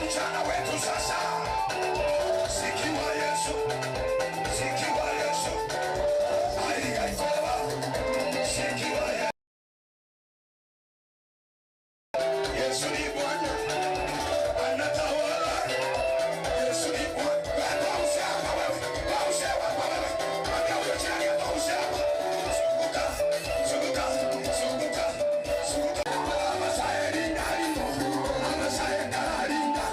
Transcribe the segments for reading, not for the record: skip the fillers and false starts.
Mchana wetu sasa. Sikiwa Yesu. Sikiwa Yesu. Aigaikoba. Sikiwa Yesu. Yesu ni Bwana. Anatawala. Yesu ni Bwana. Baba usiapa wewe. Baba usiapa wewe. Mwambie huyo jirani hapa usiapa. Zunguka. Zunguka. Zunguka. Zunguka. Amasaye alimo. Amasaye alinda.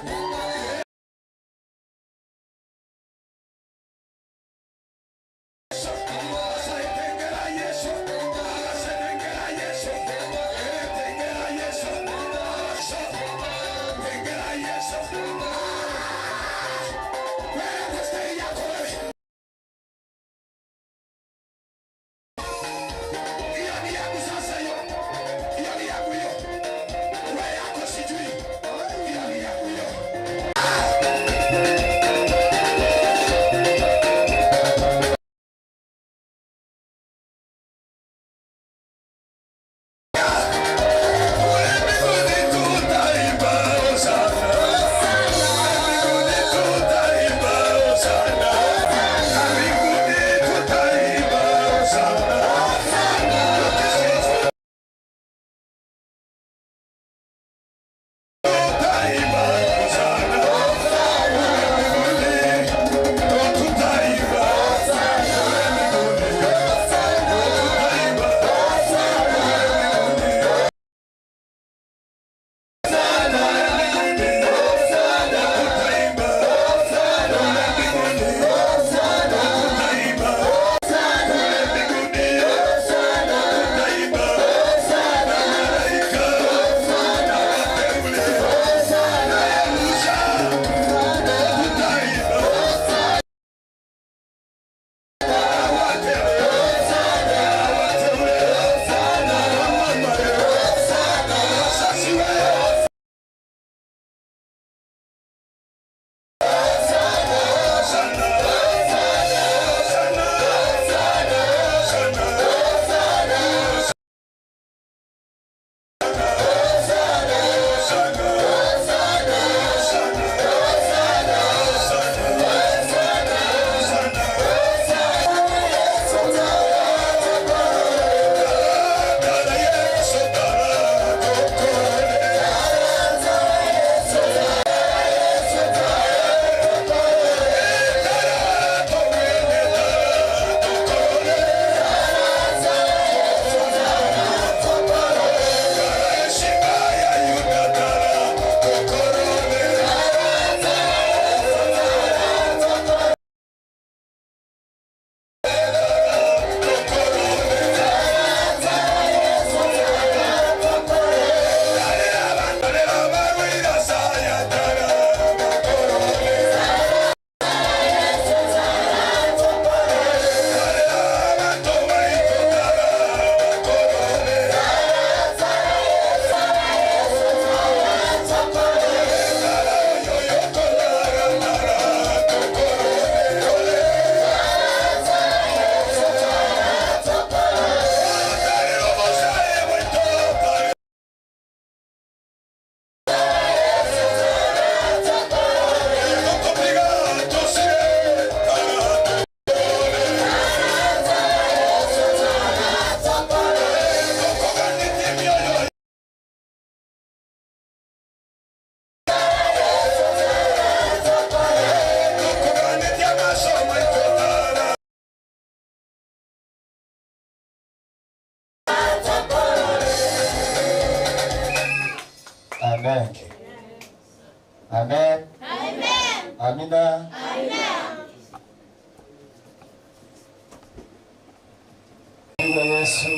Amen. Amen. Amen. Amina. Amen. Yesu.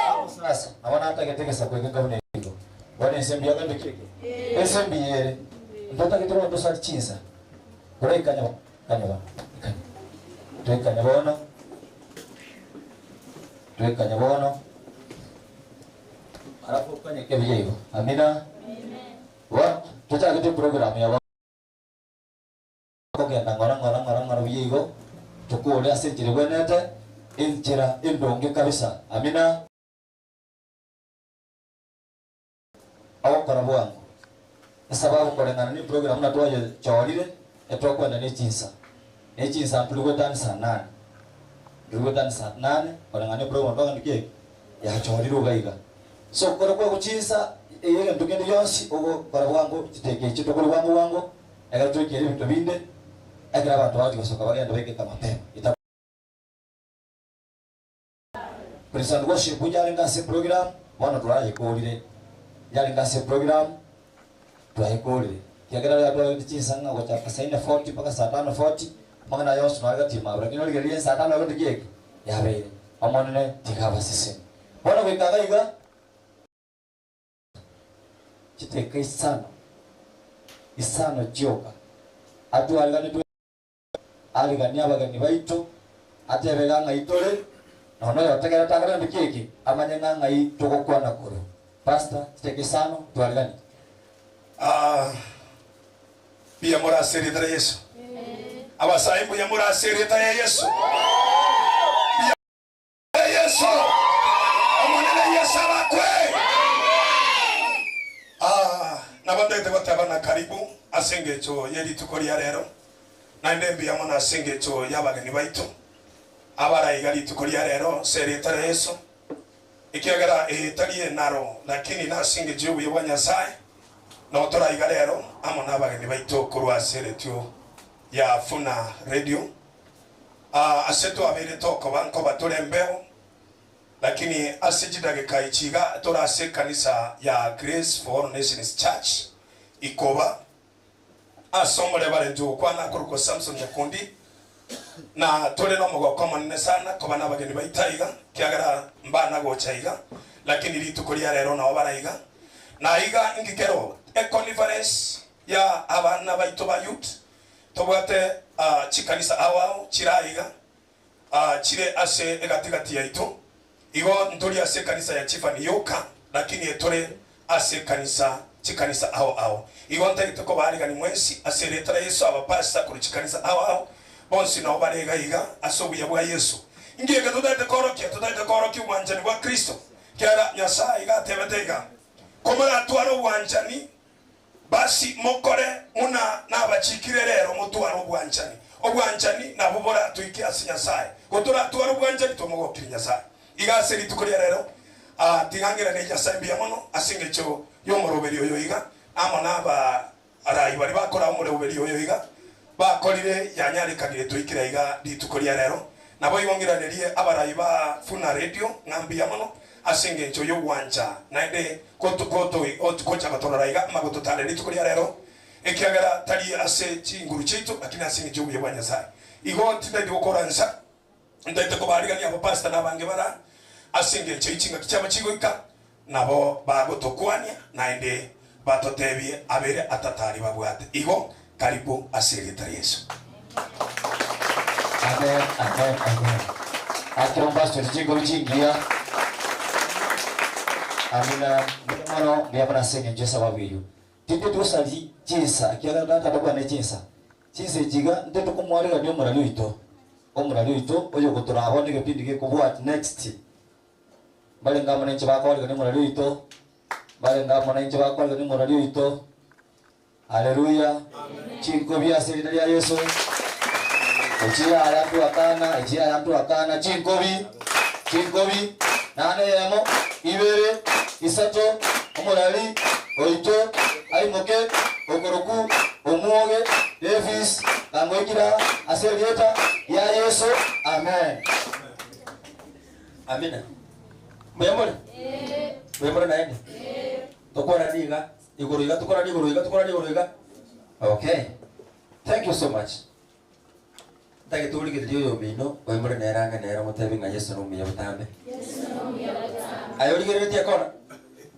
Hapo sasa naona hata kitekesa kuweka ngavune hiyo. Bwana esembi yagambe kike. Esembi yere. Ndota kitoro ndo sali chinsa. Kore kanya kanya. Twekanya bono. Twekanya bono. Alafu kanya kebije hiyo. Amina. Amen. Wa tuta program ya kogenda ngora ngora ngora ngora biyigo tukure asenjire bwenete injira indonge kabisa. Amina. Ogokora bwango. Sababu kulingana ni program na twaje chorire etwakwenda ni chinsa. Ni chinsa tuligwetani saa 8. Tuligwetani saa 8 kulingana ni program twagandikie ya chorire ugaiga. So kora kwa kuchinsa yeye ntugende yonsi ogokora bwango chiteke chitokora bwango bwango ekero twikere ebinto binde ekero abantu baje gosoka bagenda begeka mapema. Ita President worship bujalenga se program wana turayikorire. Yalenga se program twayikorire. Kiagera ya twa chinsa nga gochaka saa 4:40 mpaka saa 5:40 mangana yonsi nagatima lakini oligerie saa 5 gondikieke yabeire omonene tikaba sisi. Bona gwikaga iga chiteka isano isano chioka atu aligani aligani abagani baito atebega ng'aitore nono yotegera tagara ndikiki amanye ng'ai tugokwana kuru pastor chiteka isano twaligani pia murasiri tare Yesu abasaimbu ya murasiri tare Yesu pia Yesu omonene Yesu abakwe nabandete batabana karibu asengecho yeri tuko lya rero na ndembi ya mwana asengecho yabageni baito abaraiga rituko lya rero sereta Yesu ikiagara etaliye naro lakini nasengecho ubuye bwa Nyasaye no toraiga rero amo nabageni baito kurwa seretio ya Funa Radio aseto abere toko banko baturembeo lakini asijidage kaichiga torase kanisa ya Grace for All Nations Church ikoba asomole barenjo kwana kuruko Samson Nyakundi na tole no mugoko manene sana ko bana bageni baitaiga kiagara mbana gochaiga lakini rituko lya rero nabo baraiga na iga ingikero e conference ya abana baito ba youth tobwate chikanisa awao chiraiga chire ase egatigati yaito igo ntori ase kanisa ya chifa ni yoka lakini etore ase kanisa chikanisa ao ao igo ntagitoko barigani mwensi ase letara Yesu abapasta kuri chikanisa ao ao bonsi nabo barega iga asobuya bwa Yesu ngiye tudate korokia uwanjani bwa Kristo kiara Nyasaye igatebetega komara twaro uwanjani basi mokore muna nabachikire rero mutwaro ubwanjani obwanjani nabo bora tuike ase Nyasaye gotora twaro ubwanjani tomogokiri Nyasaye igase rituko lya rero tigangira ne Nyasaye mbiya mono asingecho yomoroberi oyo iga amo naba arayi bari bakora omoroberi oyo iga bakorire yanyarekanire tuikira iga rituko lya rero nabo ibongiranerie abarayi ba Funa Radio ngambiya mono asingecho yogwanja naende koto kocha batorora iga magototare rituko lya rero ekiagera tari ase chinguru chitu lakini asingecho buye bwa Nyasaye igo ntindi gukora nsa ndaite ko barigani abo pastor nabange bara asingecho ichinga kichama chigoika nabo bagotokwania naende batotebie abere atatari babwate igo karibu asirita Yesu. Amen, amen, amen. Akiromba strategic chingia amina mano byabana sengeje sababu iyo tinde tusali chinsa kiaga data bakwa ne chinsa chinsa jiga ndeto kumwarira ni omurali wito omurali wito oyo gotoraho ni gipindi gikubwat next balenga mwana nche bakwa ni omurali wito balenga mwana nche bakwa ni omurali wito. Haleluya. Chinko bya serida ya Yesu echia arantu akana echia arantu akana chinkobi chinkobi nane yamo ibere isato omurali oito aimoke okoroku omuoge Davis kangoikira aselieta ya Yesu. Amen. Amina. Muyamore? Muyamore naende? Tokora niga igoro iga tokora igoro iga tokora igoro iga. Okay. Thank you so much. Tage tuligerio yomino oyimore neranga nera mutebi nga Yesu no muya butambe. Yesu no muya butambe. Ayo ligereria kona.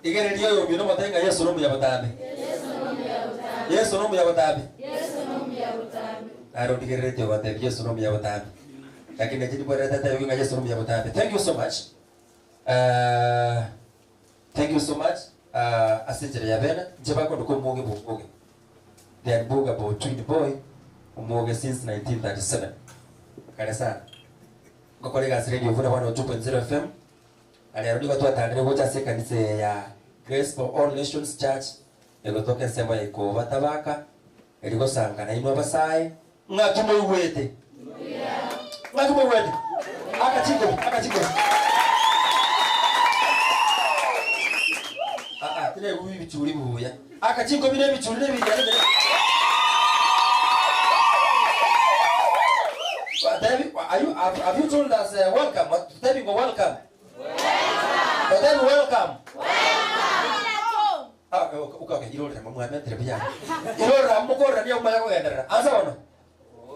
Igererio yomino mutebi nga Yesu no muya butambe. Yesu no muya butambe. Yesu no muya butambe. Yesu no muya butambe. Aro ligererio butambe Yesu no muya butambe. Lakini njidi bora tata yoginga Yesu no muya butambe. Thank you so much. Thank you so much. Asenjere yabena njeba ko ndiko muoge buoge. They had book about twin boy umuoge since 1937. Kare sana. Ngokolega Radio Vuna 102.0 FM. Aliarudi watu watandire gocha se kanisa ya Grace for All Nations Church egotoka ensemo ya Ikoba Tabaka erigosangana inwe abasae ng'aki moigwete ng'aki moigwete akachiko akachiko tine bubi bichuri buya akachiko bine bichuri ne bijana. David, are you have you told us welcome? David, go welcome. Welcome. David, welcome. Welcome. Ah, okay, okay. Irora mwa mwentre buya. Irora mukora niyo maya kuendelea. Anza ono.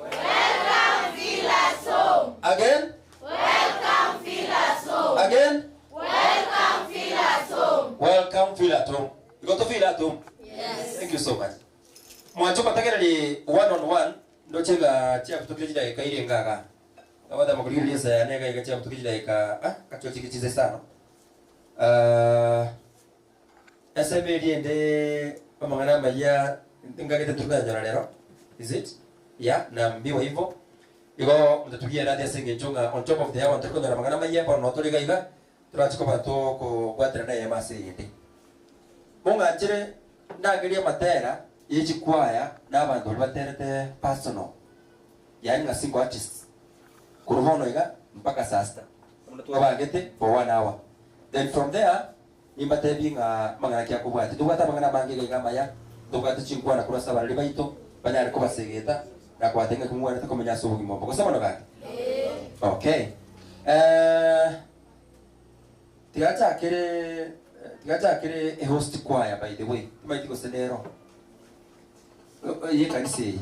Welcome Filaso. Again. Welcome Filaso. Again. Welcome Filaso. Welcome Filato. You got to Filato? Yes. Thank you so much. Mwancho patakereri one on one. Ndochega chia kutukije dakika ile ngaga. Abada makulili sa yanega ika chia kutukije dakika ah kacho chikichize sana. SML ende pamangana maya ngagete turuka jana lero. Is it? Yeah, na mbiwa hivyo. Iko mtatugia radi asenge nchonga on top of the hour ntuko na mangana maya pa notoliga iga turachiko bato ko gwatira na yemase yende. Munga njire ndagiria matera yechikwaya n'abantu bari baterete personal yani nka single artist kuruhono iga mpaka saa sita twabagete for 1 hour then from there nimbatebi nga mangana kya kubwati tubwata mangana bange iga maya tubwata chinkwana kurasa barari baito banyari ko basegeta na kwatenga kumwana takomenya so bugimo boko sema no okay tigachakire a host choir by the way timaiti kosenero ye kanisa iyi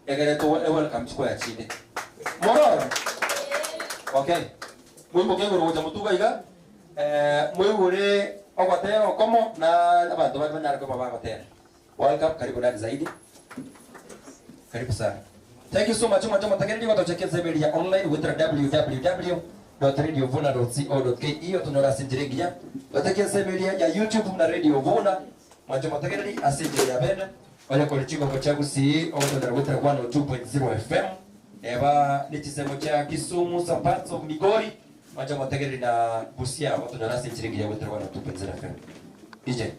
egere to welcome choir chinde mororo okay mwimbo kengo roja mutuga iga mwigure ogotero komo na abantu bari banyara ko baba gotera welcome karibu ndani zaidi karibu sana. Thank you so much mwa tagereri watochekeza semeli ya online with www.radiovuna.co.ke tunora sinjirengia watakia semeli ya YouTube na Radio Vuna mwacho matagereri asinjire ya bena wale kolichiko kwa chagu si oto na 102.0 FM eba ni chisemo cha Kisumu Sapato Migori mwacho matagereri na Busia watu na nasi chiringi ya 102.0 FM DJ. Thank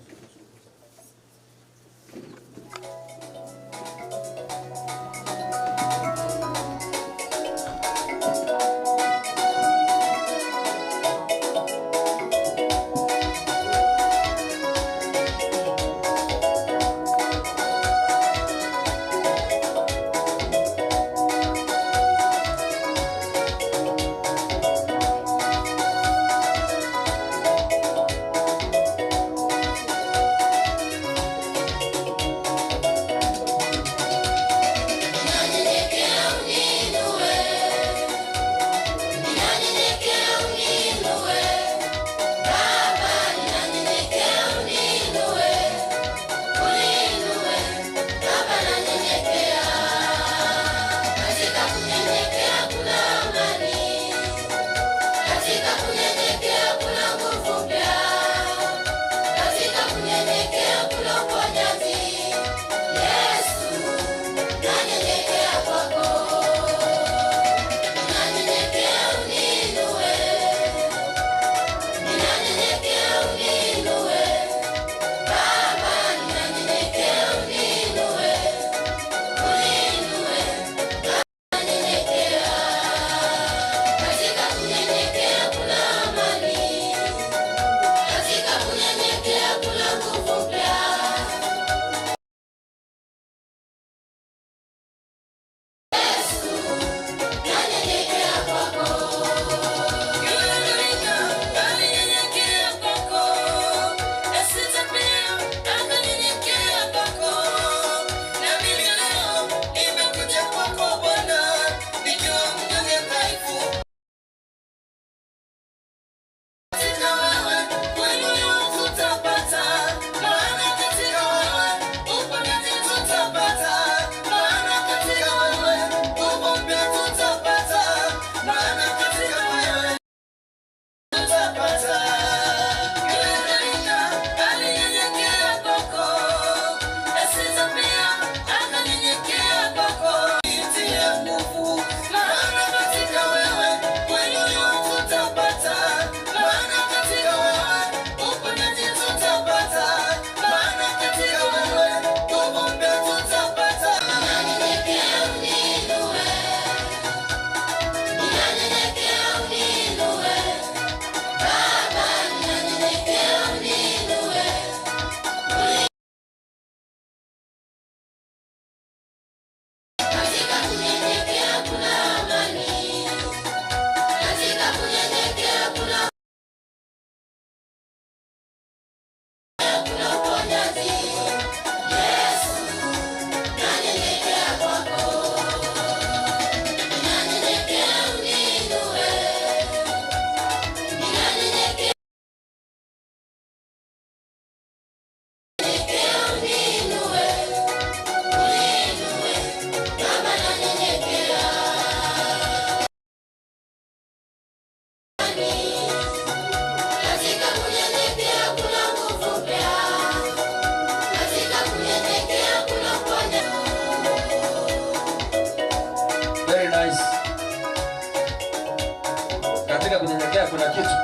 Kwaya kuna kitu.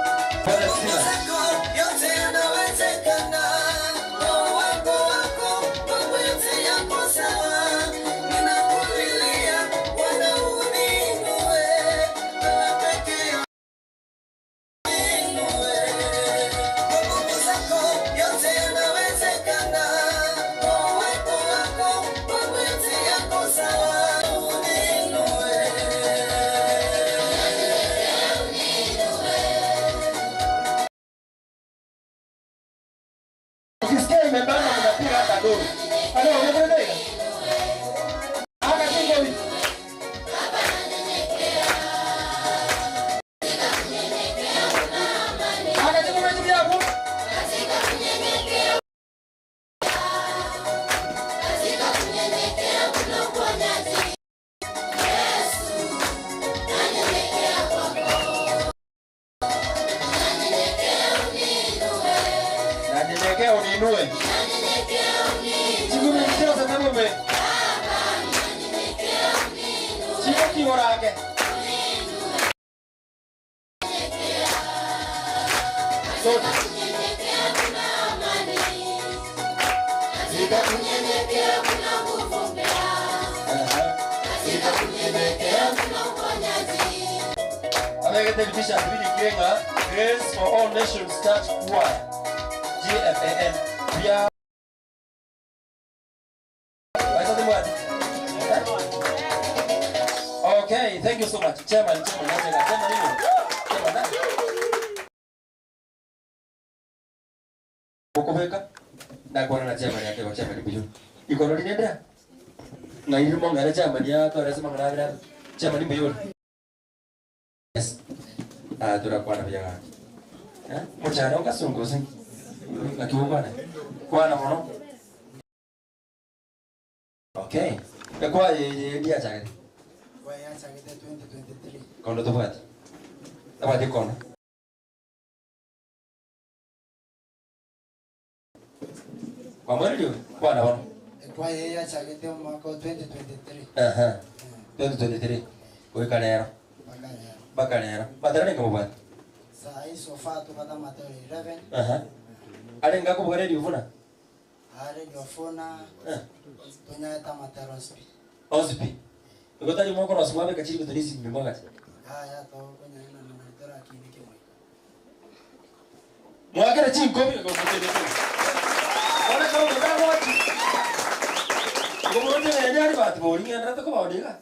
Bwana sina. Yote yanawezekana. Wako wako, mambo yote yako sawa. Ninakulilia, Bwana uniinue. Wewe pekee uniinue. Kwa nguvu zako, yote yanawezekana. Wako wako, mambo yote yako sawa. Uniinue. Ukisikia imebana unapiga hata duru. Halo, unaendelea? Aka kingo hivi. Aka kingo hivi hapo. Nanyenyekea uniinue. Chikume mcheo sa tamume. Chiko kiorake. Sote. Katika kunyenyekea kuna nguvu mpya. Katika kunyenyekea kuna uponyaji. Amekete vitisha vili kienga Grace for All Nations Church Choir. GFAN. Pia Okay, thank you so much. Chairman, chairman, chairman, chairman. Ukubeka na kuona na chairman yake kwa chairman biyu. Iko ndio nenda. Na ile monga chairman yako anasema ngana chairman biyu. Yes. Ah, turakuwa na vya. Eh? Mchana ukasunguzi. Na kiungwana. Kwana mono. Okay. Kwa ye chake. Kwa ya chake 2023. Kondo tofauti. Tofauti kondo. Kwa mwezi kwa na wana. Kwa ye ya chake mwaka 2023. Aha. 2023. Kwa kalero. Bakalero. Badala ni kama bwana. Saa hii so far tukata mateo 11. Aha. Ale ngako bwere divuna. Ale jofuna. Tunyata mateo ospi. Ospi. Ukotali mwako na simame kachiri kutulisi mbimwaga. Haya to kwenye na mateo akini kimwe. Mwakere chinkobi kwa kutende. Wala kama kwa wachi. Ngomo nje nyari bati bori ngenda to kwa odega.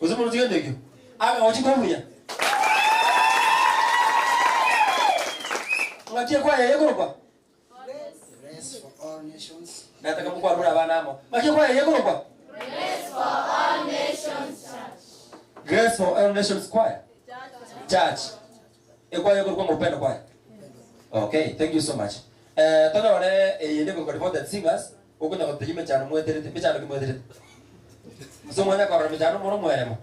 Uzimu nje ndekyo. Aga wachi kobuya. Ngatie kwa yeye kwa. Grace for all nations. Nataka Mungu arura bana amo. Ngatie kwa yeye kwa. Grace for all nations church. Grace for all nations choir. Church. Ekwa yeye kwa upendo kwa. Okay, thank you so much. Tona wale yende kwa devoted singers ukuna kutajima chano mweterete michano kimweterete. So mwana kwa michano mono mweremo.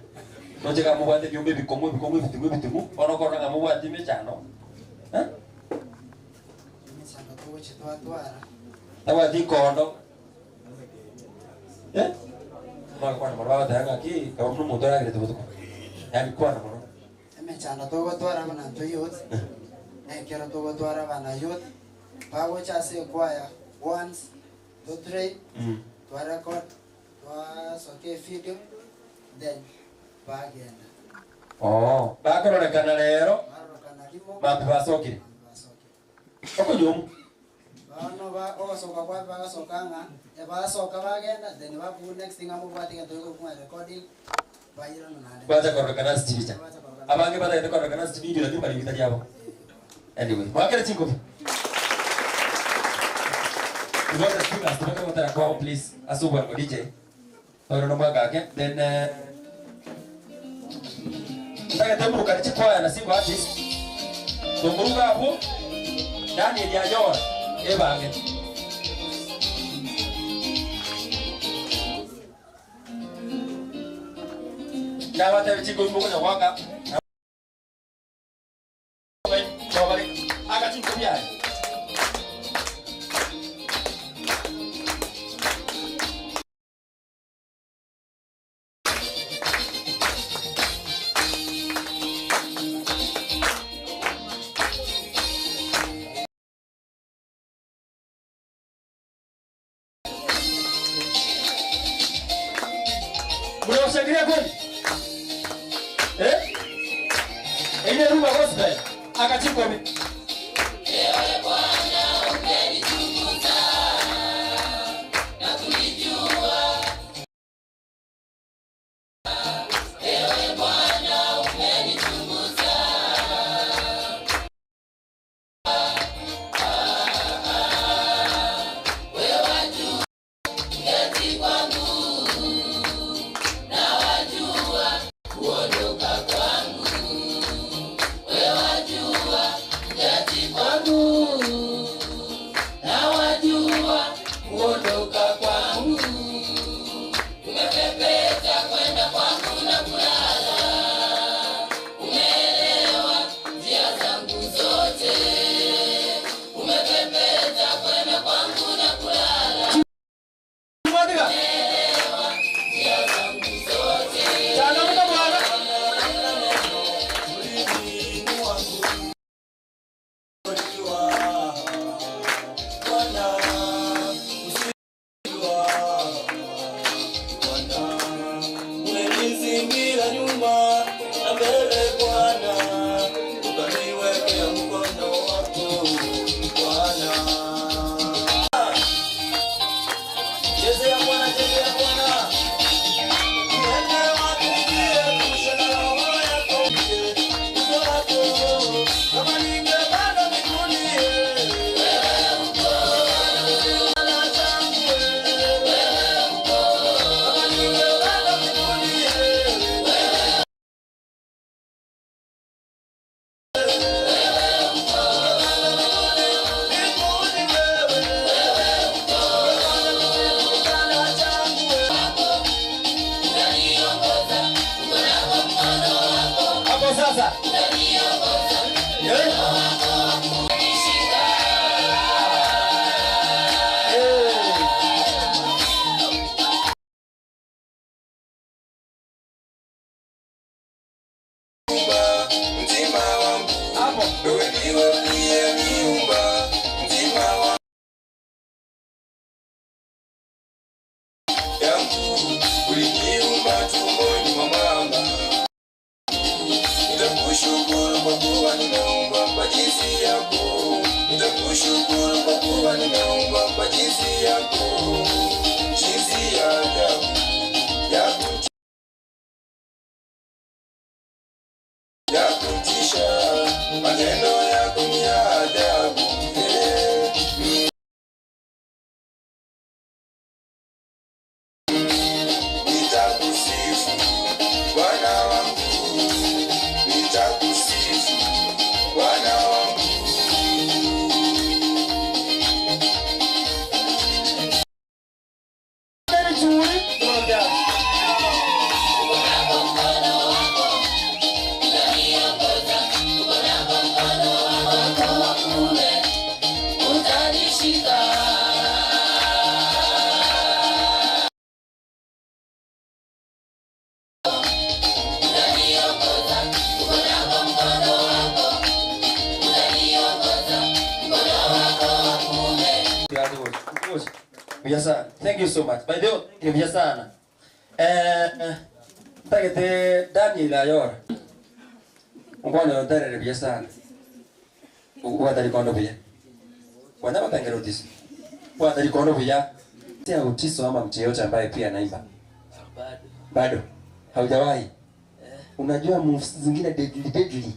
Nocheka mubwate byombe bikomwe bikomwe bitimwe bitimwe ono korona ngamubwate michano. Eh? Michano tuwe twatwara. Tabati kondo. Eh? Mwana kwa mwana tanga ki kama mtu mtu yake tubutuko. Yani kwa mwana. Michano tuwe twara bana youth. Nekero tuwe twara bana youth. Bagocha se choir 1 2 3 twa record twa soke video then bagenda. Oh, bakoronekana lero. Barokana limo. Mapi basokire. Okonyomu. Bano ba ogosoka kwa bagasokanga, ya basoka bagenda then babu next thing amu batinga to ko recording bayirano nande. Bacha koronekana sichibicha. Abange bataite koronekana sichibicha lakini bali bitari yabo. Anyway, mwakere chinko. Devoted singers, tumeke mutara kwao please. Asubuhi kwa DJ. Toro no mwaka yake. Then nataka temburuka ni chikwaya na single artist. Tumburuka hapo. Daniel Yajora ebange. Na wata chingo mbuko na waka. Aka chingo bia. Mnapiga kweli? Eh? Ile rumba gospel akachukua mimi. Ewe Bwana umenichunguza na kunijua. Ewe Bwana umenichunguza. Wewe wajua kuketi kwangu na wajua kuondoka kwangu. Wewe wajua kuketi kwangu na wajua kuondoka kwangu. Umepepeta kwenda kwangu na kulala, umeelewa njia zangu zote. Umepepeta kwenda kwangu na kulala, umeelewa njia zangu zote. Changamka bwana. Umenizingira nyuma na mbele Bwana, ukaniwekea mkono wako Bwana. Chezea Bwana, chezea Bwana. Niende wapi nijiepushe na roho yako, uso wako, kama ningepanda mbinguni, Bwana changu, kama ningepanda mbinguni, mbinguni wewe, Bwana changu. Unaniongoza, uko nako mkono wako, Hapo sasa. unaniongoza, Eh? unanishika. Eh. Mtima wangu Hapo. wewe ndiwe uliyeniumba, mtima wangu yangu uliniumba tumboni mwa mama. Nitakushukuru kwa kuwa nimeumbwa kwa jinsi yako, nitakushukuru kwa kuwa nimeumbwa kwa jinsi yako, jinsi ya ajabu ya kutisha, ya kutisha, matendo yako ni ya ajabu. Eh. Nitakusifu Bwana wangu, nitakusifu Bwana wangu. Uko nako mkono wako, unaniongoza, uko nako mkono wako wa kuume, utanishika. Unaniongoza, uko nako mkono wako, unaniongoza, mkono wako wa kuume. Buya sana. Thank you so much. By the way, ni buya sana. Tagete Daniel Ayora. Ungwana yotarere buya sana. Uwatari kondo buya. Wanyama tangero utiso. Uwatari kondo buya. Tia utiso ama mtu yeyote ambaye pia anaimba. Bado. Bado. Haujawahi. Unajua moves zingine deadly deadly.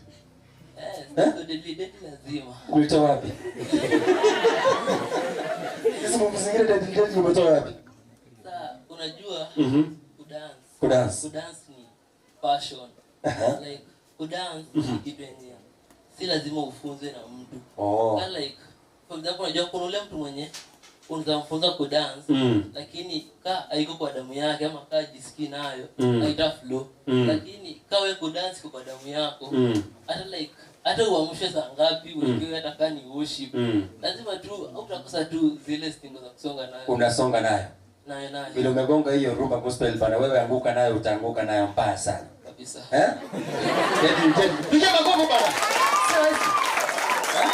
Eh, so deadly deadly lazima. Ulitoa wapi? Hizo moves zingine deadly deadly umetoa wapi? Sasa unajua kudance. Kudance. Kudance ni passion. Aha. Like kudance ni kitu yenye si lazima ufunzwe na mtu. Oh. Ka like for example unajua kuna ule mtu mwenye unaweza mfunza kudance lakini ka haiko kwa damu yake ama ka jisikii nayo haita flow. Lakini ka wewe kudance iko kwa damu yako hata like hata uamshwe saa ngapi uwekewe hata kaa ni worship lazima tu utakosa tu zile stingo za kusonga nayo Unasonga nayo. nayo nayo Vile umegonga hiyo rumba gospel bana, wewe anguka nayo, utaanguka nayo mbaya sana. kabisa. Eh? Deadly deadly. Piga makofi bana. Si rahisi. Eh?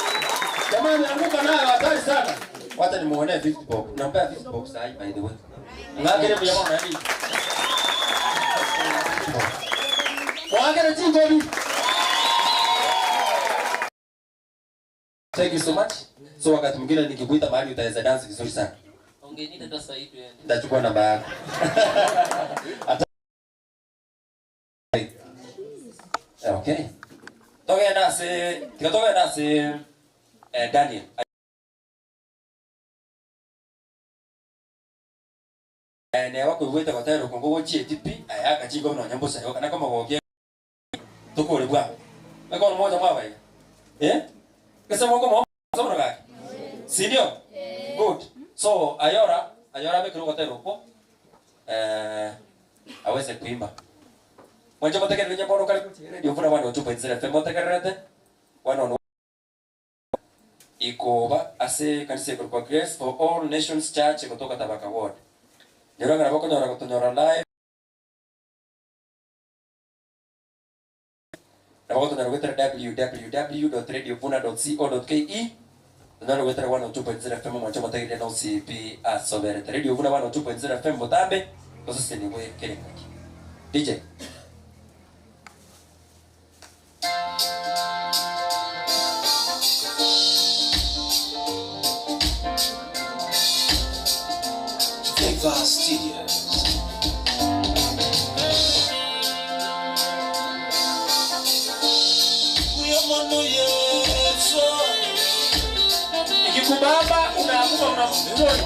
Jamaa ameanguka nayo hatari sana. Wacha nimuonee 50 bob. Nampea 50 bob sahi by the way. Ngakire mjamaa nani? Mwakere chingobi. Thank you so much. So wakati mwingine nikikuita mahali utaweza dance vizuri sana. Ungeniita hata sasa hivi yani. Nitachukua namba yako. Okay. Toke nasi Daniel. Ne wako wete kwa tayari kongo chietipi ayaka chingo no nyambo sayo kana kama goke tukore bwa. Na kwa mmoja mwa bai. Eh? Kesa moko mo somo na. Si ndio? Good. So ayora amekiro kwa tayari ko aweze kuimba. Mwanzo motekerere nyambo kali radio funa bwana 2.0 FM motekerere wana ikoba ase kanisa kwa Grace for All Nations Church kutoka Tabaka Ward. Nyora bako nyora kutonyora live. Na bako tonyora gwetera www.radiovuna.co.ke. Tonyora gwetera 102.0 FM mwanzo motekerere na OCP asobere. Radio Vuna 102.0 FM botambe tosese ni we kerengaki. DJ Studios. Ikikubamba unaanguka unakuona.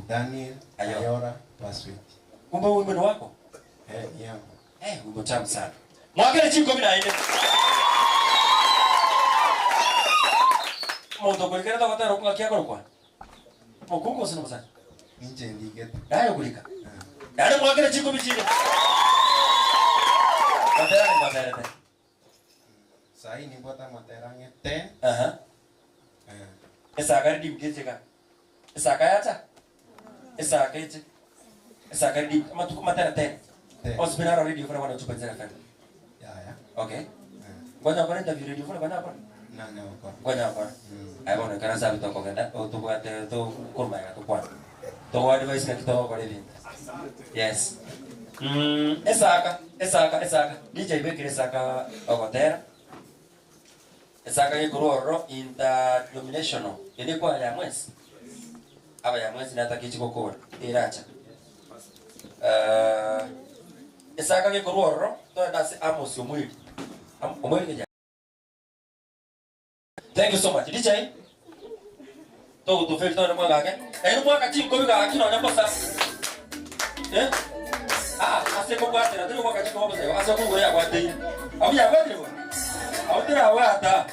Daniel Ayora Paswit. Kumbe wimbo ni wako? Eh, ni yangu. Eh, wimbo tamu sana. Mwakele chini 14. Mondo kulikana takatara kunga kiako kwa. Mokungo sina msana. Nje ndigete. Dayo kulika. Dale mwakele chini 14. Matera ni matera. Sai ni bota matera ngete. Aha. Esa gari dimkecheka. Esa kayata. Esa keche. Esa gari dim matuko matera 10. Ospinaro radio funa 102.0 FM. Ya ya. Okay. Ngoja kwa interview radio funa bana hapa. Kwanya kwa. Ai bono kana sabi to kogenda otubwate to kurma ya to kwana. To advice ka kito ko levi. Yes. Esaka esaka esaka. DJ Bekere esaka ogotera. Esaka gikuroro interdenominational. Ende kwa ya mwezi. Aba ya mwezi nata kichikokora. Iracha. Esaka gikuroro to ndase Amos Omweli. Omweli ja. Thank you so much. DJ. To to feel to mwa gake. Eh mwa ka chinko biga akino nyambosa. Eh? Ah, ase ko kwatera tiri kwa kachiko bosa. Ase ko ngore akwate. Abu ya kwatira bo. Abu tira wata.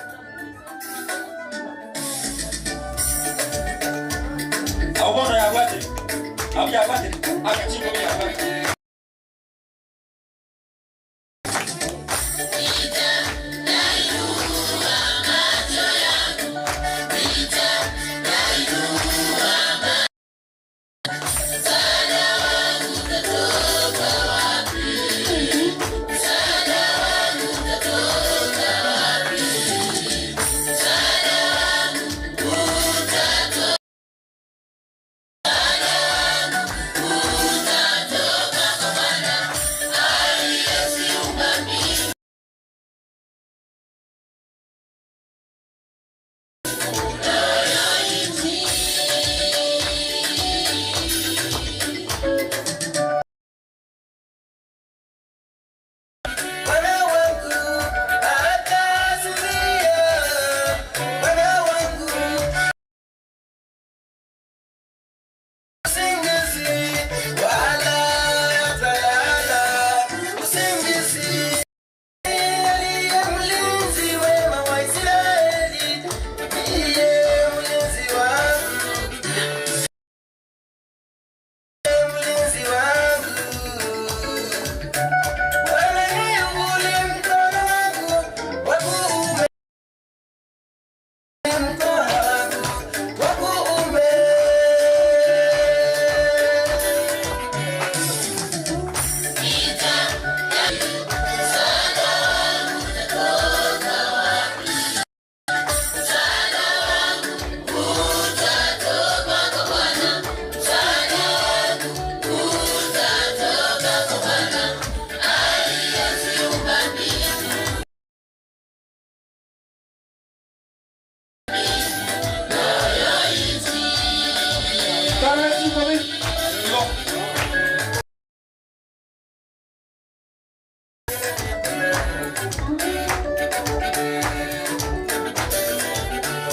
Abu bono ya kwatira. Abu ya kwatira. Akachinko biga akwate.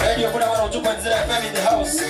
Radio kuna 102.0 FM in the house.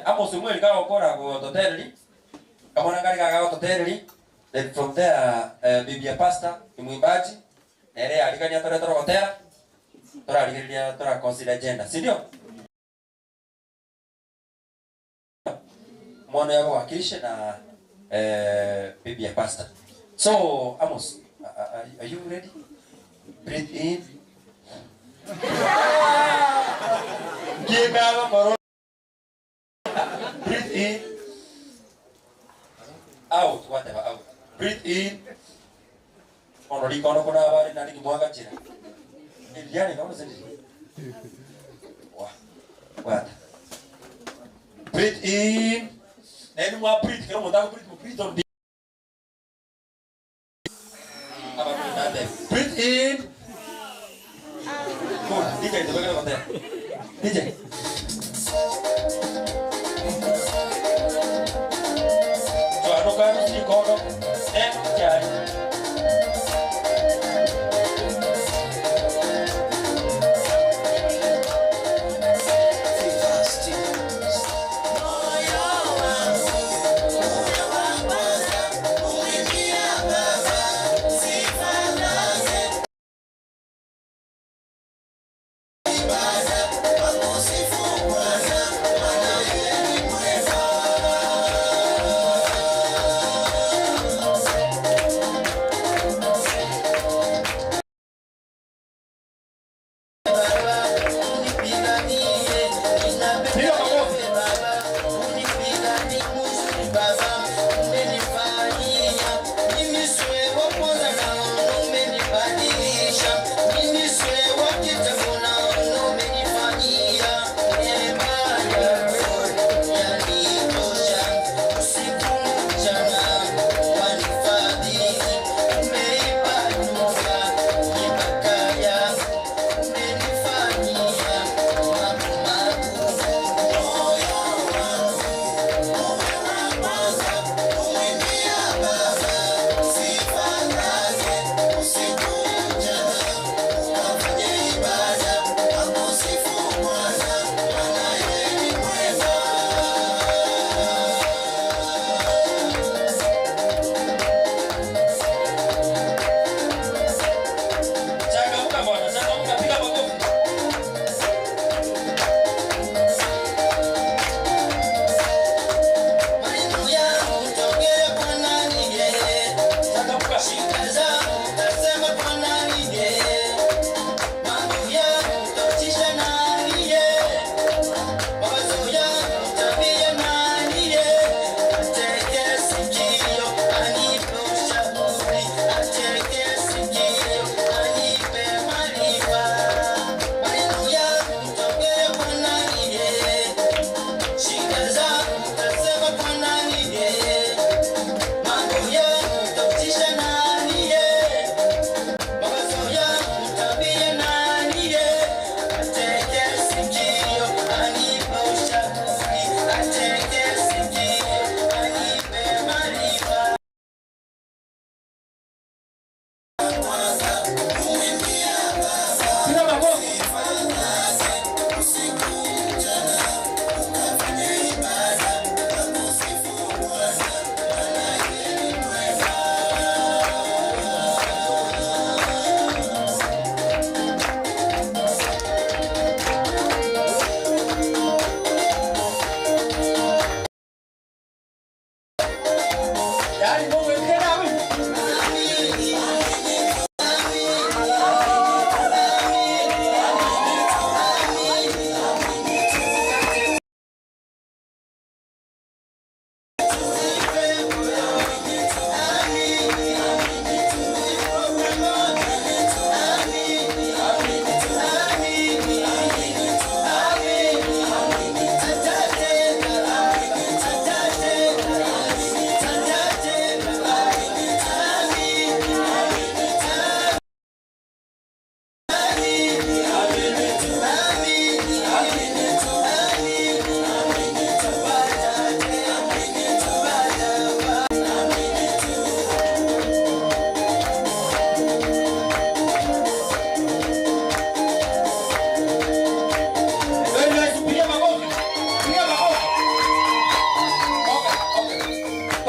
Amos Mweli kama ukora kutotereri. Kama ngari kaka kutotereri. Then from there bibi ya pastor ni mwimbaji. Na ile alikania tore tore gotera. Tora alikania tora consider agenda, si ndio? Mwana yako wakilishe na bibi ya pastor. So Amos, are you ready? Breathe in. Breathe in. Out, whatever, out. Breathe in. Ono likono kuna habari nani kimwaga jira. Niliani kama sisi. Wa. What? Breathe in. Nani mwa breathe kama mtaka breathe, breathe on. Breathe in. Good. DJ, te voy a contar. DJ.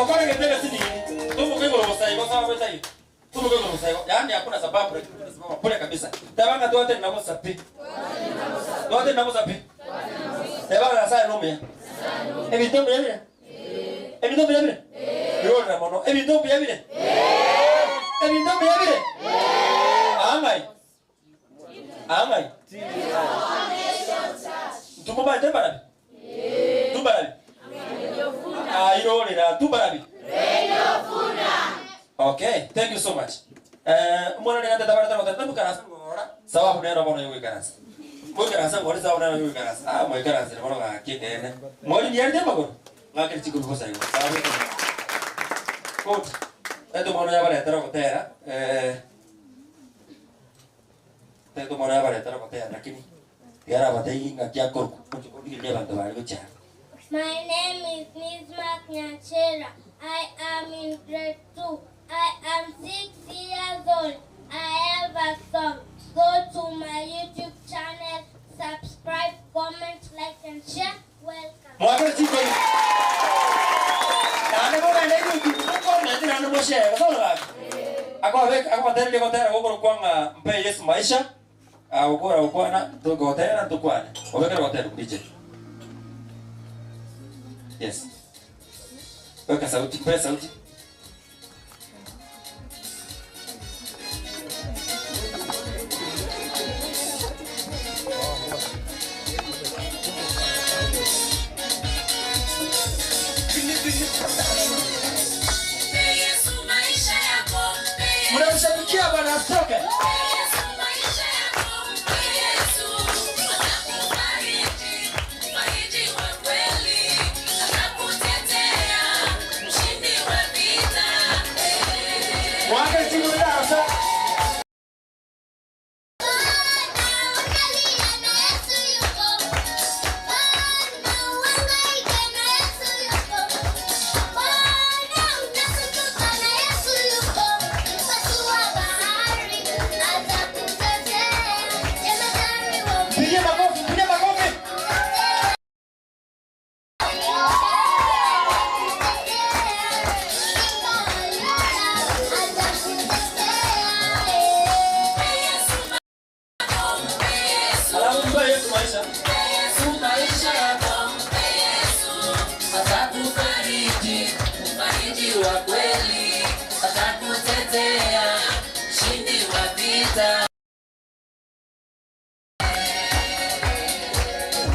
Tokora getega sini. Tumo kego rosaigo sawa beta. Tumo kego rosaigo. Yaani hakuna sababu tunasimama pole kabisa. Tabanga tuate na mosapi. Tuate na mosapi. Tabanga sasa nomia. Ebito mbele. Ebito mbele. Yora mono. Ebito mbele. Ebito mbele. Angai. Angai. Tumo ba tebara. Tumbarabi. Airorera tumbarabi. Okay, thank you so much. Mwana ni tabara tabara tabara ngora. Sawa nero bono yuwe karasa. Mwe karasa ngora sawa nero yuwe karasa. Ah mwe karasa bono ga kidene. Mwe ni yerde magoro. Ngakiri chikuru kosa yuwe. Sawa. Good. Teto mono yabare tara kotera. Teto mono yabare tara kotera lakini tiara batei ngakia korku. My name is Nisma Nyachera. I am in grade 2. I am 6 years old. I have a song. Go to my YouTube channel, subscribe, comment, like, and share. Welcome. Yes. Weka sauti, pea sauti. Mnamshabikia bwana asitoke.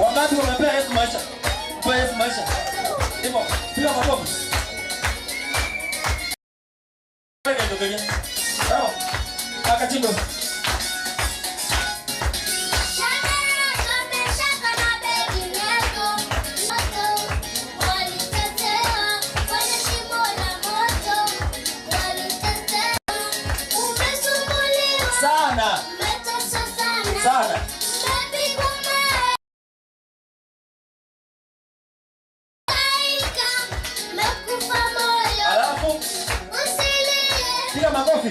Wangapi wamepea Yesu maisha? Mpe Yesu maisha. Hivyo, piga makofi. Bravo. Akachimbo. Sana. Sana. Alafu piga makofi.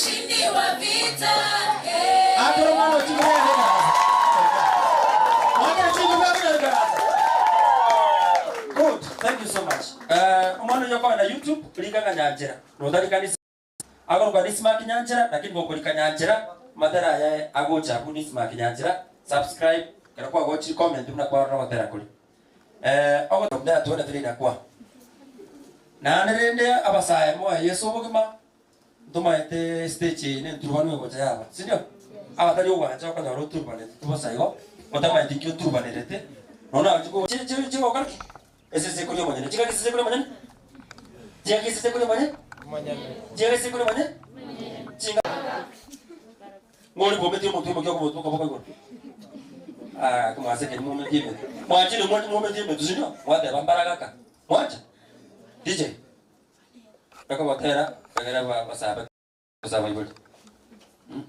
Mshindi wa vita. Akoro mwana chimwe. Mwana chimwe. Good. Thank you so much. Omwana yoko na YouTube rika Nyanjera. Nodari kanisa. Agoro kanisa makinyanjera lakini gokorika Nyanjera madara ya agocha kunisa makinyanjera. Subscribe kana kwa gochi comment mna kwa roho tera kuri. Ogo tumda tuone tuli na kwa. Na nerende abasaye mo Yesu bugima ntumaete stage ne turbanwe gocha yaba. Sindio? Abatari ogwancha okanyora oturbane tubosaigo otamaete ki oturbanerete. Nona chiko chiko chiko karki. Ese kuri manyane. Chika kisi kuri manyane. Chika kisi kuri manyane. Chika kisi kuri manyane. Chinga. Ngori bometi omuntu mo kyoko mo ko. Ah, como hace que el momento dime. Mwachi no momento dime, tu sindio? Mwate bambaragaka. Mwacha. DJ. Baka batera, bagera ba basaba. Basaba ibol.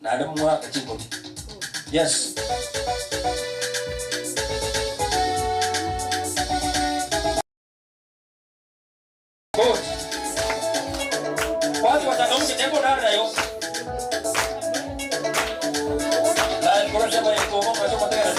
Nada mwa kachimbo. Yes. Good. Watu watakaoje tembo ndani nayo. La corona ya como macho matera.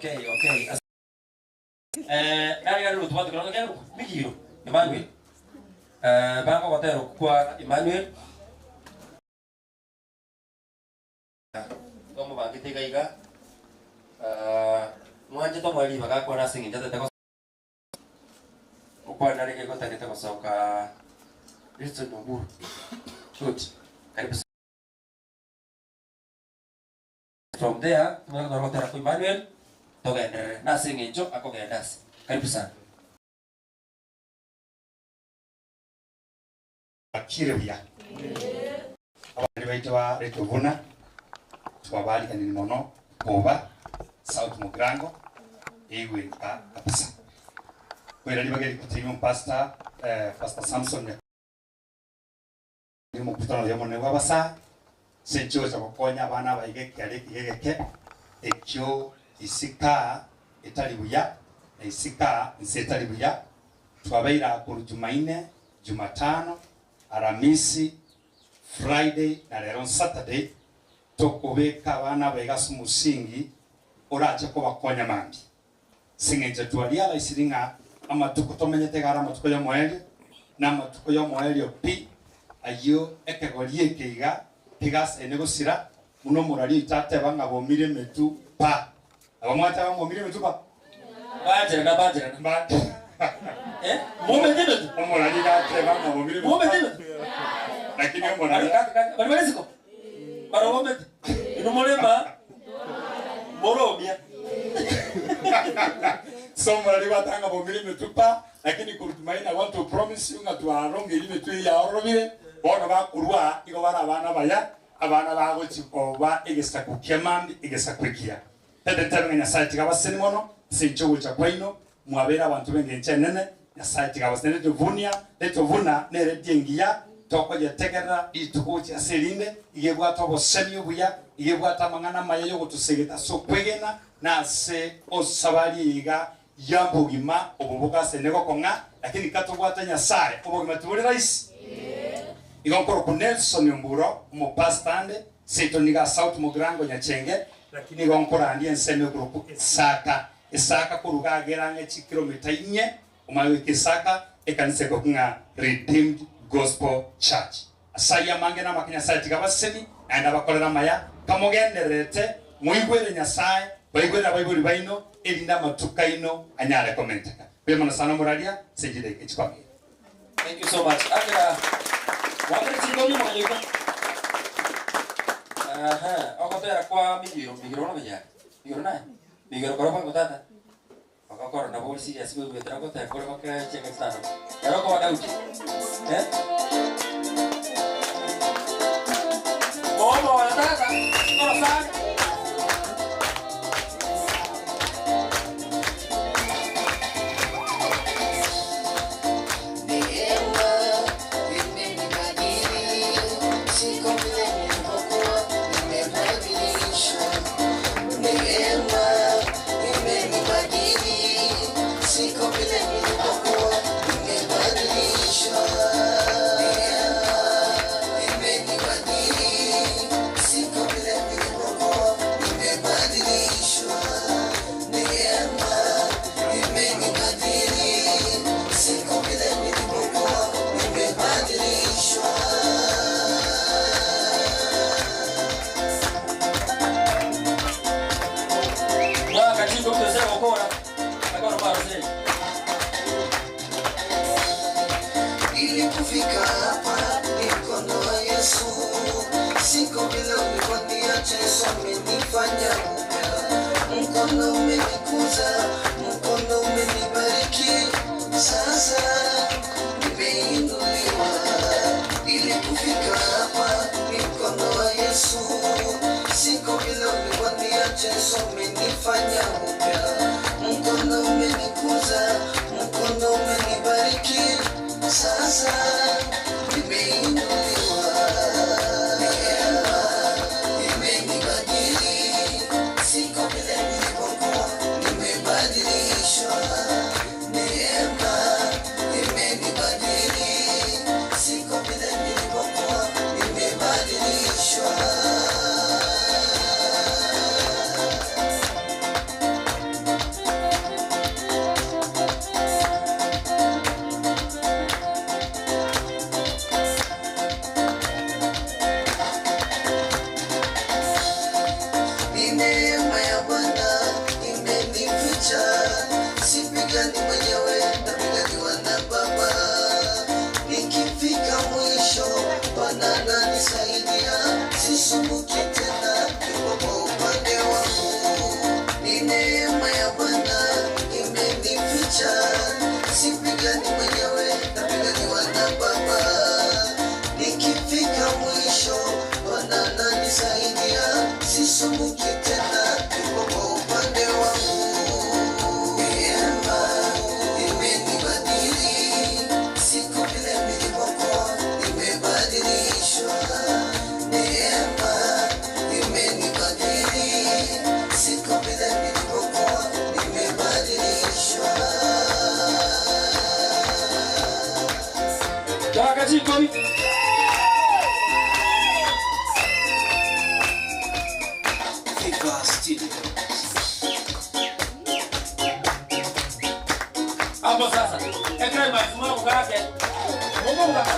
Okay, okay. Nari gari rutu watu kuna kero Migiro Emmanuel. Bango watero kwa Emmanuel. Tomo bangite gaiga. Mwanje tomo ali bagakora singi njate tako. Kwa nari ke kota kita kosoka. Wilson Oburu. Good. Karibu. From there, tunataka kwa Emmanuel. Togenderere nase ng'encho akogenda ase. Karibu sana. Akire buya. Abandi baitwa Retuvuna twabalikani mono kuba South Mugrango igwe kabisa. Kwera libageri kutimu pastor Pastor Samson ni mukutano yamone wabasa sencho cha kukonya abana baige kyale kigegeke ekyo isika etali buya na isika nse etali buya twabaira ku Jumaine, Jumatano, Aramisi, Friday na lero Saturday tokobeka abana baiga sumusingi orache ko bakonya mambi singenje twaliala isiringa amatuko tomenyete gara amatuko ya moelio na amatuko ya moelio pi ayo ekegorie keiga pigas enegosira muno murali tate banga bomire metu pa abamwata banga bomire metu pa bajera bajera ba momete metu omurali tate banga bomire momete metu lakini omurali bali balisiko baro momete inomolema moromia so murali batanga bomire metu pa lakini kurutumaina want to promise you ngatu aronge ile metu ya orobire bono bakurwa iko bara abana baya abana bago chikoba egesaku kyamambi egesakwikia tete tebe Nyasaye tikabaseni mono sincho cha kwaino mwabera abantu bengenche nene Nyasaye tikabaseni tuvunia letuvuna nere diengia tokoje tegerera itukucha selinde igebwata obosemi obuya igebwata mangana maya yo gutusegeta so kwegena nase osabali iga yambugima obubuka senego konga lakini katobwata Nyasaye obugima tubuli rahisi. Igonkoro ku Nelson Omburo mu pastande seto niga South Mugrango Nyachenge lakini igonkora andie nseme grupu Isaka Isaka kuruga gerange chi kilomita 4 umawe Isaka ekanise kokunga Redeemed Gospel Church asaya mange na makinya site kabasemi naenda bakolera maya kamogenderete muigwere Nyasaye baigwere baibuli baino elinda matuka ino anyare komenteka bema sana muralia sejide echikwage. Thank you so much. Akira wakati chingomi mwanyuka. Aha, okotera kwa Migiro, Migiro no menya. Migiro nae. Migiro koro kwa tata. Okakoro na boli serious wewe betera kwa tata koro kwa cheka sana. Yaro kwa Daudi. Eh? Momo wa tata, koro sana. Mkono umenikuza, mkono umenibariki, sasa nimeinuliwa. Ili kufika hapa ni mkono wa Yesu, siko vile ulivyoniacha, Yesu umenifanya upya. Mkono umenikuza, mkono umenibariki, sasa nimeinuliwa. Neema imenibadili, siko vile nilivyokuwa, nimebadilishwa. Neema imenibadili, siko vile nilivyokuwa, nimebadilishwa. Chikobi. Hapo sasa. Ekra masimamo kake. Mungu kaka.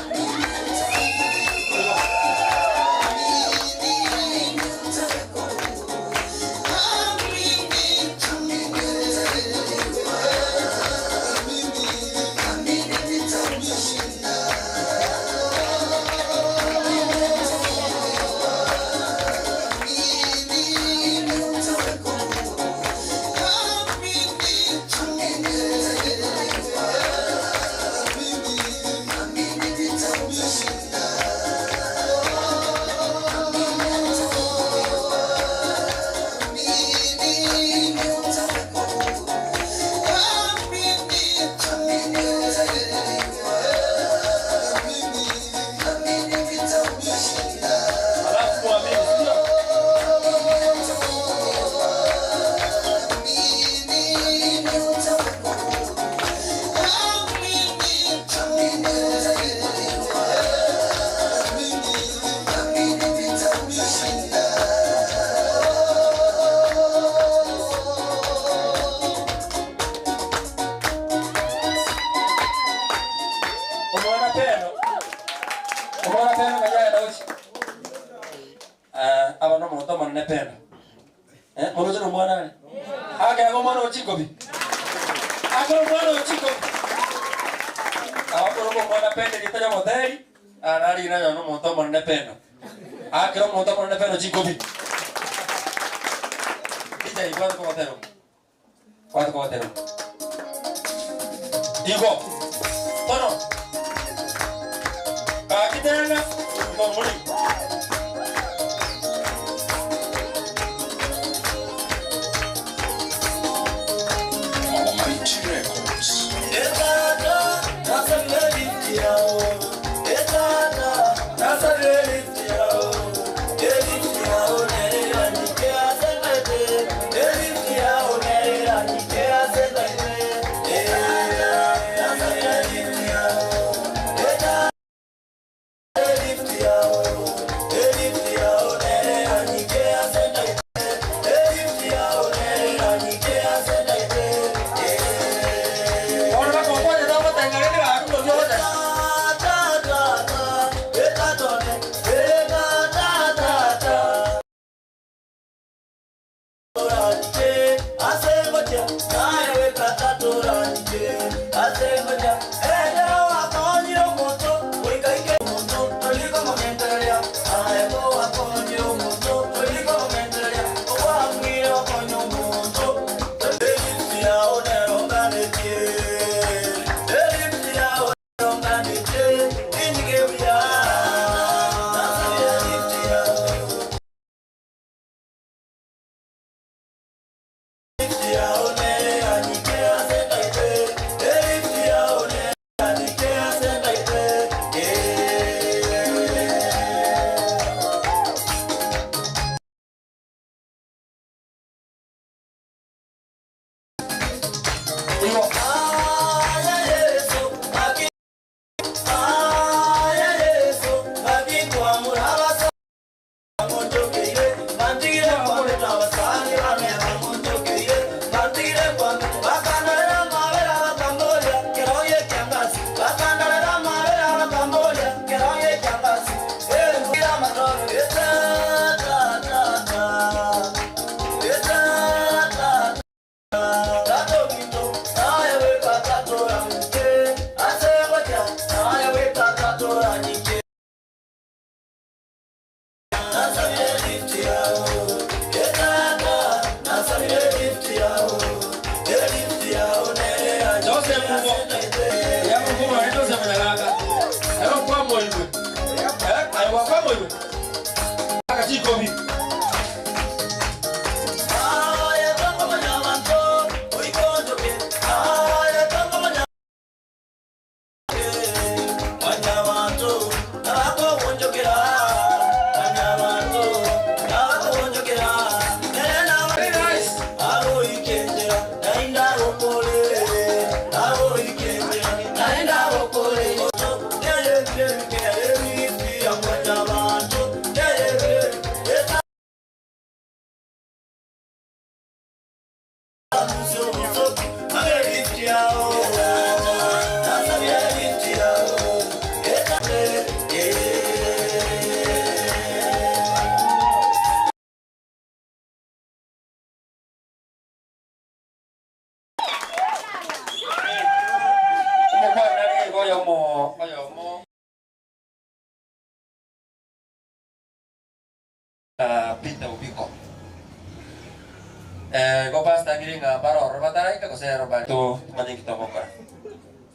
Go pastor ngiringa baroro bataraika gose robato tumanye kitobokora.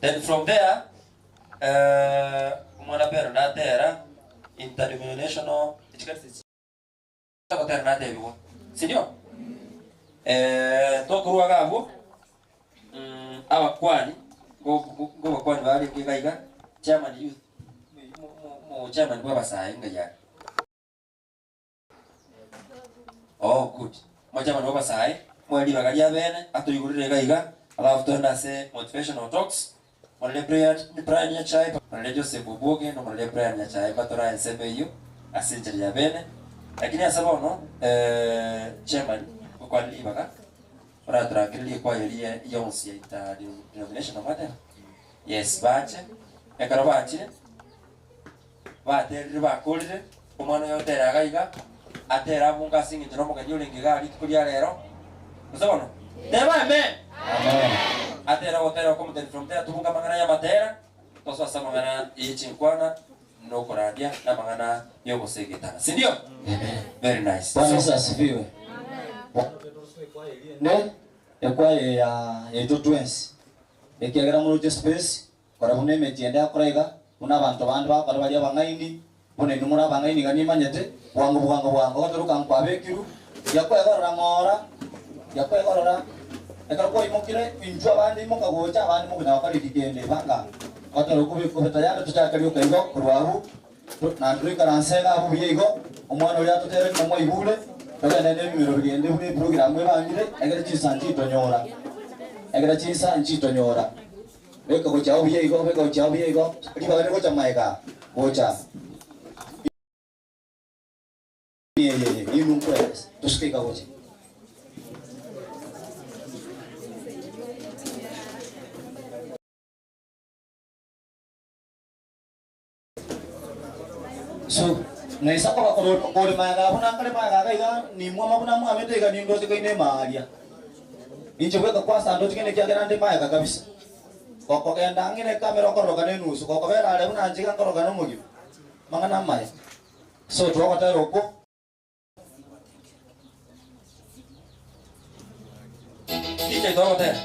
Then from there umwana pero natera interdenominational ichikatsi gotera natebiwa. Sindio? Tokurwa gabo abakwani go bakwani bari kigaiga chairman youth mo chairman bwa basaye ngaya. Oh good. Mo chairman bwa basaye mweli bagalia bene atoyigurire gaiga alafu tona se motivational talks. Mwale Brian Nyachai, mwale Joseph Obuoge no mwale Brian Nyachai batora ensebe iyo asinjeri ya bene. Lakini asaba no chairman kwa libaga ora trakili kwa yelie yonsi ya interdenomination matter. Yes bache ekaro bache baterire bakorire omwana yotera gaiga atera bunga singitiro mugenyi uringi gari tukuria rero usobono teba amen amen atera gotera komuteri from there tubunga mangana ya matera toso asa mangana yichinkwana no koradia na mangana yogosegetana si ndio? Amen. Very nice. Bwana Yesu asifiwe. Ne ekwaye ya yeto twins ekiagera mu space kora bune metiende akoraiga kuna abantu bandi bakora bali abangaini bune numura abangaini gani manyete bwangu bwangu bwangu gaturuka nkwabekiru yakwegorora ngora yakwegorora ekarako imukire inju abandi mukagocha abandi mugina bakari kigende banga gaturuka kubeta yando tutakari ukaigo kurwabu na ndurika ransega abu biego omwana uri atutere kumwe ibule tugende n'ebimiro bigende buri program ebangire egere chinsa ntitonyora egere chinsa ntitonyora beka gocha obiego beka gocha obiego riba gocha maega gocha ye ye tushike gocha so naisa kwa kore maga buna kare maga ga ni mwa mabuna mwa metega ni ndozi kaine maaria inje weka kwa sando tikene kya ndi maga kabisa koko kenda ngine kamera koroga ne nusu koko bera ale buna njika koroga no mugi mangana maya so twakata roko DJ twakata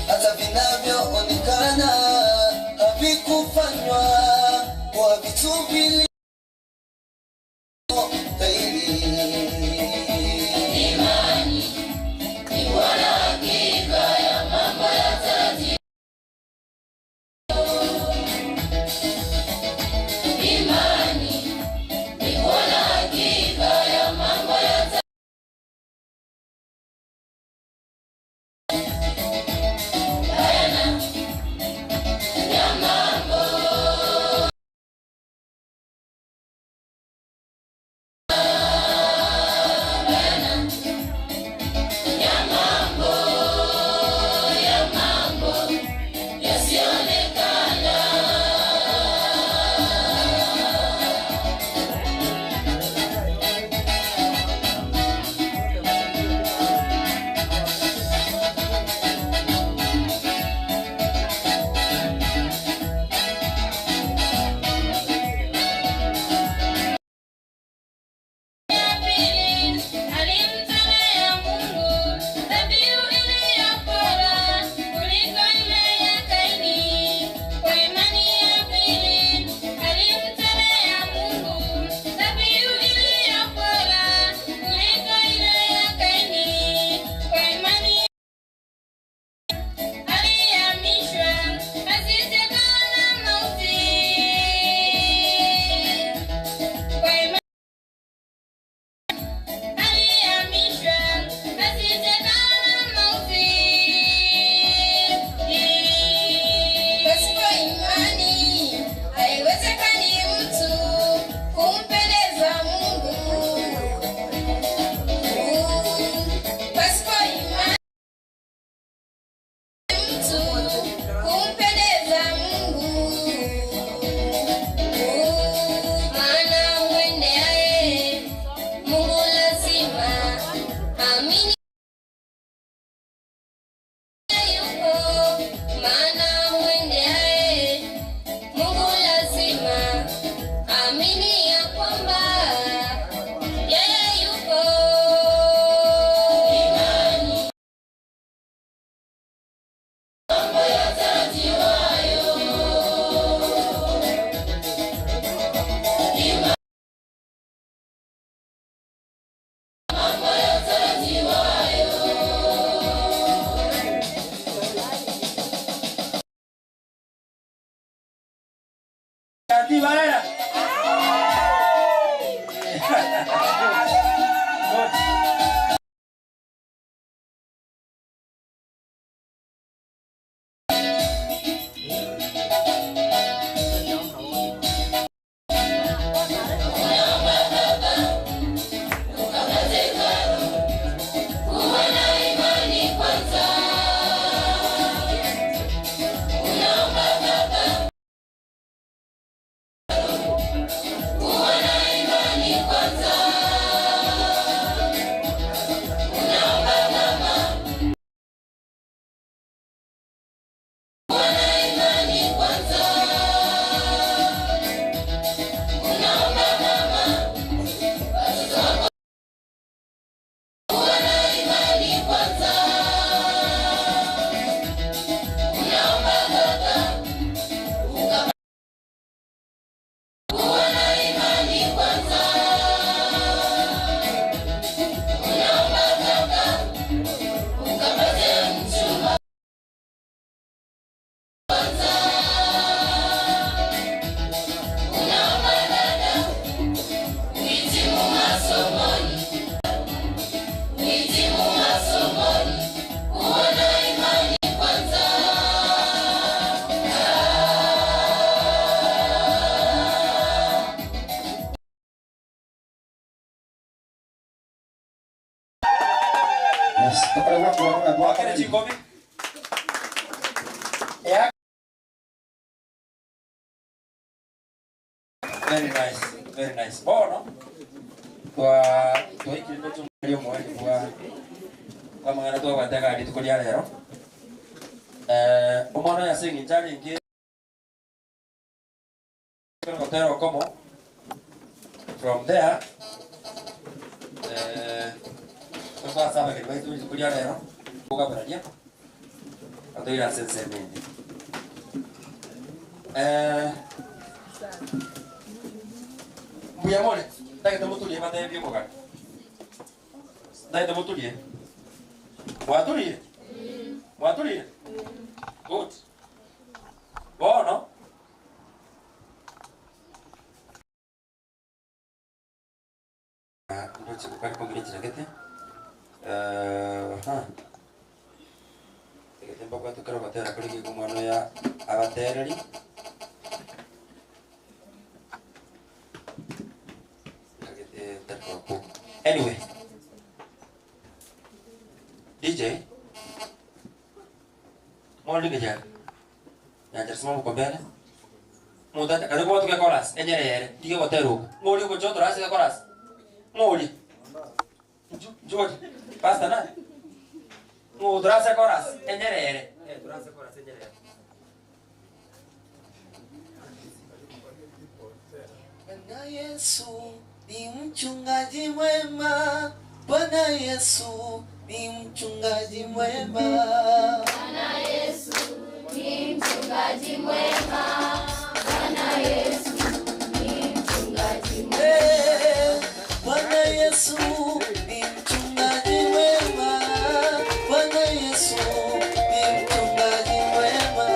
Hata vinavyoonekana havikufanywa kwa vitu vile. Yes. Wakere chingobi. Yeah. Very nice. Very nice. Bono. Kwa twikiriko tumrio mweri kwa kwa mangana twagwatega rituko ria rero. Omwana yasengi njaringi gotero komo. From there twasaba ke baitu rituko ria rero kugabararia atoira sense mende. Mbuya mole, dai mutulie batebie mugani. Dai mutulie. Mwatulie? Mwatulie? Good. Bono. Ndochi kukari kongire chiragete. Tegete mbakwa tukero batera kuri gumano ya abatereri. Anyway, DJ, mwali kejar, nyancar semua buka bene, muda kada gua tuh kayak koras, nyere, dia gua teruk, ngoli gua jauh terus kayak koras, ngoli, jual, pasta na, ngoli terus kayak koras, nyere, terus kayak koras nyere. Bwana Yesu ni mchungaji mwema, Bwana Yesu ni mchungaji mwema. Bwana Yesu ni mchungaji mwema, Bwana Yesu ni mchungaji mwema. Bwana Yesu ni mchungaji mwema, Bwana Yesu ni mchungaji mwema.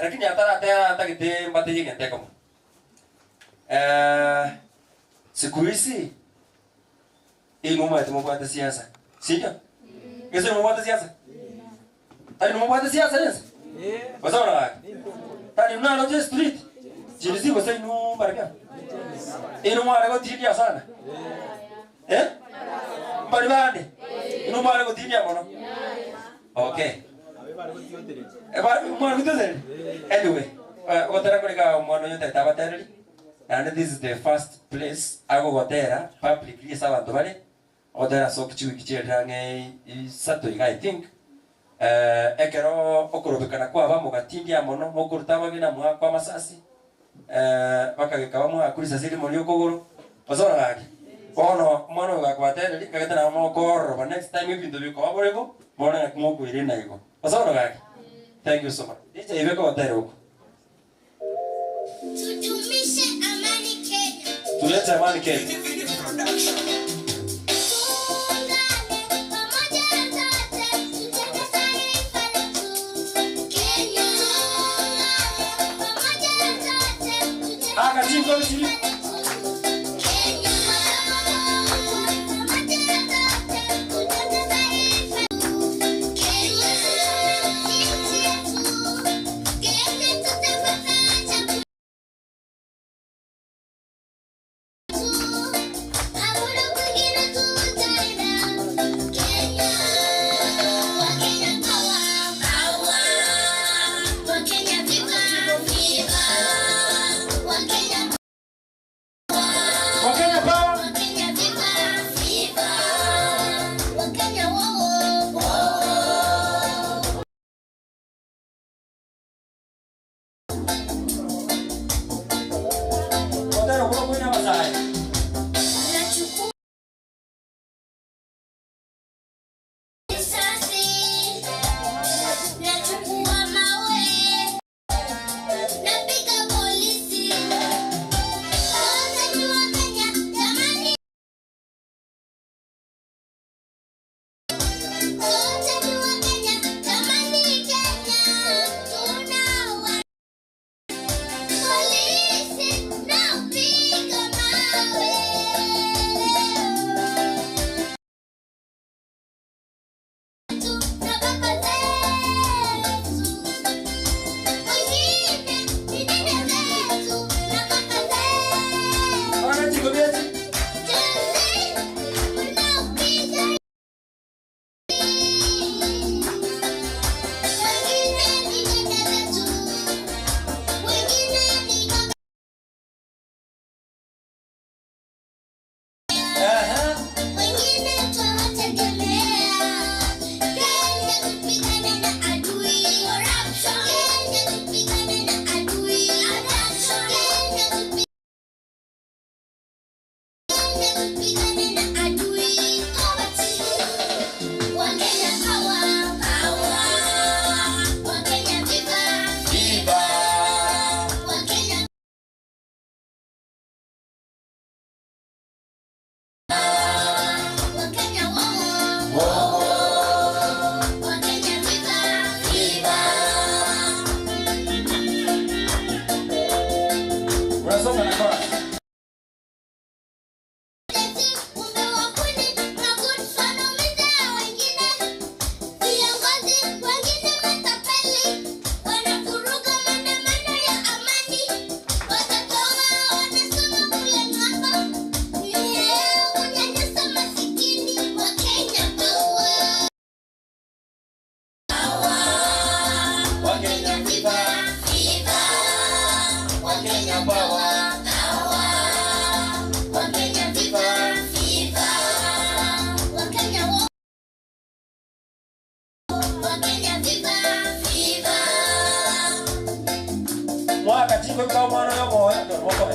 Lakini hata tagite mbate yenge kama siku hizi hii mama tumepata siasa sio ngese mumwate siasa tani mumwate siasa yes wasawa na tani mnalo je street jilizi kwa sasa inu baraka inu mwale ko tidia sana mbali bande inu mwale ko tidia mono okay anyway, gotera kurika mwana yote tabatereri and this is the first place ago gotera publicly sabantu bale gotera sok chiwi kicherange sato I think ekero okorobekana kwa bamo gatindia mono mokuruta bagina mwa kwa masasi bakageka bamwe kuri sasiri muri okogoro bazora gake bono mwana gakwatereri kagetana mokoro but next time ibintu bikoborego bona kumugwire naigo bazora gake. Thank you so much. DJ Ibeko watare huko. Tudumishe amani Kenya. Tulete amani Kenya. Pamoja sote tujenge taifa letu Kenya. Pamoja sote tujenge Aka chingo chini. Kenya. Pamoja sote tujenge taifa Kenya. Kenya tutapata chakula. Hakuna kwingine tutaenda. Kenya, Wakenya power, power. Wakenya viva, viva. Wakenya Akachiko kwa mwana yo moyo moko.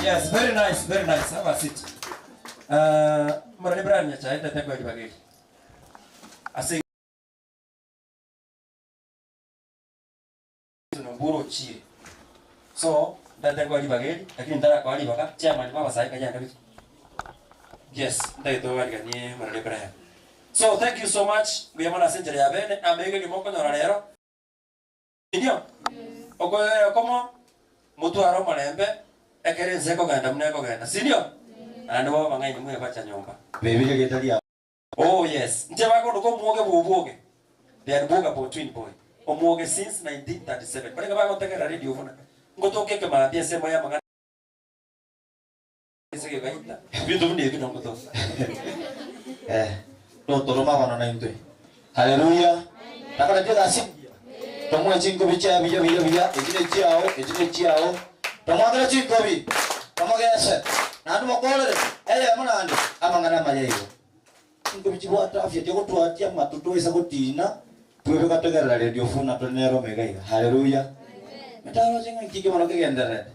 Yes, very nice, very nice. Have a seat. Mara Brian nyacha enda tekwa libageli. Ase nomburo chire. So, ndatekwa libageli, lakini ndara kwa libaga chairman baba saika jana kabisa. Yes, ndaito wali ni Mara Brian. So, thank you so much. Biyamana senjere ya bene amege kimoko nyora lero. Ndio? Okoyo komo mutu aro malembe ekerenze kogenda mune kogenda sindio and wo bangai mwe bacha nyomba bebire getaria. Oh yes, nje bako ndoko muoge bubuoge they are boga bo twin boy omuoge since 1937 barega bako tegera radio funa ngotoke ke mambia semo ya mangana sege gaita bintu mune bino ngoto no toroma bana na intwe. Haleluya. Takara tega si tomwe chinko bicha biya biya biya ejine chiao ejine chiao tomagera chinko bi tomagese nandu mokolere eye munandi amangana mayeyo chinko bichi bwata afya tyo twatia matuto isa kutina twebe kategera radio funa tonero megaiga. Haleluya. Metaro chinga kike mono kegenderere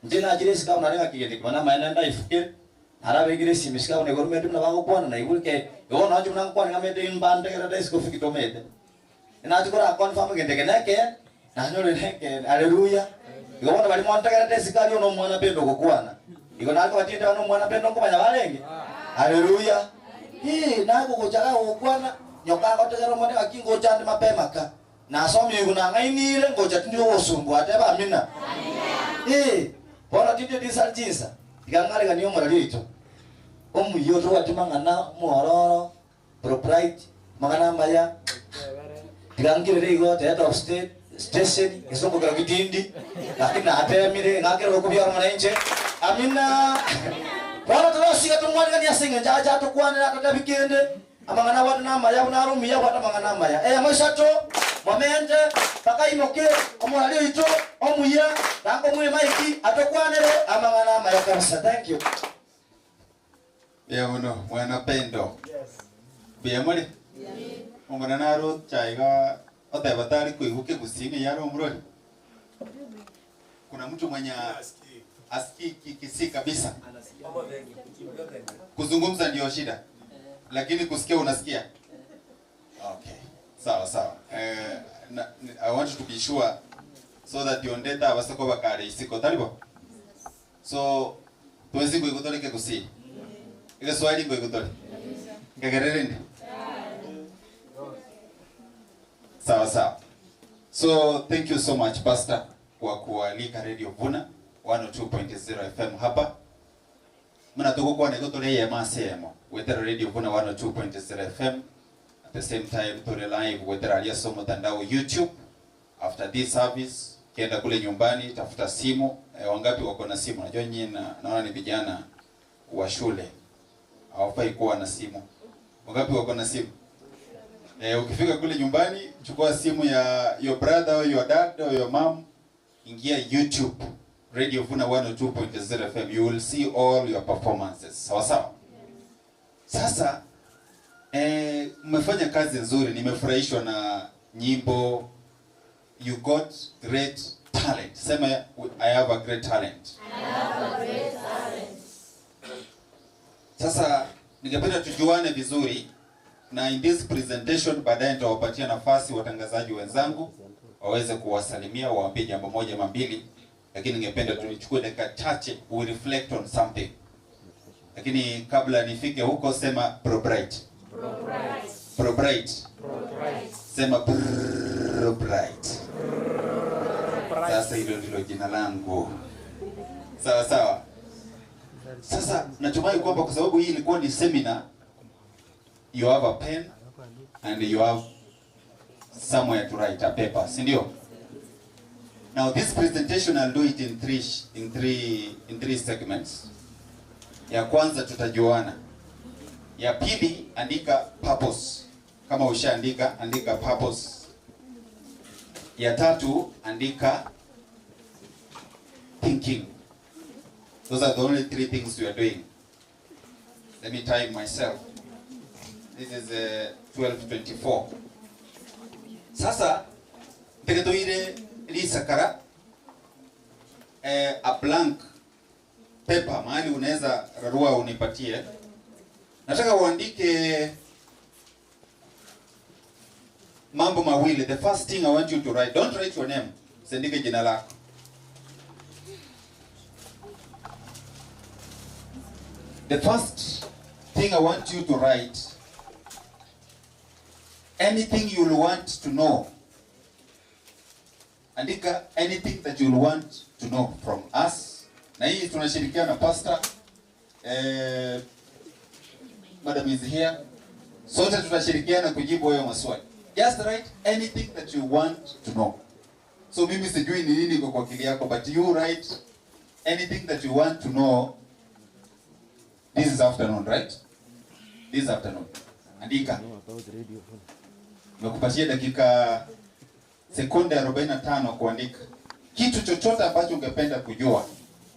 njina ajire sika unare ngakigende mana maena ndaifuke arabegire simisika une government mna bagokwana na igurike yona nje mna kwana ngamete imbande kera daisiko fikitomete nachikora confirm gendeke neke nanyore neke. Haleluya. Igobona bali mwantakera tesikali ono mwana pendo kokwana iko nako batinde ono mwana pendo ngomanya balenge. Haleluya. Hii nako gochaka kokwana nyoka kotegera mwana akingo chande mapema ka nasomi kuna ngainire ngoja tindio wosumbwa ateba amina. Eh bona tinde disalchisa ikangale kanyo moralito omuyo twatimangana muororo propriety mangana maya tigangire igo the head of state station isongo kira kitindi lakini atemire ngakira kubya mwananchi amina. Bwana turashika tumwalika ni asinga njaja tukwanira katabikende amangana watu na maya unarumiya watu amangana maya mwishato mwamente pakaimoke omwalio ito omuya tango mwe maiki atokwanire amangana maya kabisa. Thank you. Ya uno mwana pendo. Yes. Biamore. Omwana naro chaiga otebatari kuibuke kusini yaro mroli. Kuna mtu mwenye asikii kisi kabisa. Kuzungumza ndio shida. Lakini kusikia unasikia. Okay. Sawa sawa. I want you to be sure so that you ndeta abasako bakare isiko taribo. So tuwezi kuigutolike kusi. Ile swali ngoigutole. Ngegererende. Sawa sawa. So thank you so much Pastor kwa kualika Radio Vuna 102.0 FM hapa. Muna tuko kwa negotole ya masemo wetera Radio Vuna 102.0 FM. At the same time tuli live wetera aliaso mtandao YouTube. After this service kienda kule nyumbani tafuta simu. Wangapi wako na simu? Najua nyinyi naona ni vijana wa shule. Hawafai kuwa na simu. Wangapi wako na simu? Ukifika kule nyumbani chukua simu ya your brother or your dad or your mom, ingia YouTube Radio Vuna 102.0 FM, you will see all your performances. Sawa sawa. Sasa mmefanya kazi nzuri, nimefurahishwa na nyimbo. You got great talent. Sema I have a great talent. I have Sasa ningependa tujuane vizuri, na in this presentation baadaye nitawapatia nafasi watangazaji wenzangu waweze kuwasalimia, waambie jambo moja ama mbili, lakini ningependa tulichukue dakika chache we reflect on something. Lakini kabla nifike huko, sema ProBright. ProBright. ProBright. ProBright. Sema ProBright. Sasa hilo ndilo jina langu. Sawa sawa. Sasa natumai kwamba kwa sababu hii ilikuwa ni seminar, you have a pen and you have somewhere to write a paper, si ndio? Now this presentation I'll do it in three segments. Ya kwanza tutajuana. Ya pili andika purpose. Kama ushaandika, andika purpose. Ya tatu andika thinking. Those are the only three things we are doing. Let me time myself. This is 12:24. Sasa teketoire lisakara a blank paper mahali unaweza rarua unipatie. Nataka uandike mambo mawili. The first thing I want you to write, don't write your name. Sendike jina lako. The first thing I want you to write, anything you'll want to know. Andika anything that you'll want to know from us. Na hii tunashirikiana na pastor, madam is here. Sote tutashirikiana kujibu hayo maswali. Just write anything that you want to know. So mimi sijui ni nini kwa akili yako, but you write anything that you want to know. This is afternoon, right? This afternoon. Andika. Nimekupatia dakika sekunde 45 kuandika kitu chochote ambacho ungependa kujua.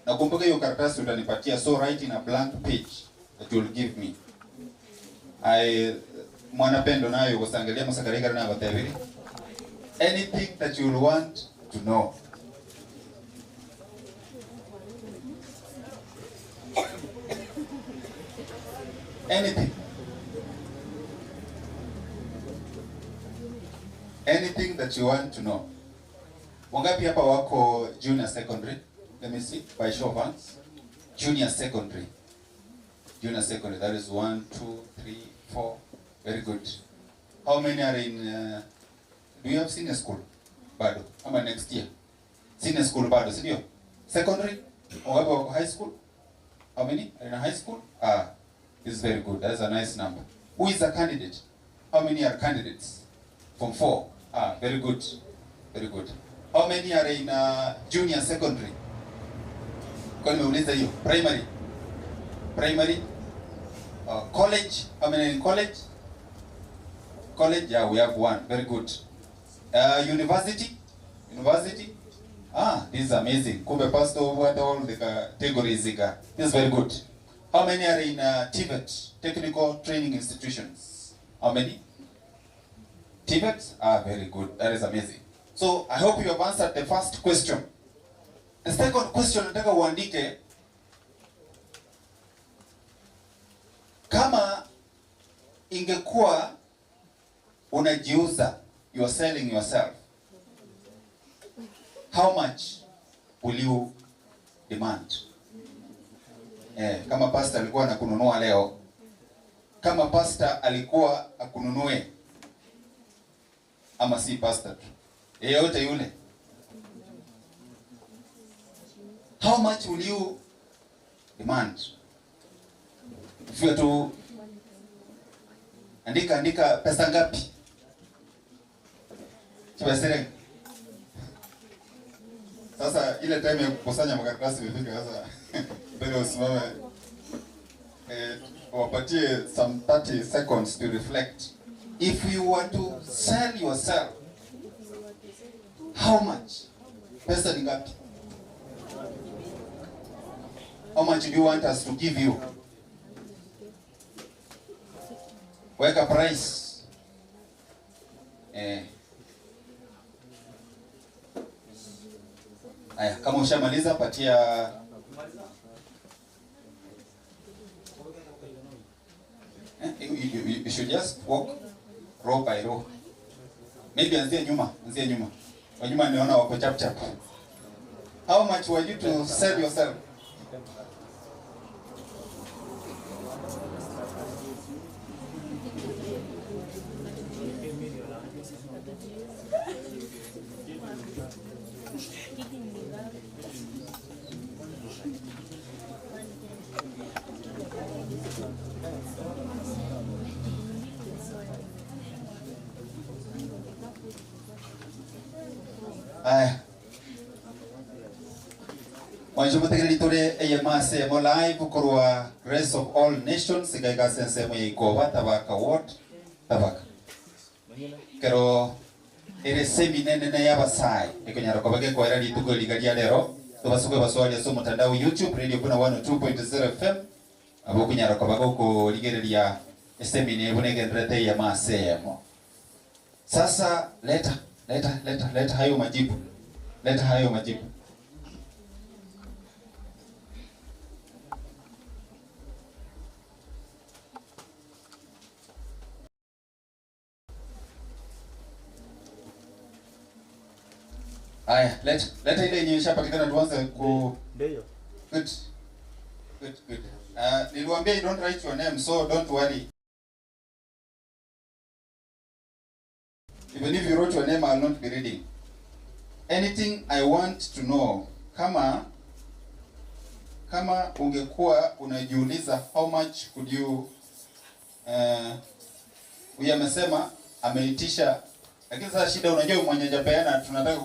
Na kumbuka hiyo karatasi utanipatia, so write in a blank page that you will give me. I mwanapendo nayo kusangalia masakarika na bataviri. Anything that you will want to know. Anything. Anything that you want to know. Wangapi hapa wako junior secondary? Let me see, by show of hands. Junior secondary. Junior secondary, that is 1, 2, 3, 4. Very good. How many are in, do you have senior school? Bado. Ama next year? Senior school bado, sindio? Secondary? Wangapi wako high school? How many are in high school? Ah, this is very good. That is a nice number. Who is a candidate? How many are candidates? From 4. Ah, very good. Very good. How many are in junior secondary? Kwa nimeuliza hiyo. Primary. Primary. College. How many in college? College, yeah, we have one. Very good. University. University. Ah, this is amazing. Kumbe pastor over all the categories. This is very good. How many are in TVET, technical training institutions? How many? TVET? Ah, very good. That is amazing. So I hope you have answered the first question. The second question nataka uandike, kama ingekuwa unajiuza, you are selling yourself, how much will you demand? Kama pastor alikuwa anakununua leo, kama pastor alikuwa akununue, ama si pastor tu, yeyote yule, how much will you demand? If you to andika andika pesa ngapi? Chibasere. Sasa ile time ya kukusanya makaratasi imefika sasa. Mbele usimame. Wapatie some 30 seconds to reflect. If you want to sell yourself, how much? Pesa ni ngapi? How much do you want us to give you? Weka price. Aya, kama ushamaliza patia. You should just walk row by row. Maybe anzia nyuma, anzia nyuma. Kwa nyuma niona wako chap chap. How much were you to sell yourself? Aya. Mwanjo tore eyemase mo live korwa Grace of All Nations igaiga sense mo ikoba Tabaka ward Tabaka. Kero ere semine nene yabasai ekonyara kobage koera rituko ligaria lero tobasuke baswali so mutandao YouTube Radio Vuna 102.0 FM abo kunyara kobago ko ligereria esemine bunegenrete yamase mo. Sasa leta leta leta leta hayo majibu. Leta hayo majibu. Aya, leta ile yenye ishapatikana tuanze ku ndio. Good. Good, good. Niliwaambia you don't write your name, so don't worry. Even if you wrote your name, I'll not be reading. Anything I want to know, kama ungekuwa unajiuliza how much could you huyu amesema ameitisha, lakini sasa shida unajua mwenye hajapeana tunataka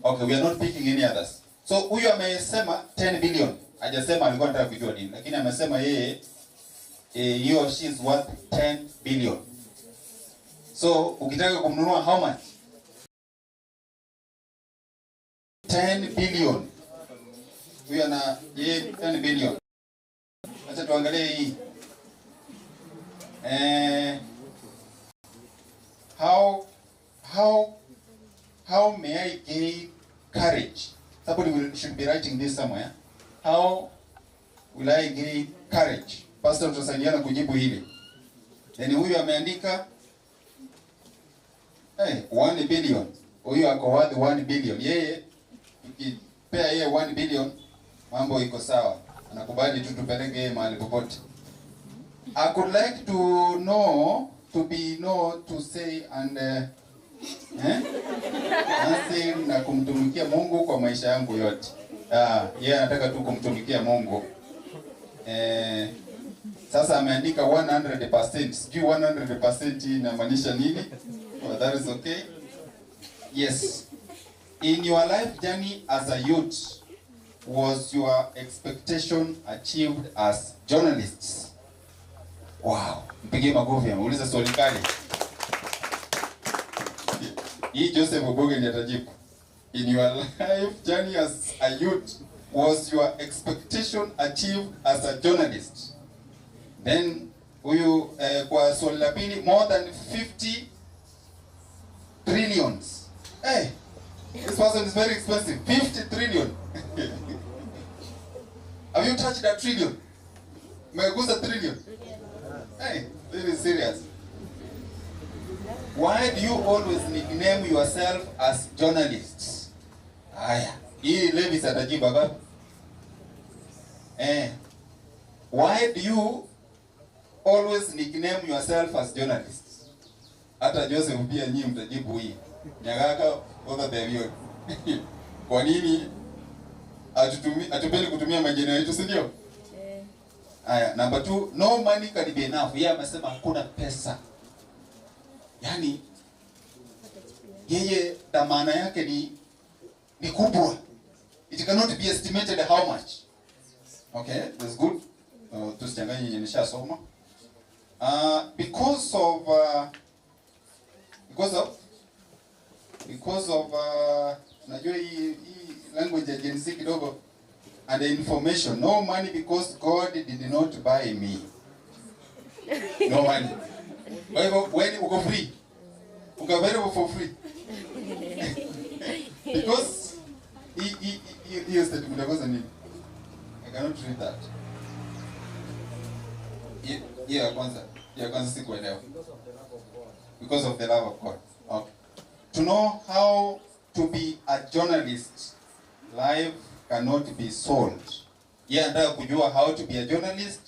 okay, we are not picking any others. So huyu amesema 10 billion. Hajasema alikuwa anataka kujua nini, lakini amesema yeye he or she is worth 10 billion. So ukitaka kumnunua how much? 10 billion. Huyu ana yeye 10 billion. Acha tuangalie hii. How may I gain courage? Somebody should be writing this somewhere. How will I gain courage? Pastor tutasaidiana kujibu hili. Then huyu ameandika 1 billion. Huyu ako worth 1 billion. Yeye ukipea yeye 1 billion mambo iko sawa. Anakubali tu tupeleke yeye mahali popote. I could like to know, to be know, to say and Nasi na kumtumikia Mungu kwa maisha yangu yote. Yeye anataka tu kumtumikia Mungu. Sasa ameandika 100%. Sijui 100% inamaanisha nini? But that is okay. Yes. In your life journey as a youth, was your expectation achieved as journalists? Wow. Mpigie makofi, ameuliza swali kali. Hii Joseph Oboge ndiye atajibu. In your life journey as a youth, was your expectation achieved as a journalist? Then huyu kwa swali la pili, more than 50 trillions. Hey, this person is very expensive. 50 trillion. Have you touched a trillion? Megusa trillion. Hey, this is serious. Why do you always nickname yourself as journalists? Aya, hii Levis atajibu hapa. Why do you always nickname yourself as journalists? Hata Joseph pia nyinyi mtajibu hii. Nyagaka other than you. Kwa nini hatupendi kutumia majina yetu, si ndio? Aya, number 2, no money can be enough. Yeye amesema hakuna pesa. Yani yeye dhamana yake ni kubwa. It cannot be estimated how much. Okay, that's good. Tusichanganye yenye nishasoma. Because of unajua hii language ya Gen Z kidogo, and the information, no money because God did not buy me. No money. Kwa hivyo when uko free, uko available for free. Because hiyo statement ya kwanza nini? I cannot read that. Hiyo ya kwanza. Ya kwanza sikuelewa. Because of the love of God. Okay. To know how to be a journalist, life cannot be sold. Yeye anataka kujua how to be a journalist.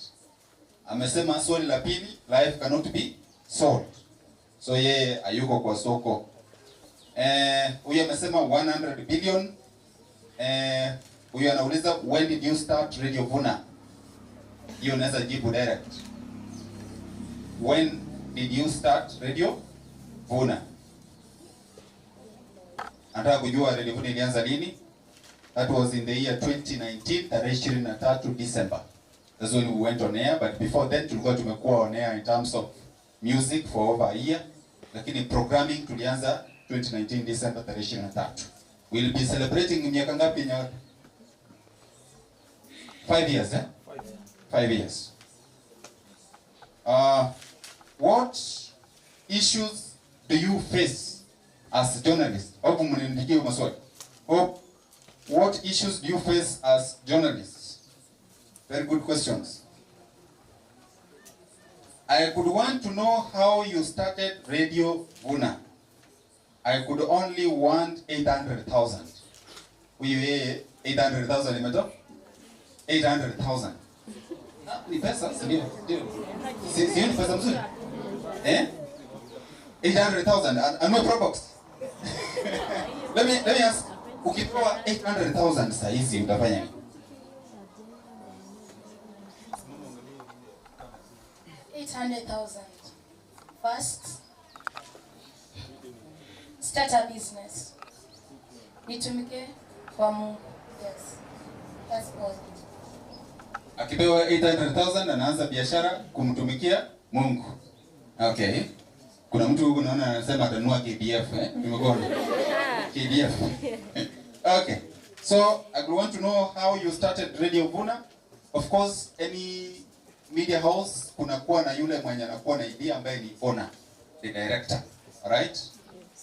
Amesema swali la pili, life cannot be sold. So yeye hayuko kwa soko. Huyu amesema 100 billion. Huyu anauliza when did you start Radio Vuna? Hiyo unaweza jibu direct. When did you start Radio Vuna? Anataka kujua Radio Vuna ilianza lini? That was in the year 2019, tarehe 23 December. That's when we went on air, but before then tulikuwa tumekuwa on air in terms of music for over a year. Lakini programming tulianza 2019 December tarehe 23. We'll be celebrating miaka ngapi? 5 years, eh? 5 years. What issues do you face as journalists? Hope mniandikie maswali. Hope, what issues do you face as journalists? Very good questions. I could want to know how you started Radio Vuna. I could only want 800,000. We 800,000 imetoka? 800,000. Ni pesa, ndio. Sio ni pesa mzuri. Eh? 800,000 and no pro box. Let me ask, ukipewa 800,000 saa hizi utafanya nini? 800,000. First, start a business. Nitumike kwa Mungu. Yes. That's all. Akipewa 800,000 anaanza biashara kumtumikia Mungu. Okay. Kuna mtu huko naona anasema atanunua KDF, eh? Nimekuona. KDF. Okay. So, I want to know how you started Radio Vuna. Of course, any media house kunakuwa na yule mwenye anakuwa na idea ambaye ni owner, the director. All right?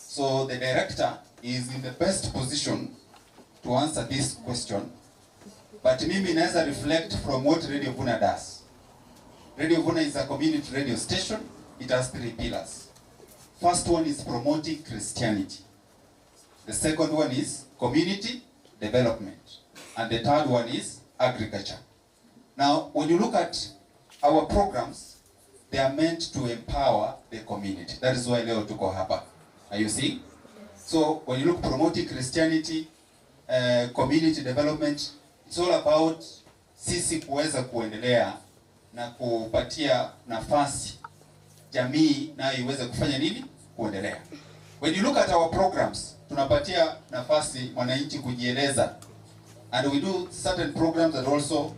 So, the director is in the best position to answer this question. But mimi naweza reflect from what Radio Vuna does. Radio Vuna is a community radio station. It has 3 pillars. First one is promoting Christianity. The second one is community development. And the third one is agriculture. Now, when you look at our programs, they are meant to empower the community. That is why leo tuko hapa. Are you seeing? So, when you look promoting Christianity, community development, it's all about sisi kuweza kuendelea na kupatia nafasi jamii nayo iweze kufanya nini? Kuendelea. When you look at our programs, tunapatia nafasi mwananchi kujieleza. And we do certain programs that also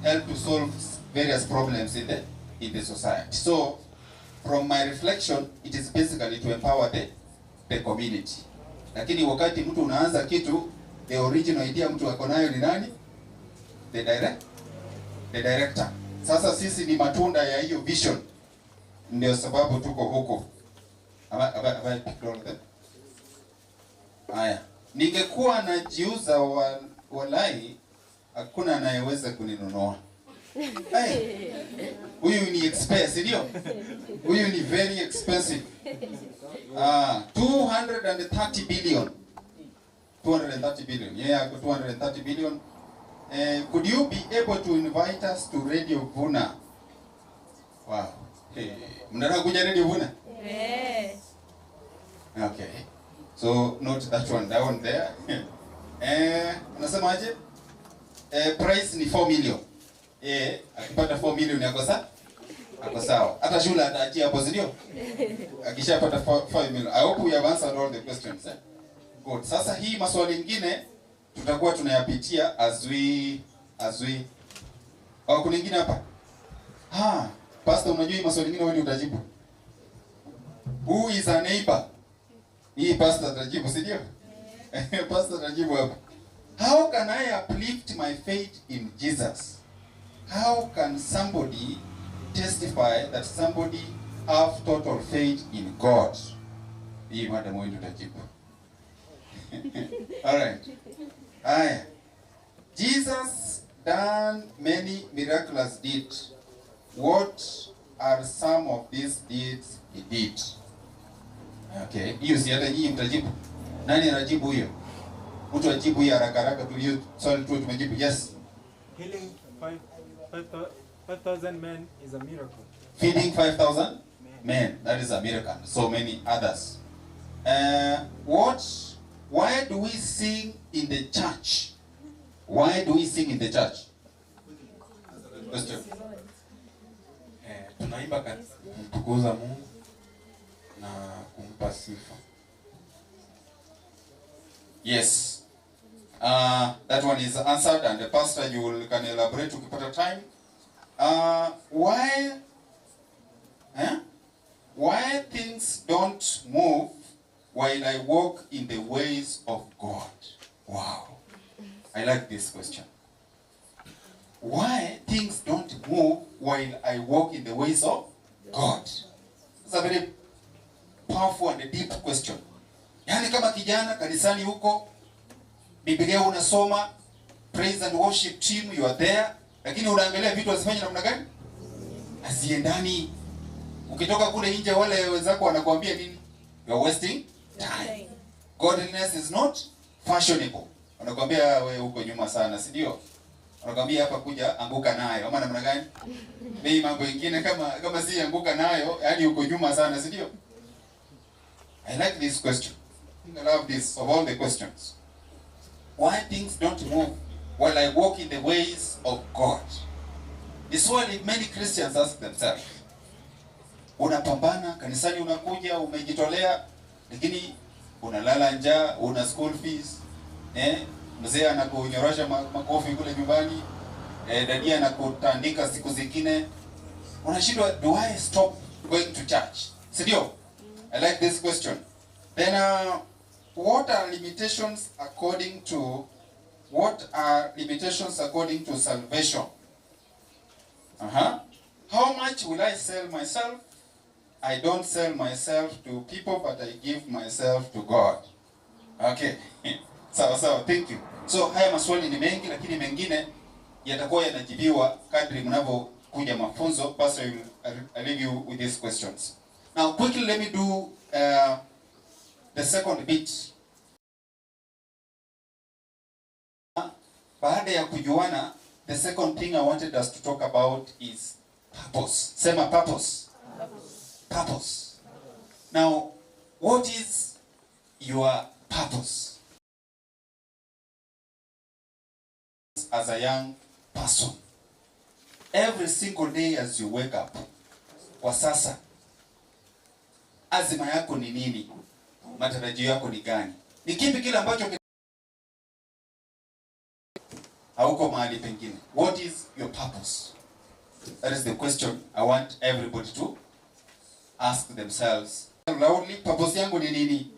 help to solve various problems in the society. So, from my reflection, it is basically to empower the community. Lakini wakati mtu unaanza kitu, the original idea mtu ako nayo ni nani? The director. Sasa sisi ni matunda ya hiyo vision. Ndio sababu tuko huko. Haya. Ningekuwa najiuza walai, hakuna anayeweza kuninunua. Hey, huyu ni expensive, ndio? Huyu ni very expensive. 230 billion. 230 billion. Yeah, 230 billion. Could you be able to invite us to Radio Vuna? Wow. Hey, mnataka kuja Radio Vuna? Yes. Okay. So note that one down there. Anasemaje? Price ni 4 million. Akipata 4 million yako sawa? Ako sawa. Hata shule ataachia hapo, si ndio? Akishapata 5 million. I hope we have answered all the questions. Eh? Good. Sasa hii maswali mengine tutakuwa tunayapitia as we. Kuna nyingine hapa? Ah, pastor, unajua hii maswali mengine wewe utajibu. Who is a neighbor? Hii pastor atajibu, si ndio? Pastor atajibu hapa. How can I uplift my faith in Jesus? How can somebody testify that somebody have total faith in God? Hii madam wewe utajibu. All right. Aya. Jesus done many miraculous deeds. What are some of these deeds he did? Okay, hiyo si hata nyinyi mtajibu. Nani anajibu hiyo? Mtu ajibu hiyo haraka haraka tu, hiyo swali tu tumejibu. Yes. Healing 5,000 men is a miracle. Feeding 5,000 men, that is a miracle. So many others. Why do we sing in the church? Why do we sing in the church? Question. Tunaimba kumtukuza Mungu na kumpa sifa. Yes. That one is answered, and the pastor, you can elaborate ukipata time. Why things don't move while I walk in the ways of God? Wow. I like this question. Why things don't move while I walk in the ways of God? It's a very powerful and a deep question. Yani kama kijana kanisani huko, Biblia unasoma, praise and worship team, you are there, lakini unaangalia vitu hazifanye namna gani? Haziendani. Ukitoka kule nje wale wenzako wanakuambia nini? You are wasting time. Godliness is not fashionable. Wanakuambia wewe uko nyuma sana, si ndio? Wanakuambia hapa kuja anguka nayo. Ama namna gani? Mimi mambo mengine kama si anguka nayo, yani uko nyuma sana, si ndio? I like this question. I love this of all the questions. Why things don't move while I walk in the ways of God? This one many Christians ask themselves. Unapambana, kanisani unakuja, umejitolea, lakini unalala njaa, una school fees, mzee anakunyorosha makofi kule nyumbani, dadia anakutandika siku zingine. Unashindwa, do I stop going to church? Si ndio? I like this question. Then what are limitations according to salvation? How much will I sell myself? I don't sell myself to people, but I give myself to God. Okay. Sawa sawa, thank you. So haya maswali ni mengi, lakini mengine yatakuwa yanajibiwa kadri mnavyokuja mafunzo. Pastor, I leave you with these questions. Now quickly let me do the second bit. Baada ya kujuana, the second thing I wanted us to talk about is purpose. Sema purpose. Purpose. Now, what is your purpose as a young person? Every single day as you wake up, kwa sasa, azima yako ni nini? Matarajio yako ni gani? Ni kipi kile ambacho hauko mahali pengine? What is your purpose? That is the question I want everybody to ask themselves loudly. Purpose yangu ni nini?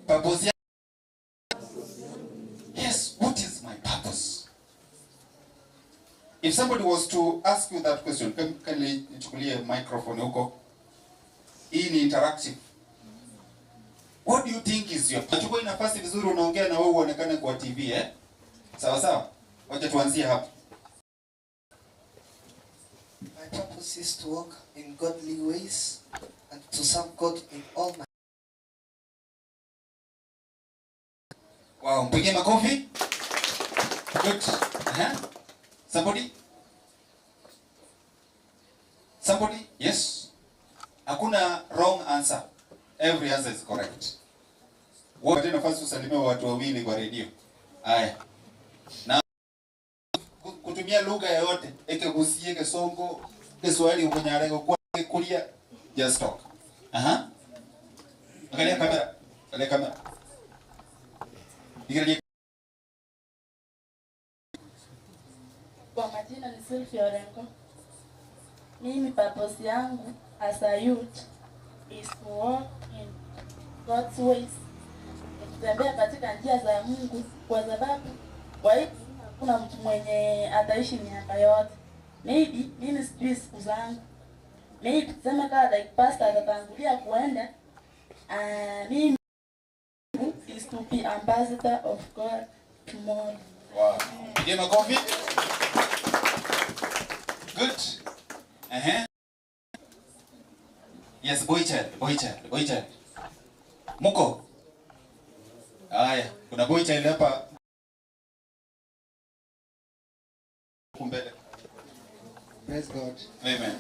Purpose yangu. Yes, what is my purpose? If somebody was to ask you that question, can nichukulie microphone huko? Hii ni interactive. What do you think is your purpose? Chukua nafasi vizuri, unaongea na wewe uonekane kwa TV, eh? Sawa sawa. Wacha tuanzie hapo. My purpose is to walk in godly ways and to serve God in all my... Wow, mpigie makofi. Good. Somebody? Somebody? Yes. Hakuna wrong answer. Every answer is correct. Wote nafasi usalimie watu wawili kwa radio. Haya. Na kutumia lugha yoyote, Ekegusii, Kesongo, Kiswahili, Ukunyarego, kwa Kuria, just talk. Angalia kamera. Angalia kamera. Kwa majina ni Sylvia Orengo. Mimi purpose yangu as a youth is to walk in God's ways. Kutembea katika njia za Mungu, kwa sababu kwa hiyo hakuna mtu mwenye ataishi miaka yote. Maybe mimi sijui siku zangu. Maybe tuseme kama like pastor atatangulia kuenda. Mimi is to be ambassador of God tomorrow. Wow. Give a coffee. Good. Yes, boy child, boy child, boy child. Muko? Haya, kuna boy child hapa mbele. Praise God. Amen.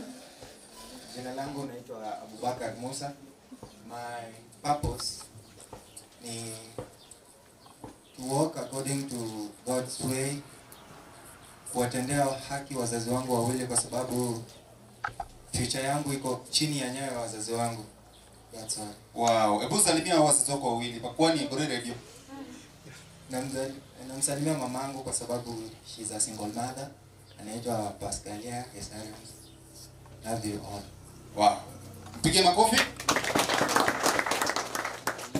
Jina langu naitwa Abubakar Musa. My purpose ni to walk according to God's way, kuwatendea haki wazazi wangu wawili kwa sababu future yangu iko chini ya nyayo ya wazazi wangu. That's all. Wow, hebu salimia wazazi wako wawili. Pakuwa ni bure radio. Namsalimia mamangu kwa sababu she's a single mother. Anaitwa Pascalia Esara. Love you all. Wow. Mpige makofi.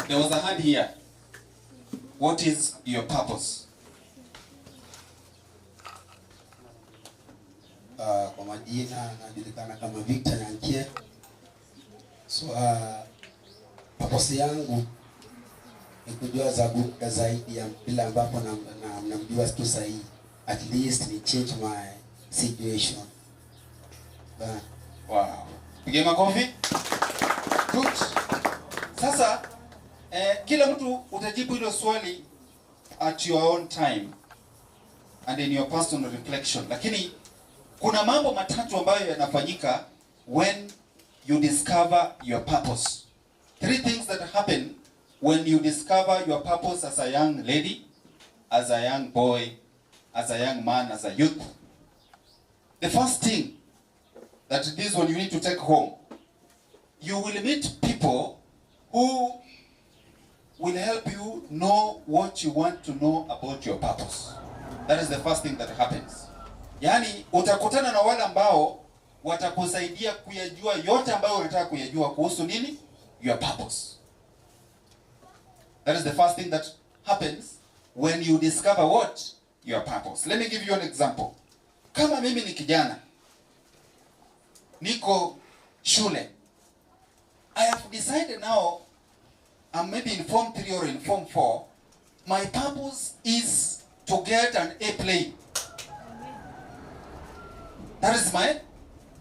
There was a hand here. What is your purpose? Kwa majina najulikana kama Victor Nyankie. So purpose yangu ni kujua zaidi ya bila ambapo namjua tu sahihi. At least ni change my situation. But, wow. Pige makofi. Good. Sasa kila mtu utajibu hilo swali at your own time and in your personal reflection. Lakini kuna mambo matatu ambayo yanafanyika when you discover your purpose. Three things that happen when you discover your purpose as a young lady, as a young boy, as a young man, as a youth. The first thing that this one you need to take home, you will meet people who will help you know what you want to know about your purpose. That is the first thing that happens. Yani utakutana na wale ambao watakusaidia kuyajua yote ambayo unataka kuyajua kuhusu nini? Your purpose. That is the first thing that happens when you discover what? Your purpose. Let me give you an example. Kama mimi ni kijana, niko shule, I have decided now, I'm maybe in form 3 or in form 4, my purpose is to get an A plane. That is my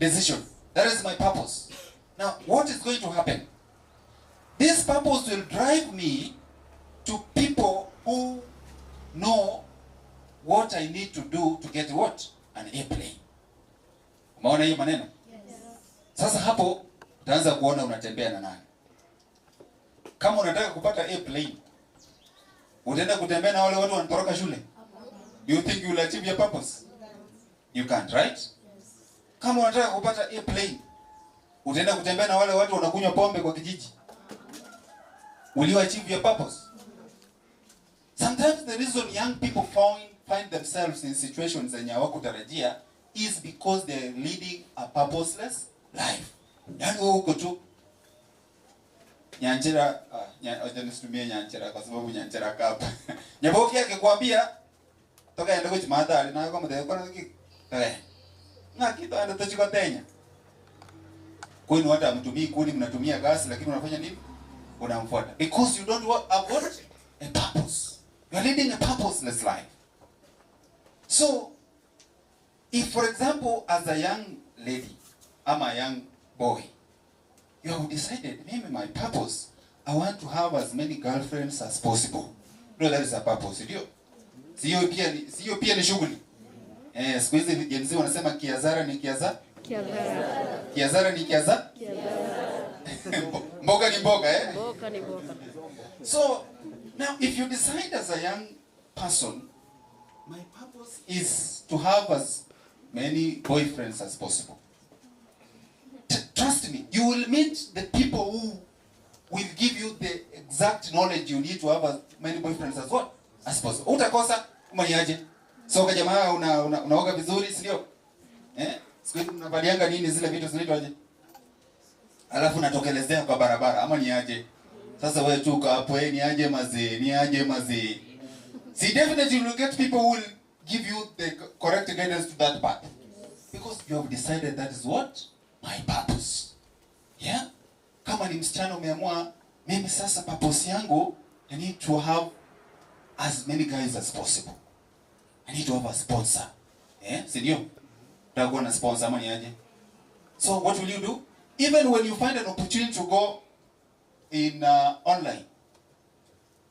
decision. That is my purpose. Now, what is going to happen? This purpose will drive me to people who know what I need to do to get what? An airplane. Umeona hiyo maneno? Yes. Sasa hapo utaanza kuona unatembea na nani. Kama unataka kupata airplane, utaenda kutembea na wale watu wanatoroka shule? Do you think you will achieve your purpose? You can't, right? Yes. Kama unataka kupata airplane, utaenda kutembea na wale watu wanakunywa pombe kwa kijiji? Will you achieve your purpose? Sometimes the reason young people find themselves in situations zenye hawakutarajia is because they're leading a purposeless life. Yaani wewe uko tu Nyanchera, nisitumie Nyanchera kwa sababu Nyanchera kapa. Nyaboki akikwambia toka ende kuchimata na kwa mtego kwa niki. Toka. Na kitu ende tochikotenya. Kwani hata mtumii kuni, mnatumia gas, lakini unafanya nini? Unamfuata. Because you don't have what? A purpose. You are leading a purposeless life. So, if for example, as a young lady, I'm a young boy, you have decided, maybe my purpose, I want to have as many girlfriends as possible. No, that is a purpose, ndio? Sio pia ni shughuli. Siku hizi Gen Z wanasema kiazara ni kiaza? Kiazara. Kiazara ni kiaza? Kiazara. Mboga ni mboga, eh? Mboga ni mboga. So, now if you decide as a young person, my purpose is to have as many boyfriends as possible. Trust me, you will meet the people who will give you the exact knowledge you need to have as many boyfriends as what? As possible. Utakosa umaniaje? So kwa jamaa unaoga vizuri, si ndio? Eh? Siku hizi mnavalianga nini zile vitu zinaitwaje? Alafu natokelezea kwa barabara ama niaje? Sasa wewe tu hapo, ni aje mazee, ni aje mazee. See, definitely you will get people who will give you the correct guidance to that path. Because you have decided that is what? My purpose. Yeah? Kama ni msichana umeamua, mimi sasa purpose yangu, I need to have as many guys as possible. I need to have a sponsor. Eh? Si ndio? Utakuwa na sponsor ama ni aje? So what will you do? Even when you find an opportunity to go in online,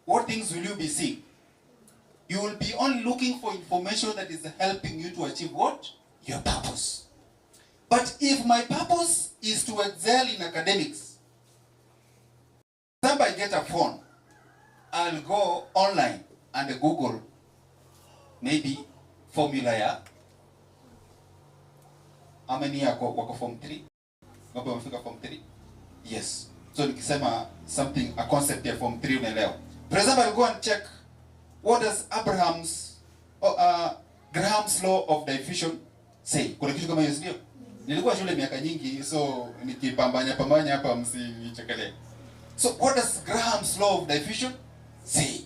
what things will you be seeing? You will be only looking for information that is helping you to achieve what? Your purpose. But if my purpose is to excel in academics, example, I get a phone, I'll go online and Google maybe formula ya how many wako form 3? Ngapi wamefika form 3? Yes. So nikisema something, a concept ya form 3 unaelewa. For example, I'll go and check what does Graham's law of diffusion say. Kuna kitu kama hiyo, sio? Nilikuwa shule miaka nyingi, so nikipambanya pambanya hapa msinichekelee. So what does Graham's law of diffusion say?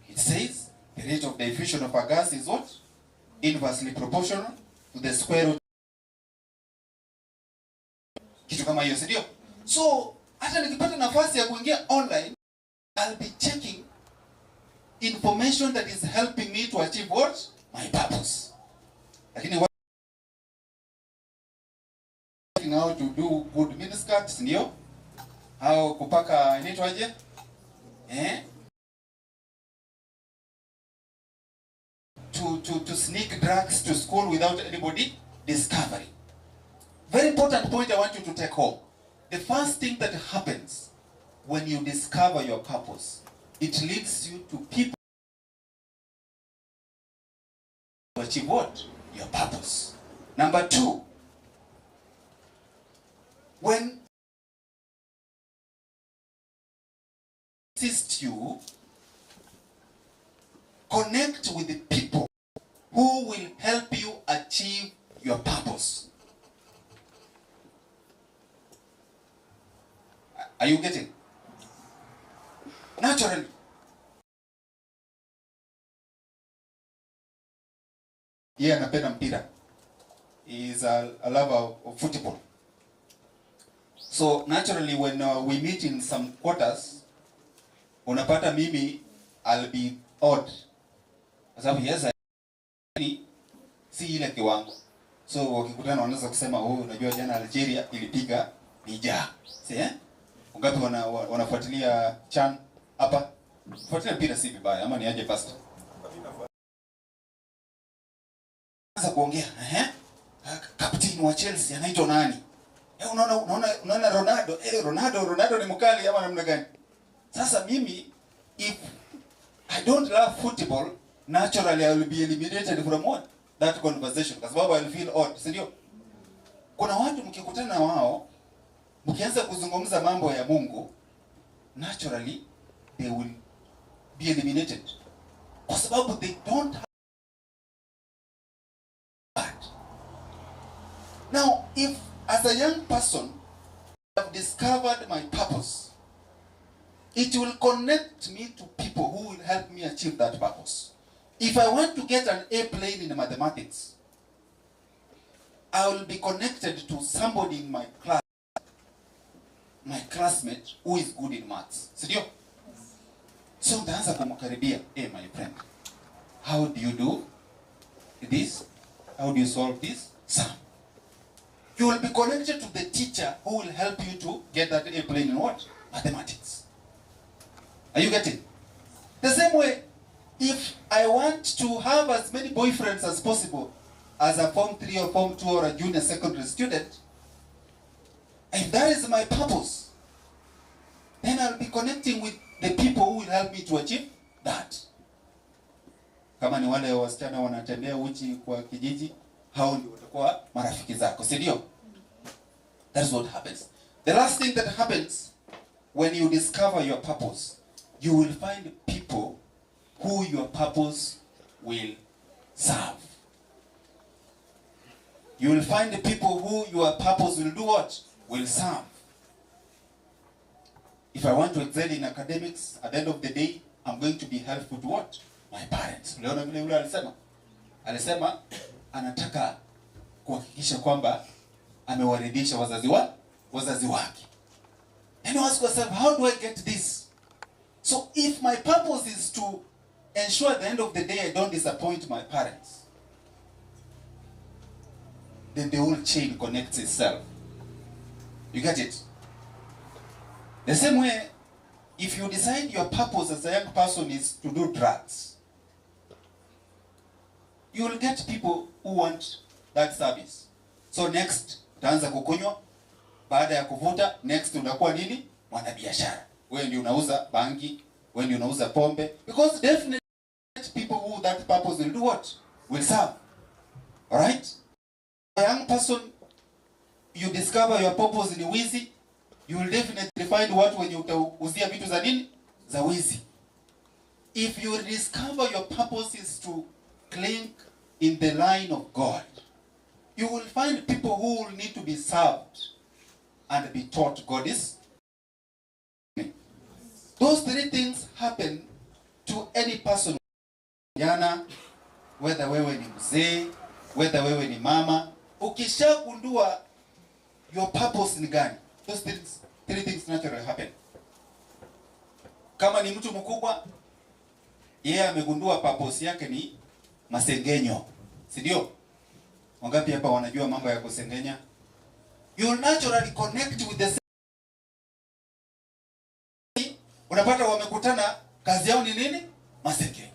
It says the rate of diffusion of a gas is what? Inversely proportional to the square root. Kitu kama hiyo, sio? So hata nikipata nafasi ya kuingia online, I'll be checking information that is helping me to achieve what? My purpose. Lakini how to do good miniskirts, ndio? Au kupaka inaitwaje? Eh? To sneak drugs to school without anybody discovering. Very important point I want you to take home. The first thing that happens when you discover your purpose, it leads you to people to achieve what? Your purpose. Number two, when assist you, connect with the people who will help you achieve your purpose. Are you getting? Naturally. Yeye anapenda mpira. He is a lover of football. So naturally when we meet in some quarters, unapata mimi I'll be odd. Kwa sababu yes, si ile kiwango. So wakikutana wanaweza kusema, oh, unajua jana Algeria ilipiga Niger. Si eh? Wangapi wanafuatilia CHAN hapa? Fuatilia mpira si vibaya, ama ni aje pastor? Anza kuongea, eh? Captain wa Chelsea anaitwa nani? Eh, unaona Ronaldo, eh, Ronaldo ni mkali ama namna gani? Sasa mimi if I don't love football, naturally I will be eliminated from what? That conversation. Kwa sababu I will feel odd, si ndio? Kuna watu mkikutana wao, mkianza kuzungumza mambo ya Mungu, naturally they will be eliminated. Kwa sababu they don't have that. Now, if as a young person I have discovered my purpose, it will connect me to people who will help me achieve that purpose. If I want to get an A plane in mathematics, I will be connected to somebody in my class, my classmate who is good in maths. Sindio? So nitaanza kumkaribia, hey my friend, how do you do this? How do you solve this sum? You will be connected to the teacher who will help you to get that A plane in what? Mathematics. Are you getting? The same way, if I want to have as many boyfriends as possible as a Form 3 or Form 2 or a junior secondary student, if that is my purpose, then I'll be connecting with the people who will help me to achieve that. Kama ni wale wasichana wanatembea uchi kwa kijiji, hao ndio watakuwa marafiki zako, si ndio? That is what happens. The last thing that happens when you discover your purpose, you will find people who your purpose will serve. You will find the people who your purpose will do what? Will serve. If I want to excel in academics, at the end of the day, I'm going to be helpful to what? My parents. Uliona vile yule alisema? Alisema anataka kuhakikisha kwamba amewaridhisha wazazi wake. And you ask yourself, how do I get this? So if my purpose is to ensure at the end of the day I don't disappoint my parents, then the whole chain connects itself. You get it? The same way, if you decide your purpose as a young person is to do drugs, you will get people who want that service. So next, utaanza kukunywa, baada ya kuvuta, next unakuwa nini? Mwanabiashara. Wewe ndio unauza bangi, wewe ndio unauza pombe. Because definitely people who that purpose will do what? Will serve. Alright? A young person, you discover your purpose ni wizi, you will definitely find watu wenye utauzia vitu za nini? Za wizi. If you discover your purpose is to cling in the line of God, you will find people who will need to be served and be taught God is. Those three things happen to any person. Jana, whether wewe ni mzee, whether wewe ni mama, ukishagundua your purpose ni gani, those three things naturally happen. Kama ni mtu mkubwa, yeye amegundua purpose yake ni masengenyo, si ndio? Wangapi hapa wanajua mambo ya kusengenya? You will naturally connect with the same. Unapata wamekutana, kazi yao ni nini? Masengenyo.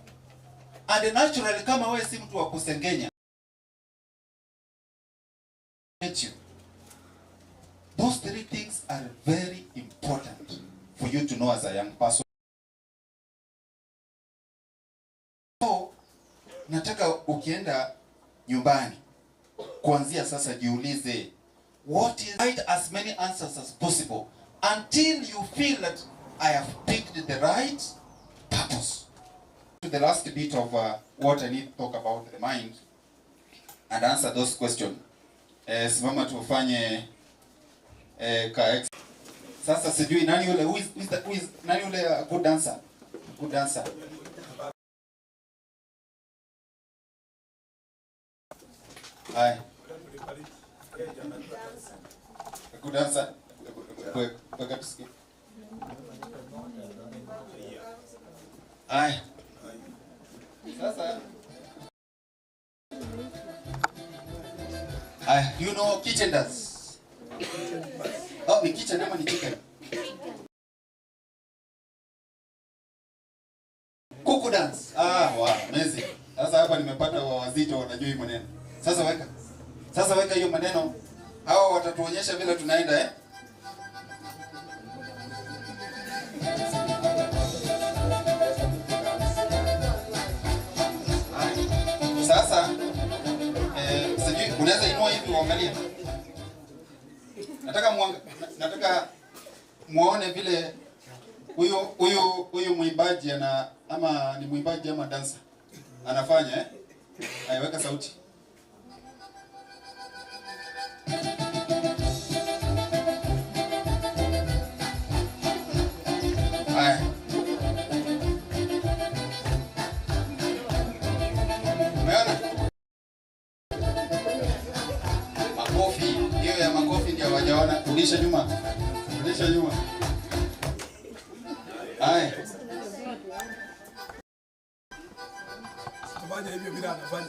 And naturally kama wewe si mtu wa kusengenya, you. Those three things are very important for you to know as a young person. So, nataka ukienda nyumbani, kuanzia sasa jiulize, what is, write as many answers as possible until you feel that I have picked the right purpose. To the last bit of what I need to talk about the mind and answer those questions. Simama tufanye ka sasa sijui nani yule who is nani yule good dancer? Good dancer. Hi. Good dancer. Hi. Sasa. You know kitchen dance. Oh, ni kitchen ama ni chicken? Kuku dance. Ah, wow, amazing. Sasa hapa nimepata wazito wanajua hii maneno. Sasa weka. Sasa weka hiyo maneno. Hawa watatuonyesha vile tunaenda eh? Sasa sijui unaweza inua hivi uangalie. Nataka muone vile huyu mwimbaji ana ama ni mwimbaji ama dancer anafanya eh? Aiweka sauti. Haya. Umeona? Makofi, hiyo ya makofi ndio hawajaona. Rudisha nyuma. Rudisha nyuma. Haya. Tufanye hivyo bila anafanya.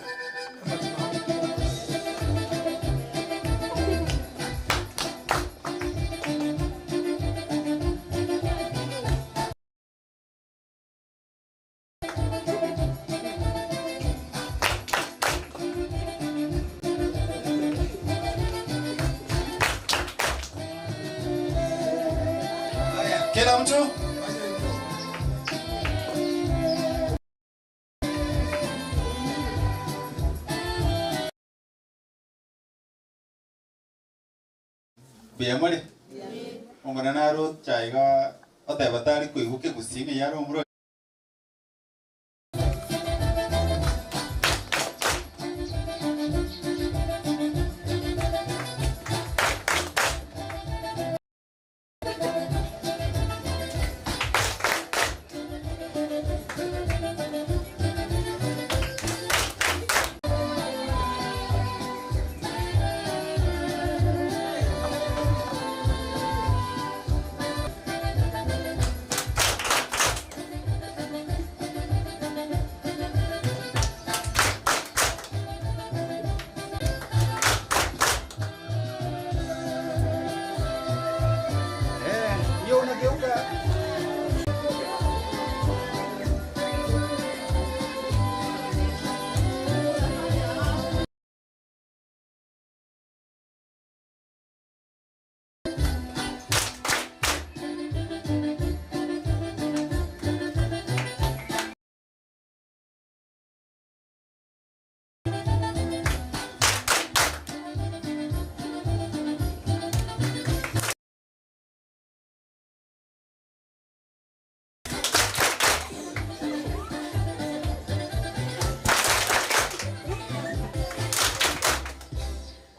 Kila mtu biyamore ongana naro chaiga otebatari kuiguke gusini yaro muro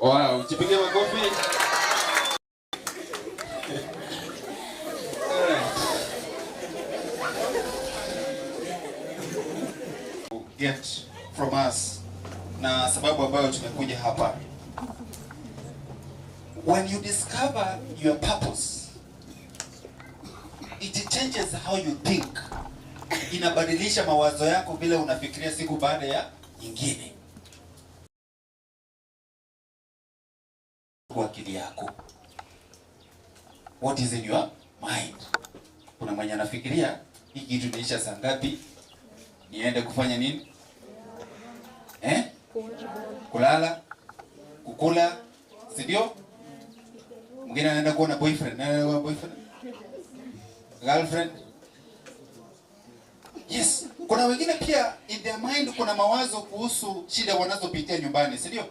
Wow, jipige makofi. Get from us na sababu ambayo tumekuja hapa. When you discover your purpose, it changes how you think. Inabadilisha mawazo yako vile unafikiria siku baada ya nyingine. Kwa akili yako, what is in your mind? Kuna mwenye anafikiria hii kitu niisha saa ngapi, niende kufanya nini? Kulala, kukula, si ndio? Mwingine anaenda kuona boyfriend, anaenda kuona boyfriend, girlfriend. Yes, kuna wengine pia in their mind kuna mawazo kuhusu shida wanazopitia nyumbani, si ndio?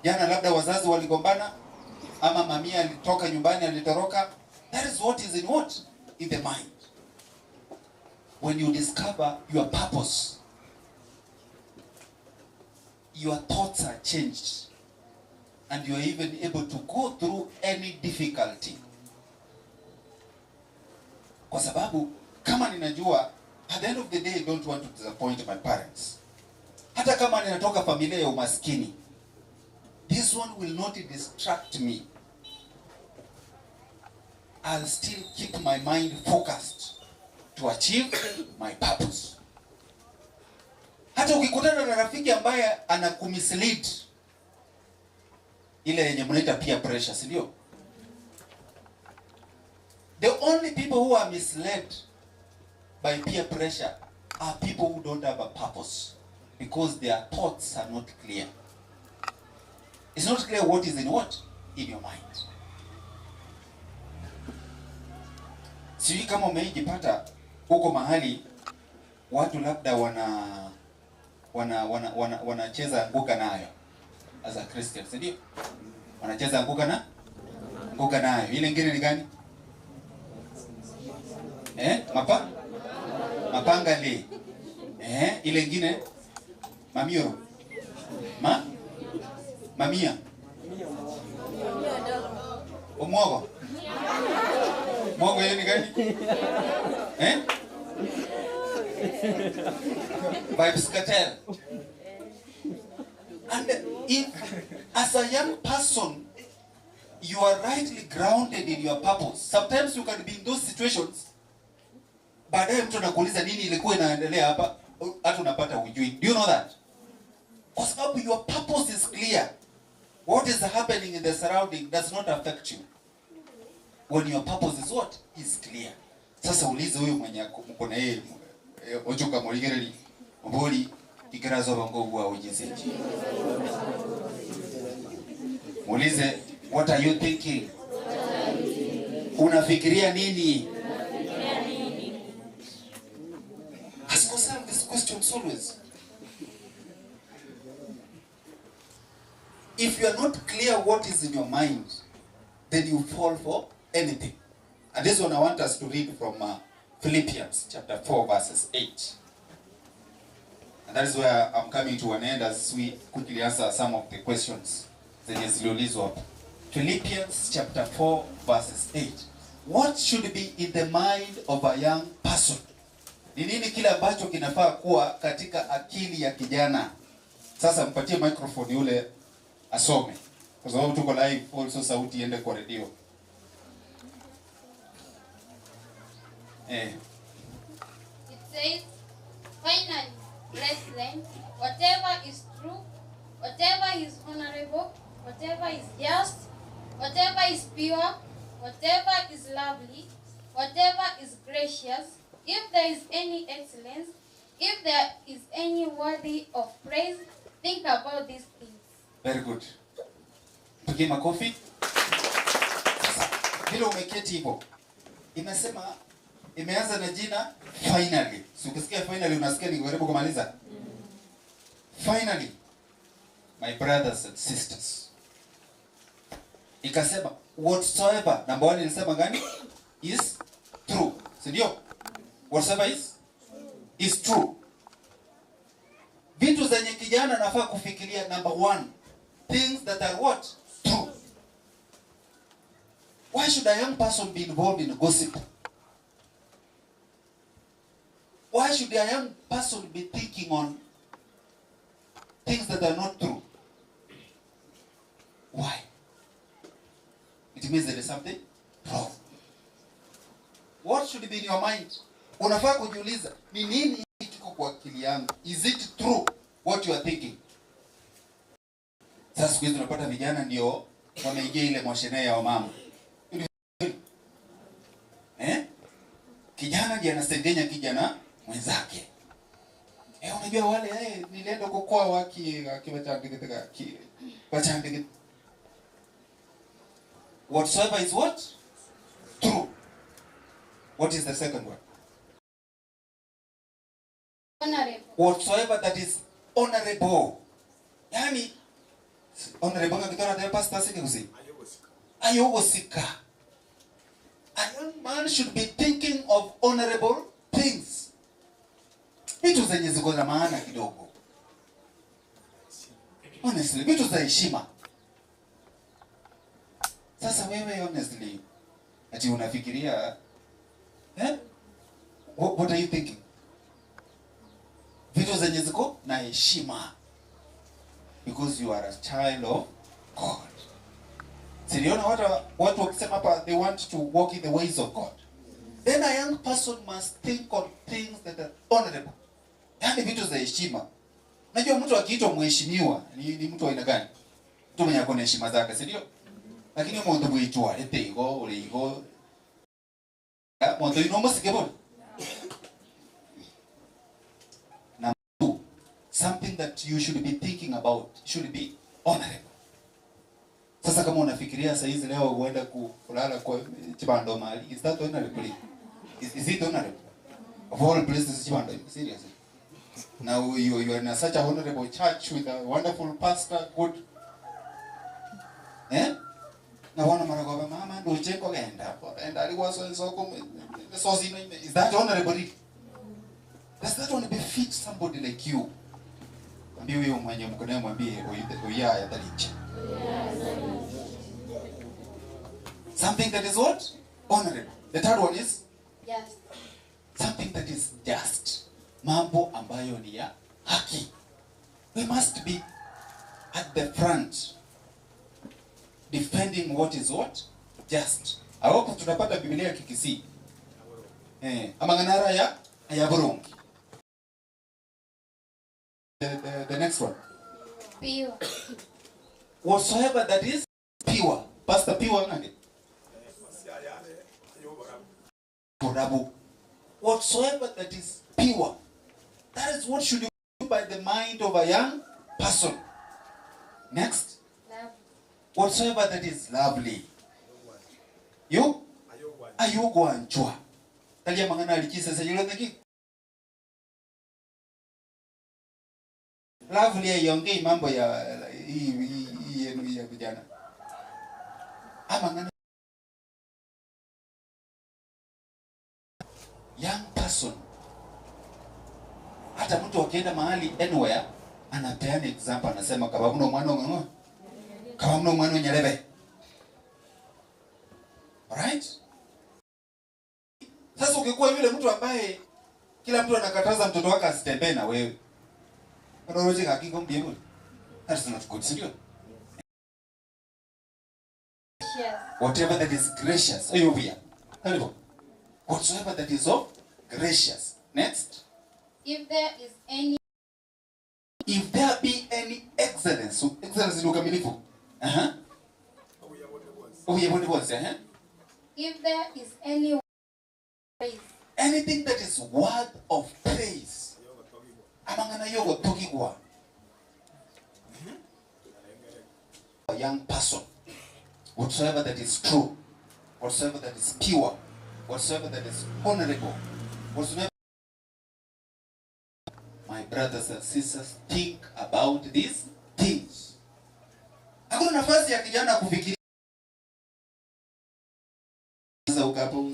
Jana labda wazazi waligombana ama mamia alitoka nyumbani, alitoroka. That is what is in what? In the mind. When you discover your purpose, your thoughts are changed and you are even able to go through any difficulty. Kwa sababu kama ninajua at the end of the day I don't want to disappoint my parents. Hata kama ninatoka familia ya umaskini, this one will not distract me. I'll still keep my mind focused to achieve my purpose. Hata ukikutana na rafiki ambaye anakumislead, ile yenye mnaita peer pressure, si ndio? The only people who are misled by peer pressure are people who don't have a purpose, because their thoughts are not clear. It's not clear what is in what? In your mind. Sijui kama umeijipata huko mahali watu labda wanacheza anguka nayo as a Christian, si ndio? Wanacheza anguka na anguka nayo. Ile nyingine ni gani? Mapanga le. Ile nyingine mamioro. Mamia. Omwogo. Mwogo hiyo ni gani? Vibes Cartel. And if, as a young person, you are rightly grounded in your purpose, sometimes you can be in those situations. Baadaye mtu anakuuliza nini ilikuwa inaendelea hapa, hata unapata hujui. Do you know that? Kwa sababu your purpose is clear. What is happening in the surrounding does not affect you. When your purpose is what? Is clear. Sasa ulize huyu mwenye mko na yeye ojuka moligereri mboli ikerazo bango wa ujizeji. Muulize, what are you thinking? Unafikiria nini? Ask yourself these questions always. If you are not clear what is in your mind, then you fall for anything. And this one I want us to read from Philippians chapter 4 verses 8. And that is where I'm coming to an end as we quickly answer some of the questions. Philippians chapter 4 verses 8. What should be in the mind of a young person? Ni nini kile ambacho kinafaa kuwa katika akili ya kijana? Sasa mpatie microphone yule asome, kwa sababu tuko live also, sauti iende kwa radio. It says, finally, brethren, whatever is true, whatever is honorable, whatever is just, whatever is pure, whatever is lovely, whatever is gracious, if there is any excellence, if there is any worthy of praise, think about these things. Very good. Pigie makofi. Sasa vile umeketi hivyo, imesema imeanza na jina finally. Si ukisikia finally unasikia ni karibu kumaliza. Finally, my brothers and sisters. Ikasema whatsoever, number 1 ilisema gani? Is true. Si ndio? Whatsoever is true. Vitu zenye kijana nafaa kufikiria, number 1, Things that are what? True. Why should a young person be involved in gossip? Why should a young person be thinking on things that are not true? Why? It means there is something wrong. What should be in your mind? Unafaa kujiuliza, ni nini kiko kwa akili yangu? Is it true what you are thinking? Sasa siku hizi unapata vijana ndio wameingia ile moshene ya wamama. Eh? Kijana ndiye anasengenya kijana mwenzake. Eh, unajua wale nilienda kukoa waki akiwachandikitaka wachandikit. Whatsoever is what? True. What is the second one? Honorable. Whatsoever that is honorable. Yani honorable ngakitora the pastor sike kusi. Ayogosika. A young man should be thinking of honorable things. Vitu zenye ziko na maana kidogo. Honestly, vitu za heshima. Sasa wewe honestly, ati unafikiria, eh? What are you thinking? Vitu zenye ziko na heshima. Because you are a child of God. Siliona watu wakisema hapa they want to walk in the ways of God. Then a young person must think on things that are honorable. Yaani vitu za heshima. Unajua mtu akiitwa mheshimiwa ni mtu aina gani? Mtu mwenye akona heshima zake, si ndio? Lakini umuntu bwitwa etego uligo muntu ino musikebo. Number 2, something that you should be thinking about should be honorable. Sasa kama unafikiria saa hizi leo uenda kulala kwa Chibando mahali, is that honorable? Is it honorable? Of all places Chibando, seriously. Now you are in such a honorable church with a wonderful pastor, good. Eh? Na wana maragoba mama ndoche ko genda. Enda alikuwa so so so is that honorable? Does that only befit somebody like you? Mwambie huyo mwenye mkono mwambie oya ya talicha. Something that is what? Honorable. The third one is? Yes. Something that is just. Mambo ambayo ni ya haki. We must be at the front defending what is what? Just. I hope tunapata Biblia Kikisii. Amanganara ya ayaburungi. The next one. Pure. Whatsoever that is pure. Pastor pure ngani? Whatsoever that is pure. That is what should be by the mind of a young person. Next. Lovely. Whatsoever that is lovely. You? Ayogwanchwa. Talia mangana alichisa sejilo neki. Lovely yongei mambo ya hii yenu ya vijana. Ama young person. Hata mtu akienda mahali anywhere anapeana example, anasema kama mno mwana ng'o. Kama mno mwana nyelebe. Alright? Sasa ukikuwa yule mtu ambaye kila mtu anakataza mtoto wake asitembee na wewe. That's not good, sindio? Whatever that is gracious. Whatsoever that is of gracious. Next. If there is any. If there be any excellence. So excellence ni ukamilifu. If there is any praise. Anything that is worth of praise. Amangana yogo tokigwa. A young person, whatsoever that is true, whatsoever that is pure, whatsoever that is honorable, whatsoever, my brothers and sisters, think about these things. Hakuna nafasi ya kijana kufikiria. Sasa ukapo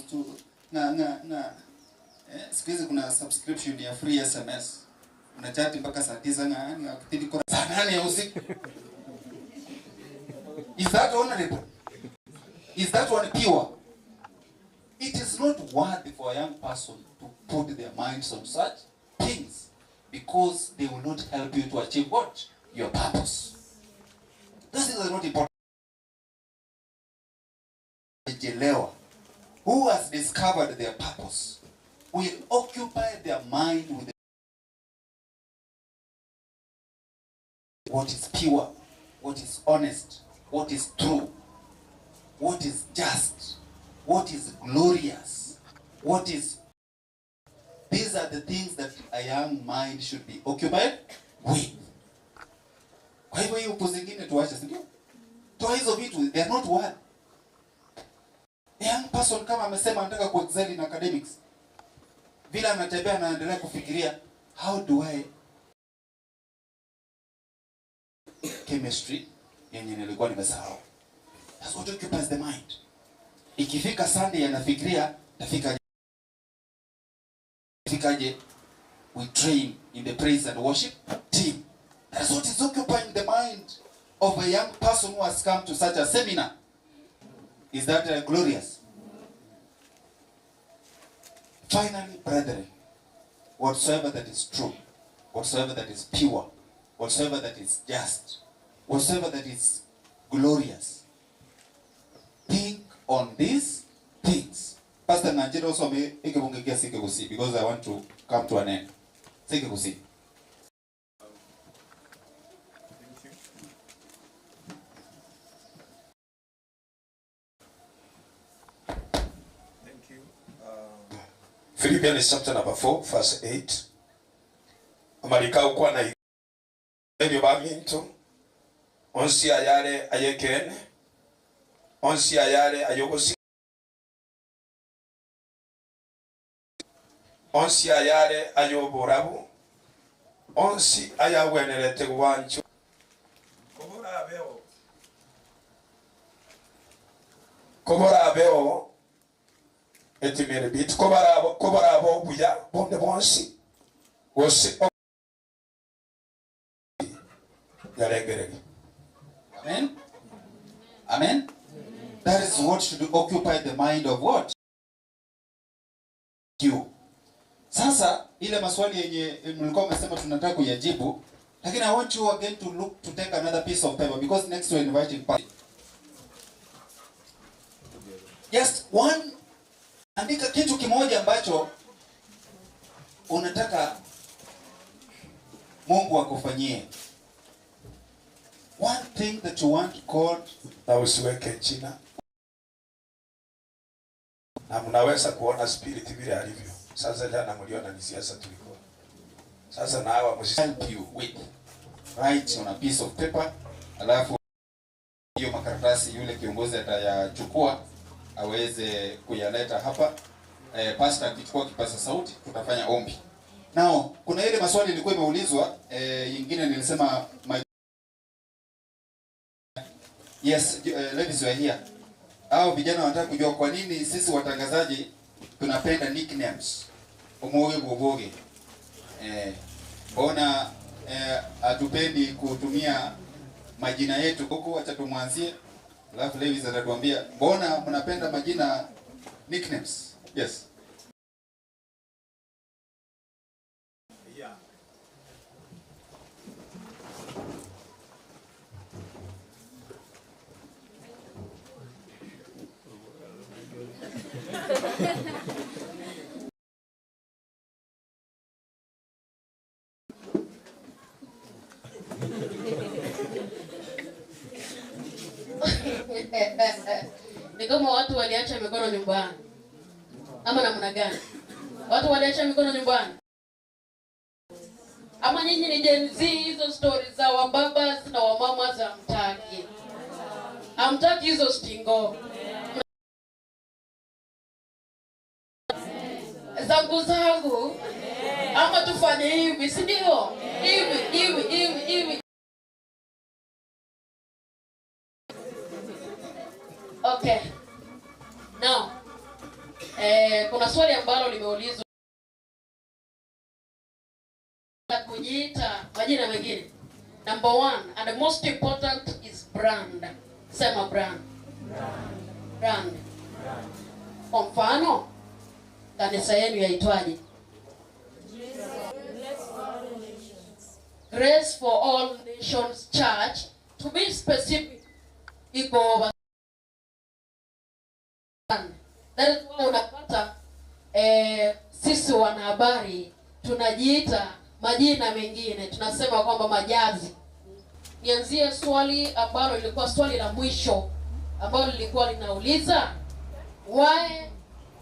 na na siku hizi kuna subscription ya free SMS. Unachati mpaka saa 9 na akitidi kwa saa 8 ya usiku. Is that honorable? Is that one pure? It is not worthy for a young person to put their minds on such things, because they will not help you to achieve what? Your purpose. Those things are not important. Who has discovered their purpose will occupy their mind with what is pure, what is honest, what is true, what is just, what is glorious, what is... These are the things that a young mind should be occupied with. Kwa hivyo hiyo upuzi zingine tuache, si ndio? Toa hizo vitu, they are not worth. A young person kama amesema anataka ku excel in academics, vile anatembea anaendelea kufikiria, how do I chemistry yenye nilikuwa nimesahau. That's what occupies the mind. Ikifika Sunday anafikiria tafikaje we train in the praise and worship team. That's what is occupying the mind of a young person who has come to such a seminar. Is that glorious? Finally, brethren, whatsoever that is true, whatsoever that is pure, whatsoever that is just, whatsoever that is glorious, think on these things. Pastor Nanjira also may because I want to come to an end. Thank you. Thank you. Philippians chapter number 4, verse 8. Amalika ukwa na ebyo baminto onsi ayale ayekene onsi ayale ayogosi onsi ayale ayoborabu onsi ayawenerete gwancho kobora beo etimere bit kobora bo buya bonde bonsi wose. Amen. Amen. That is what should occupy the mind of what? You. Sasa ile maswali yenye mlikuwa mmesema tunataka kuyajibu, lakini I want you again to look to take another piece of paper because next we are inviting just one. Andika kitu kimoja ambacho unataka Mungu akufanyie. One thing that you want God. Na usiweke jina. Na mnaweza kuona spirit vile alivyo. Sasa jana mliona ni siasa tulikuwa. Sasa na hawa help you with. Write on a piece of paper. Alafu hiyo makaratasi yule kiongozi atayachukua aweze kuyaleta hapa. Pastor akichukua kipaza sauti tutafanya ombi. Now kuna ile maswali ilikuwa imeulizwa, nyingine nilisema yes, ladies we are here. Hao vijana wanataka kujua kwa nini sisi watangazaji tunapenda nicknames. Omoge boboge. Mbona hatupendi kutumia majina yetu huko? Acha tumwanzie. Alafu ladies atatuambia mbona mnapenda majina nicknames. Yes. Yeah. Ni kama watu waliacha mikono nyumbani. Ama namna gani? Watu waliacha mikono nyumbani. Ama nyinyi ni Gen Z, hizo stories za wababa na wamama za mtaki. Hamtaki hizo stingo. Zangu zangu. Ama tufanye hivi, si ndio? Hivi, hivi, hivi, hivi. Okay. Now, kuna swali ambalo limeulizwa kujiita majina mengine. Number one, and the most important is brand. Sema brand. Brand. Kwa mfano, kanisa yenu yaitwaje? Grace for All Nations Church. To be specific, iko that is why unapata sisi wanahabari tunajiita majina mengine, tunasema kwamba majazi. Nianzie swali ambalo lilikuwa swali la mwisho ambalo lilikuwa linauliza why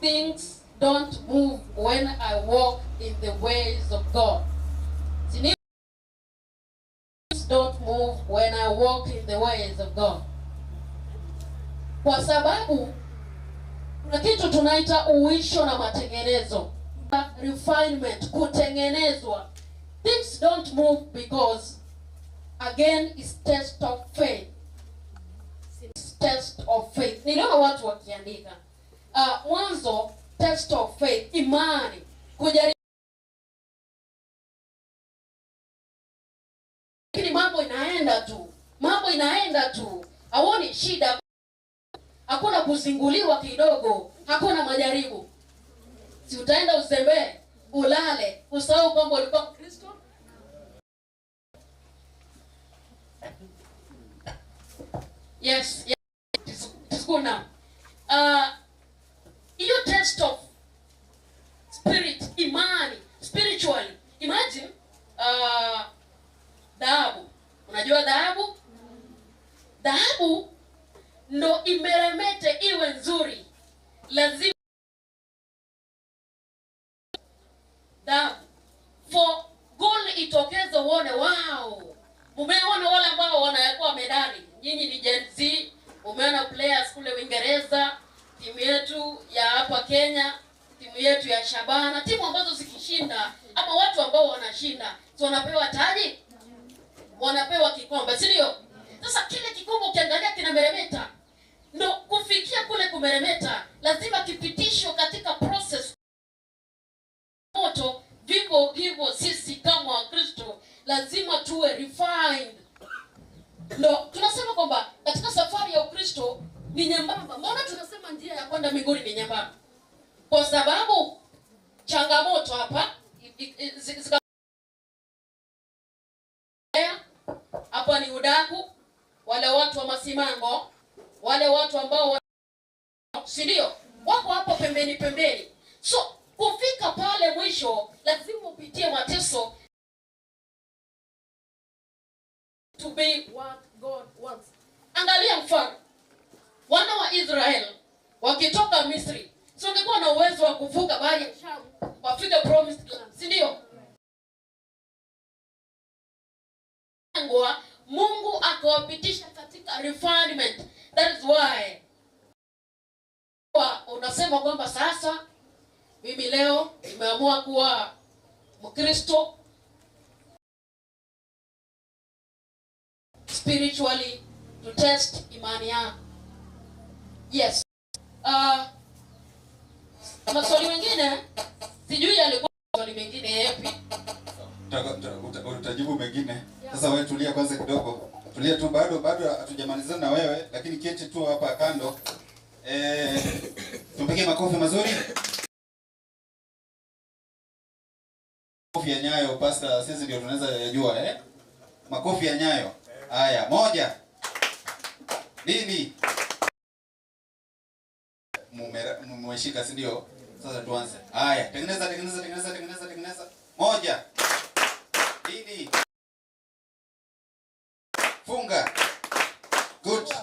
things don't move when I walk in the ways of God. Things don't move when I walk in the ways of God. Kwa sababu kuna kitu tunaita uisho na matengenezo, refinement, kutengenezwa. Things don't move because again is test of faith. It's test of faith. Niliona watu wakiandika mwanzo test of faith, imani, kujaribu. Lakini mambo inaenda tu, mambo inaenda tu, hauoni shida, hakuna kuzinguliwa kidogo, hakuna majaribu. Si utaenda uzembee, ulale, usahau kwamba ulikuwa Mkristo? Yes, yes, it's good now. Hiyo test of spirit, imani, spiritually. Imagine dhahabu. Unajua dhahabu? Dhahabu ndo imeremete iwe nzuri, lazima dhahabu for gold itokeze, uone wow. Umeona wale ambao wanakuwa medali, nyinyi ni Gen Z, umeona players kule Uingereza, timu yetu ya hapa Kenya, timu yetu ya Shabana, timu ambazo zikishinda ama watu ambao wanashinda, so wanapewa taji, wanapewa kikombe, si ndio? Sasa kile kikombe ukiangalia kinameremeta. Ndo kufikia kule kumeremeta lazima kipitishwe katika process moto. Vivyo hivyo sisi kama Wakristo lazima tuwe refined. Ndo tunasema kwamba katika safari ya Ukristo ni nyembamba. Mbona tunasema njia ya kwenda mbinguni ni nyembamba? Kwa sababu changamoto hapa hapa ni udaku, wale watu wa masimango, wale watu ambao si ndio wako hapo pembeni pembeni. So kufika pale mwisho lazima upitie mateso to be what God wants. Angalia mfano wana wa Israel wakitoka Misri, so wangekuwa na uwezo wa kuvuka bahari ya Shamu wafike promised land, si ndio? Mungu akawapitisha katika refinement. That is why unasema kwamba sasa mimi leo nimeamua kuwa Mkristo spiritually, to test imani yako. Yes. Maswali mengine sijui yalikuwa maswali mengine yapi. Utajibu mengine. Sasa wewe tulia kwanza kidogo. Tulia tu, bado hatujamalizana na wewe, lakini keti tu hapa kando. Tupige makofi mazuri. Makofi ya Nyayo, pastor, sisi ndio tunaweza yajua eh? Makofi ya Nyayo. Haya, 1 2. Mmeshika, si ndio? Sasa tuanze. Haya, tengeneza tengeneza tengeneza tengeneza tengeneza. 1 2. Funga. Good.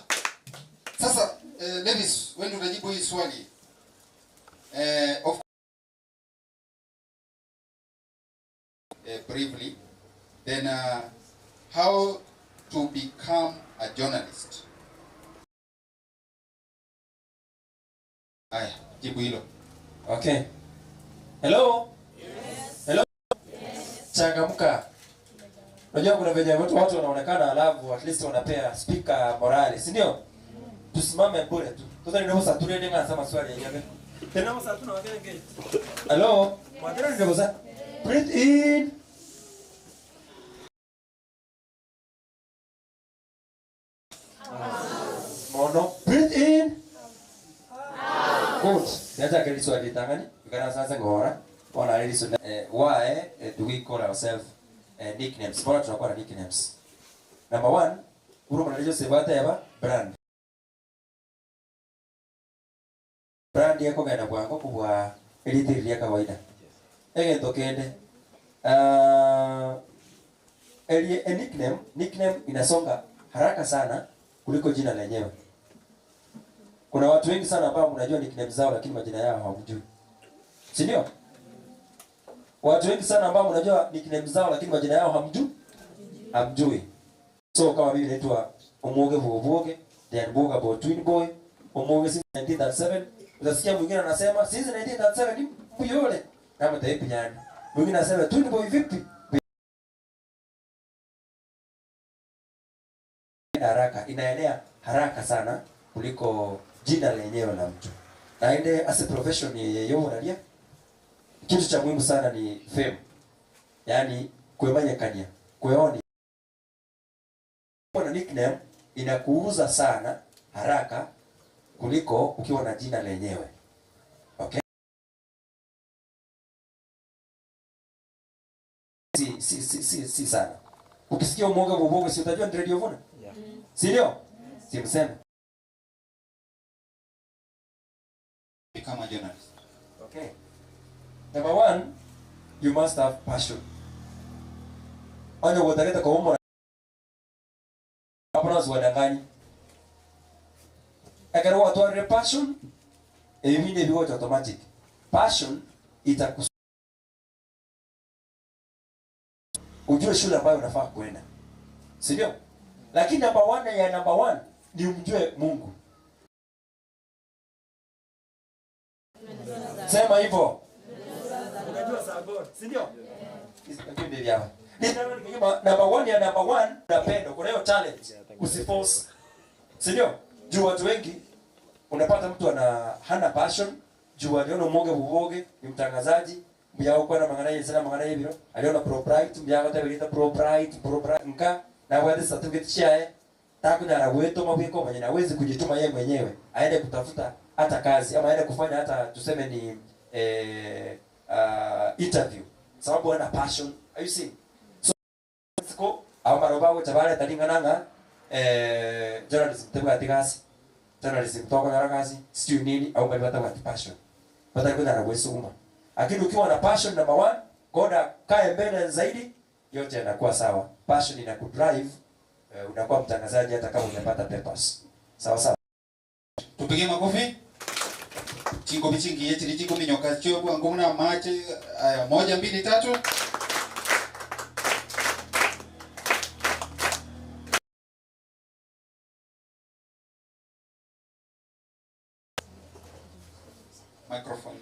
Sasa Levis, wewe ndio utajibu hii swali. Of briefly, then how to become a journalist. Haya, jibu hilo. Okay. Hello? Yes. Hello? Yes. Changamka. Unajua kuna venye watu wanaonekana alafu at least wanapea speaker morale, si ndio? Tusimame bure tu. Sasa ninaosa tu ndio ngasema swali yenyewe. Tena msa tu na wagenge. Hello? Mwadera ndio. Breathe in. Bono breathe in. Good. Yacha keliso alitangani. Ikana sasa ngora. Ona aliso why do we call ourselves nicknames? Bora tunakuwa na nicknames. Number 1, uro mwanalejo sebata yaba brand. Brand yako gana bwango kubwa elite ya kawaida. Egento kende. Nickname inasonga haraka sana kuliko jina lenyewe. Kuna watu wengi sana ambao mnajua nickname zao lakini majina yao hawajui. Si ndio? Watu wengi sana ambao mnajua nickname zao lakini majina yao hamjui. Hamjui. So kama mimi naitwa Omoge Vuovuoge, then Boga Bo Twin Boy, Omoge since 1937. Utasikia mwingine anasema since 1937 ni mbuyole. Kama taipi nyani. Mwingine anasema Twin Boy vipi? Haraka, inaenea haraka sana kuliko jina lenyewe la mtu. Na ende as a profession yeyo unalia. Kitu cha muhimu sana ni fame. Yaani kuemanyekania, kueoni. Na nickname inakuuza sana haraka kuliko ukiwa na jina lenyewe. Okay? Si sana. Ukisikia Umoga Bobogo si utajua ni Radio Vuna? Yeah. Si ndio? Si mseme. Become a journalist. Okay. Number 1, you must have passion. Onyo wotareta kwa umora. Hapana usiwadanganyi. Ekero watu passion, ebinde bigo automatic. Passion itakus ujue shule ambayo unafaa kwenda. Si ndio? Lakini number 1 ya number 1 ni umjue Mungu. Sema hivyo. Unajua za God, si ndio? Number 1 ya number 1 unapenda. Kuna hiyo challenge. Usiforce. Si ndio? Juu watu wengi unapata mtu ana hana passion, juu aliona Umoge Buboge ni mtangazaji, mbyao kwa na mangana yesana mangana yebiro, aliona Pro Bright, mbyao tabirita Pro Bright nka na wale certificate chae takunyara weto mabiko mwenye hawezi kujituma yeye mwenyewe, aende kutafuta hata kazi ama aende kufanya hata tuseme ni interview. Sababu ana passion. Are you seeing? So ko amaroba chabale talingananga journalism tebwa tigasi. Journalism toko na kazi, sijui nini au bali wata passion. Bata kuna na wewe. Lakini ukiwa na passion number 1, God kae mbele zaidi, yote yanakuwa sawa. Passion inakudrive, unakuwa mtangazaji hata kama hujapata papers. Sawa sawa. Tupige makofi. Chingo bichingi yetu lijiko minyoka chobu ngumna mache aya 1 2 3. Microphone.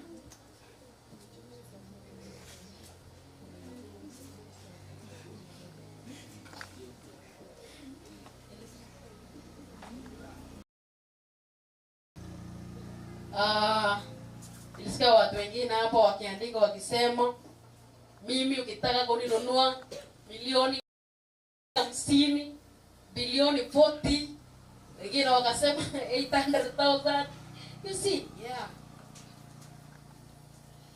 Nilisikia watu wengine hapo wakiandika wakisema mimi ukitaka kuninunua milioni 50, bilioni 40, wengine wakasema 800,000. You see, yeah.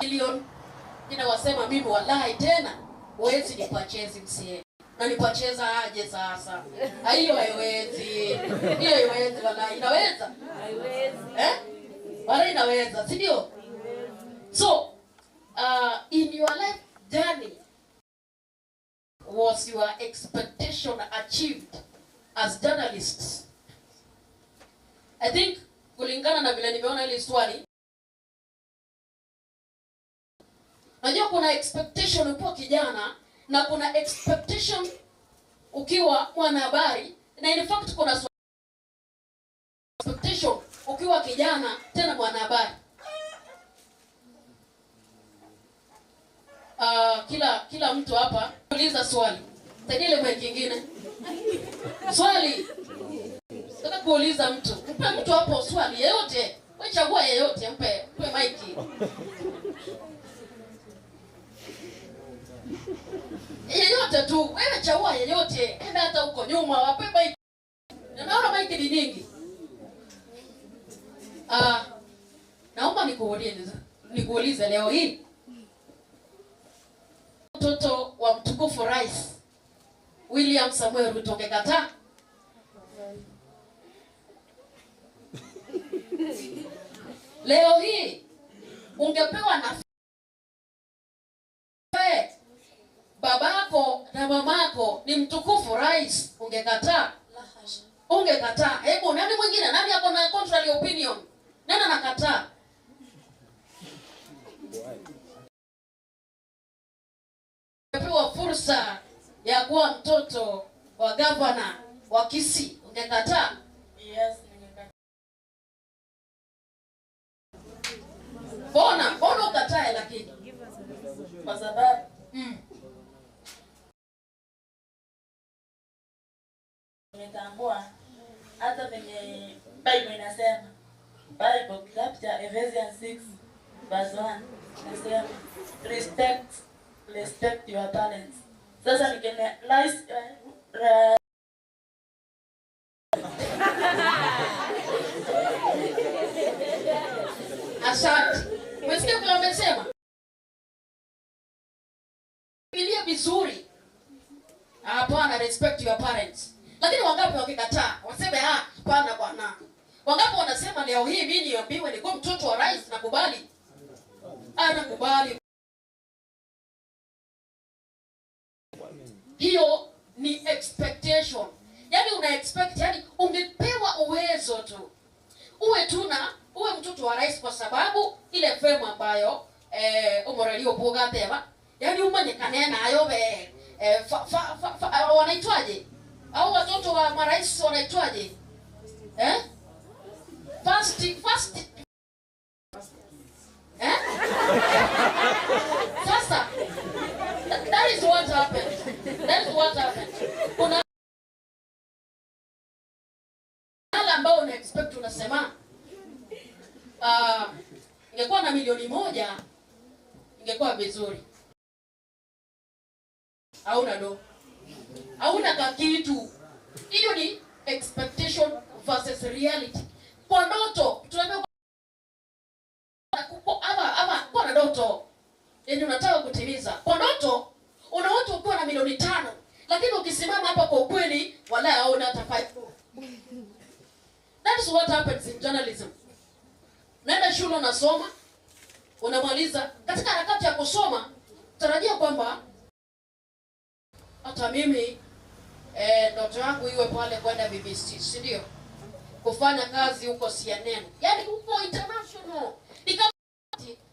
Milioni. Ninawasema mimi wallahi tena huwezi nipachezi msie. Na nipacheza aje sasa? Hiyo haiwezi. Hiyo haiwezi wallahi. Inaweza? Haiwezi. Eh? Wala inaweza, si ndio? So, in your life journey, was your expectation achieved as journalists? I think kulingana na vile nimeona ile swali, najua kuna expectation ukiwa kijana na kuna expectation ukiwa mwanahabari, na in fact kuna expectation ukiwa kijana tena mwanahabari. Kila mtu hapa uliza swali. Saidia ile mic nyingine. Swali. Nataka kuuliza mtu. Mpe mtu hapo swali yeyote. Wewe chagua yeyote, mpe mic. Yeyote tu, wewe chagua yeyote. Enda hata huko nyuma wape mic. Na naona mic ni nyingi. Nikuulize leo hii, mtoto wa mtukufu Rais William Samuel Ruto, ungekataa? Leo hii ungepewa nafasi, babako na mamako ni mtukufu rais, ungekataa? Ungekataa. Hebu nani mwingine? Nani hapo na contrary opinion? Nani anakataa? Ungepewa fursa ya kuwa mtoto wa gavana wa Kisii, ungekataa? Yes, ningekataa. Mbona ukatae lakini? Kwa sababu nimetambua hata venye Bible inasema, Bible kitabu cha Ephesians 6 verse 1 inasema respect your parents. Sasa nikene Asante. Umesikia vile amesema? Biblia vizuri. Hapana, respect your parents. Lakini wangapi wakikataa? Waseme hapana bwana. Wangapi wanasema leo hii mimi niambiwe niko mtoto wa rais nakubali? Anakubali. Hiyo ni expectation. Yaani una expect, yani ungepewa uwezo tu. Uwe tu na uwe mtoto wa rais kwa sababu ile fame ambayo umorelio boga teba. Yaani umanyekane nayo be wanaitwaje? Au watoto wa marais wanaitwaje? First Sasa that is what happened. That is what happened. Kuna wale ambao una expect unasema ingekuwa na 1,000,000 ingekuwa vizuri. Hauna do. Hauna kitu. Hiyo ni expectation versus reality. Kwa ndoto tunaambiwa ama kwa ndoto yenye unataka kutimiza. Kwa ndoto unaota ukiwa na 5,000,000, lakini ukisimama hapa kwa ukweli wala hauna hata 5. That is what happens in journalism. Naenda shule unasoma, unamaliza. Katika harakati ya kusoma, tarajia kwamba hata mimi ndoto yangu iwe pale kwenda BBC, si ndio? Kufanya kazi huko CNN. Yaani huko international. Ni kama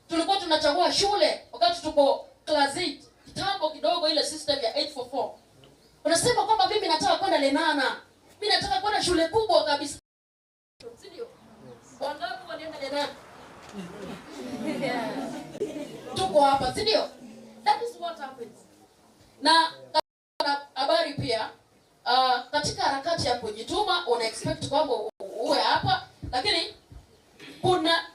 tulikuwa tunachagua shule wakati tuko class 8, kitambo kidogo ile system ya 844. Unasema kwamba mimi nataka kwenda Lenana. Mimi nataka kwenda shule kubwa kabisa. Si ndio? Wangapi walienda Lenana? Tuko hapa, si ndio? That is what happens. Na habari pia katika harakati ya kujituma una expect kwamba uwe hapa, lakini kuna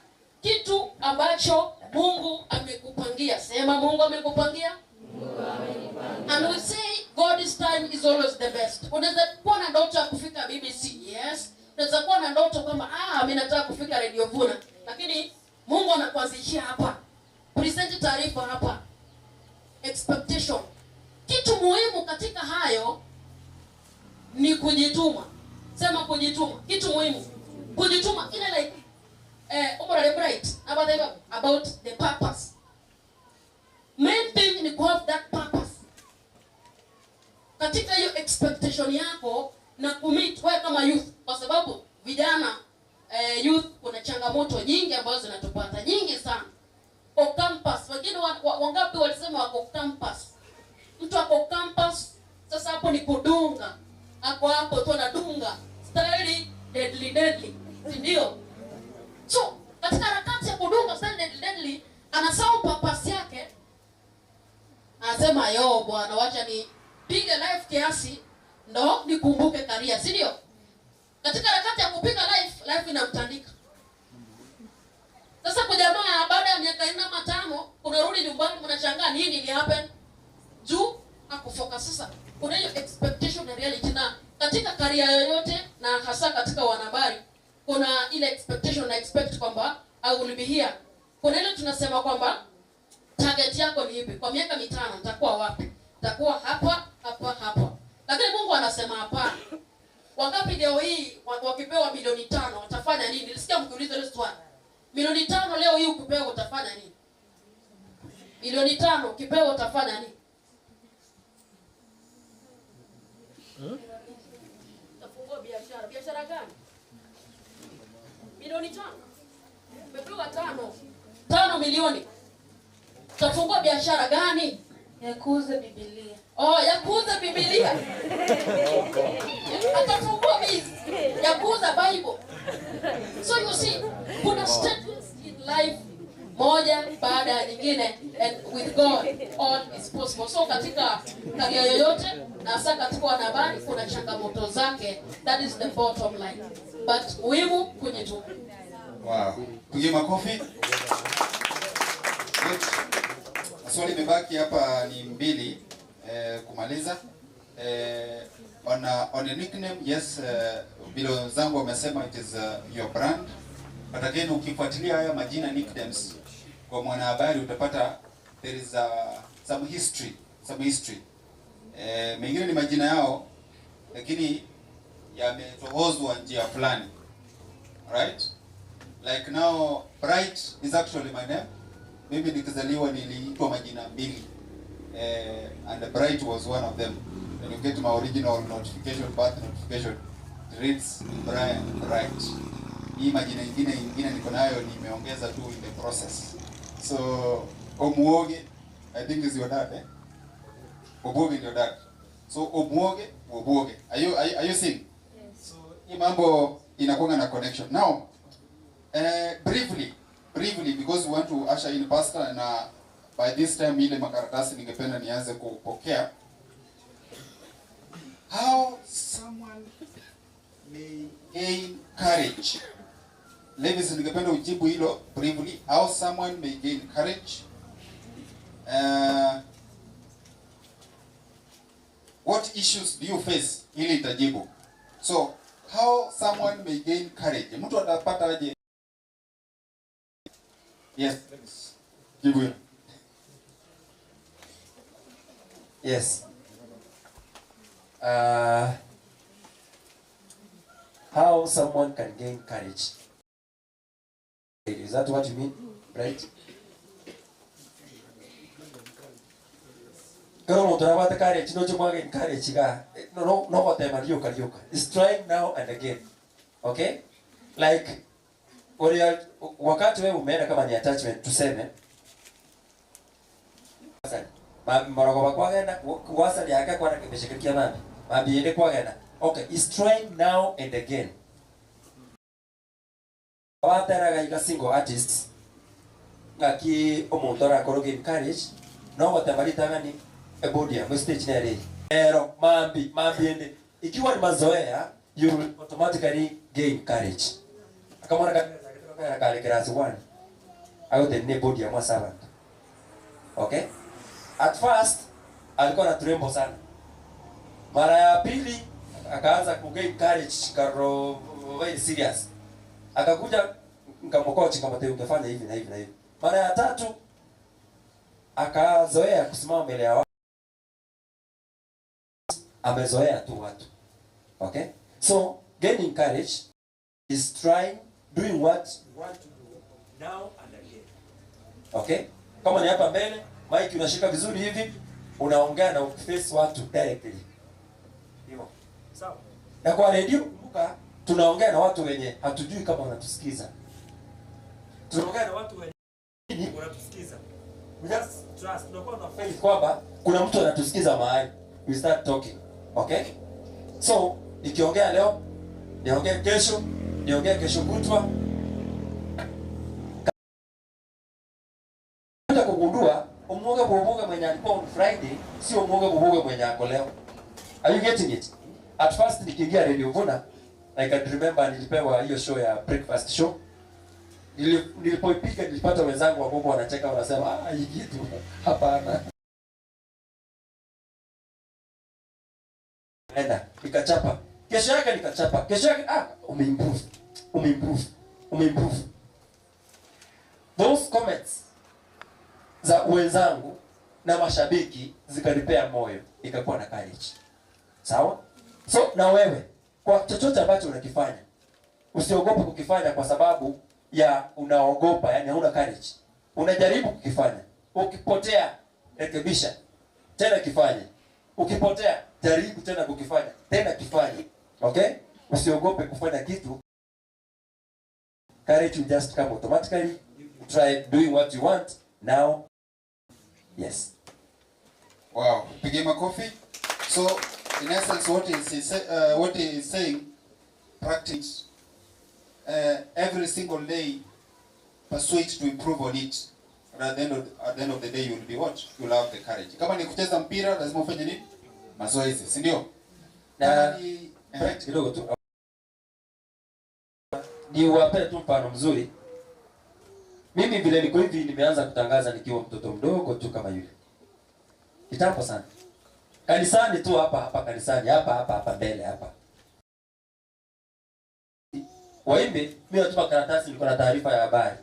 kitu ambacho Mungu amekupangia. Sema Mungu amekupangia. Mungu amekupangia. And we say God's time is always the best. Unaweza kuwa na ndoto ya kufika BBC, yes. Unaweza kuwa na ndoto kwamba mimi nataka kufika Radio Vuna, lakini Mungu anakuanzishia hapa. Present taarifa hapa. Expectation. Kitu muhimu katika hayo ni kujituma. Sema kujituma. Kitu muhimu. Kujituma ile like umorale bright about the purpose. Main thing ni ku have that purpose. Katika hiyo expectation yako na commit wewe kama youth, kwa sababu vijana youth kuna changamoto nyingi ambazo zinatupata nyingi sana. Kwa campus, wengine wangapi walisema wako campus? Mtu ako campus, sasa hapo ni kudunga. Ako hapo tu anadunga. Style deadly deadly. Si ndio? So, katika harakati ya kudunga style deadly deadly, anasahau purpose yake. Anasema yo bwana, wacha ni piga life kiasi ndo nikumbuke career, si ndio? Katika harakati ya kupiga life, life inamtandika. Sasa kwa jamaa baada ya miaka 4 ama 5 unarudi nyumbani mnashangaa nini ili happen? Juu hakufocus. Sasa kuna hiyo expectation na reality, na katika career yoyote na hasa katika wanahabari kuna ile expectation na expect kwamba I will be here Kuna ile tunasema kwamba target yako ni ipi? Kwa miaka 5 nitakuwa wapi? Nitakuwa hapa, hapa, hapa. Lakini Mungu anasema hapana. Wangapi leo hii wakipewa milioni 5 watafanya nini? Nilisikia mkiuliza hilo swali. Milioni 5 leo hii ukipewa utafanya nini? Milioni 5 ukipewa utafanya nini? Utafungua biashara. Biashara gani? Milioni 5. Umepewa 5 milioni. Utafungua biashara gani? Ya kuuza Biblia. Oh, ya kuuza Biblia. Atafungua biz ya kuuza Bible. So you see, kuna stages in life moja baada ya nyingine, and with God all is possible. So katika career yoyote na hasa katika wanahabari kuna changamoto zake. That is the bottom line. But muhimu kujituma. Wow. Pigie makofi. Good. Swali imebaki hapa ni 2 kumaliza. On a nickname, yes, vile wenzangu wamesema it is your brand. But again ukifuatilia haya majina nicknames kwa mwanahabari utapata there is some history, some history. Mengine ni majina yao lakini yametohozwa njia fulani. Right? Like now Bright is actually my name. Mimi nikizaliwa niliitwa majina 2. And Bright was one of them. When you get my original notification, birth notification, it reads Brian Bright. Hii majina ingine niko nayo nimeongeza tu in the process. So Omuoge, I think is your dad, eh? Obuoge is your dad. So Omuoge, Obuoge. Are you seeing? Yes. So hii mambo inakuwa na connection. Now, briefly because we want to usher in pastor, na by this time ile makaratasi ningependa nianze kupokea. How someone may gain courage. Levis, ningependa ujibu hilo briefly. How someone may gain courage. What issues do you face? Ili itajibu. So, how someone may gain courage. Mtu atapata aje? Yes. Jibu hilo. Yes. How someone can gain courage. Is that what you mean? Right? Kero muntu arabate courage, no chimwage courage ga. No no gotema rioka rioka. It's trying now and again. Okay? Like wakati wewe umeenda kama ni attachment tuseme. Morogo kwagenda wasali yake kwa nakibeshikiria mami. Mami ende kwagenda. Okay, it's trying now and again. Wateraga iga single artists ngaki omuntu arakoro gain courage no gotemaritanga ni ebodia mo stage nere. Ero mambi ende ikiwa ni mazoea you will automatically gain courage. Akamwana ka kale class 1 ayote ne bodia mwa servant. Okay? At first alikuwa na trembo sana. Mara ya pili akaanza ku gain courage karo very serious. Akakuja nikamkocha kama teo ungefanya hivi na hivi na hivi. Mara ya tatu akazoea kusimama mbele ya watu. Amezoea tu watu. Okay? So gaining courage is trying doing what you want to do now and again. Okay? Kama ni hapa mbele, mic unashika vizuri hivi, unaongea na ukiface watu directly. Hivyo. Sawa. Na kwa radio kumbuka tunaongea na watu wenye hatujui kama wanatusikiza. Tunaongea na watu wenye wanatusikiza. We just trust, tunakuwa na faith kwamba kuna mtu anatusikiza mahali. We start talking. Okay? So, nikiongea leo, niongee kesho, niongee kesho kutwa. Kuja kugundua umuoga buoga mwenye alikuwa on Friday sio umuoga buoga mwenye ako leo. Are you getting it? At first nikiingia Radio Vuna, I can remember nilipewa hiyo show ya breakfast show. Nilipoipiga nilipata wenzangu wakubwa wanacheka wanasema ah, hii kitu hapana. Enda nikachapa. Kesho yake nikachapa. Kesho yake umeimprove. Umeimprove. Umeimprove. Those comments za wenzangu na mashabiki zikanipea moyo, ikakuwa na courage. Sawa? So na wewe kwa chochote ambacho unakifanya, usiogope kukifanya kwa sababu ya unaogopa, yani hauna courage. Unajaribu kukifanya. Ukipotea, rekebisha. Tena kifanye. Ukipotea, jaribu tena kukifanya. Tena kifanye. Okay? Usiogope kufanya kitu. Courage will just come automatically. Try doing what you want now. Yes. Wow. Pigie makofi. So in essence what he is saying, practice every single day, pursue it to improve on it. And at the end of the day you will be what? You will have the courage. Kama ni kucheza mpira lazima ufanye nini? Mazoezi, si ndio? Na kidogo tu niwape tu mfano mzuri. Mimi vile niko hivi nimeanza kutangaza nikiwa mtoto mdogo tu kama yule. Kitambo sana. Kanisani tu hapa hapa kanisani hapa hapa hapa mbele hapa. Waimbe, mimi natuma karatasi, nilikuwa na taarifa ya habari.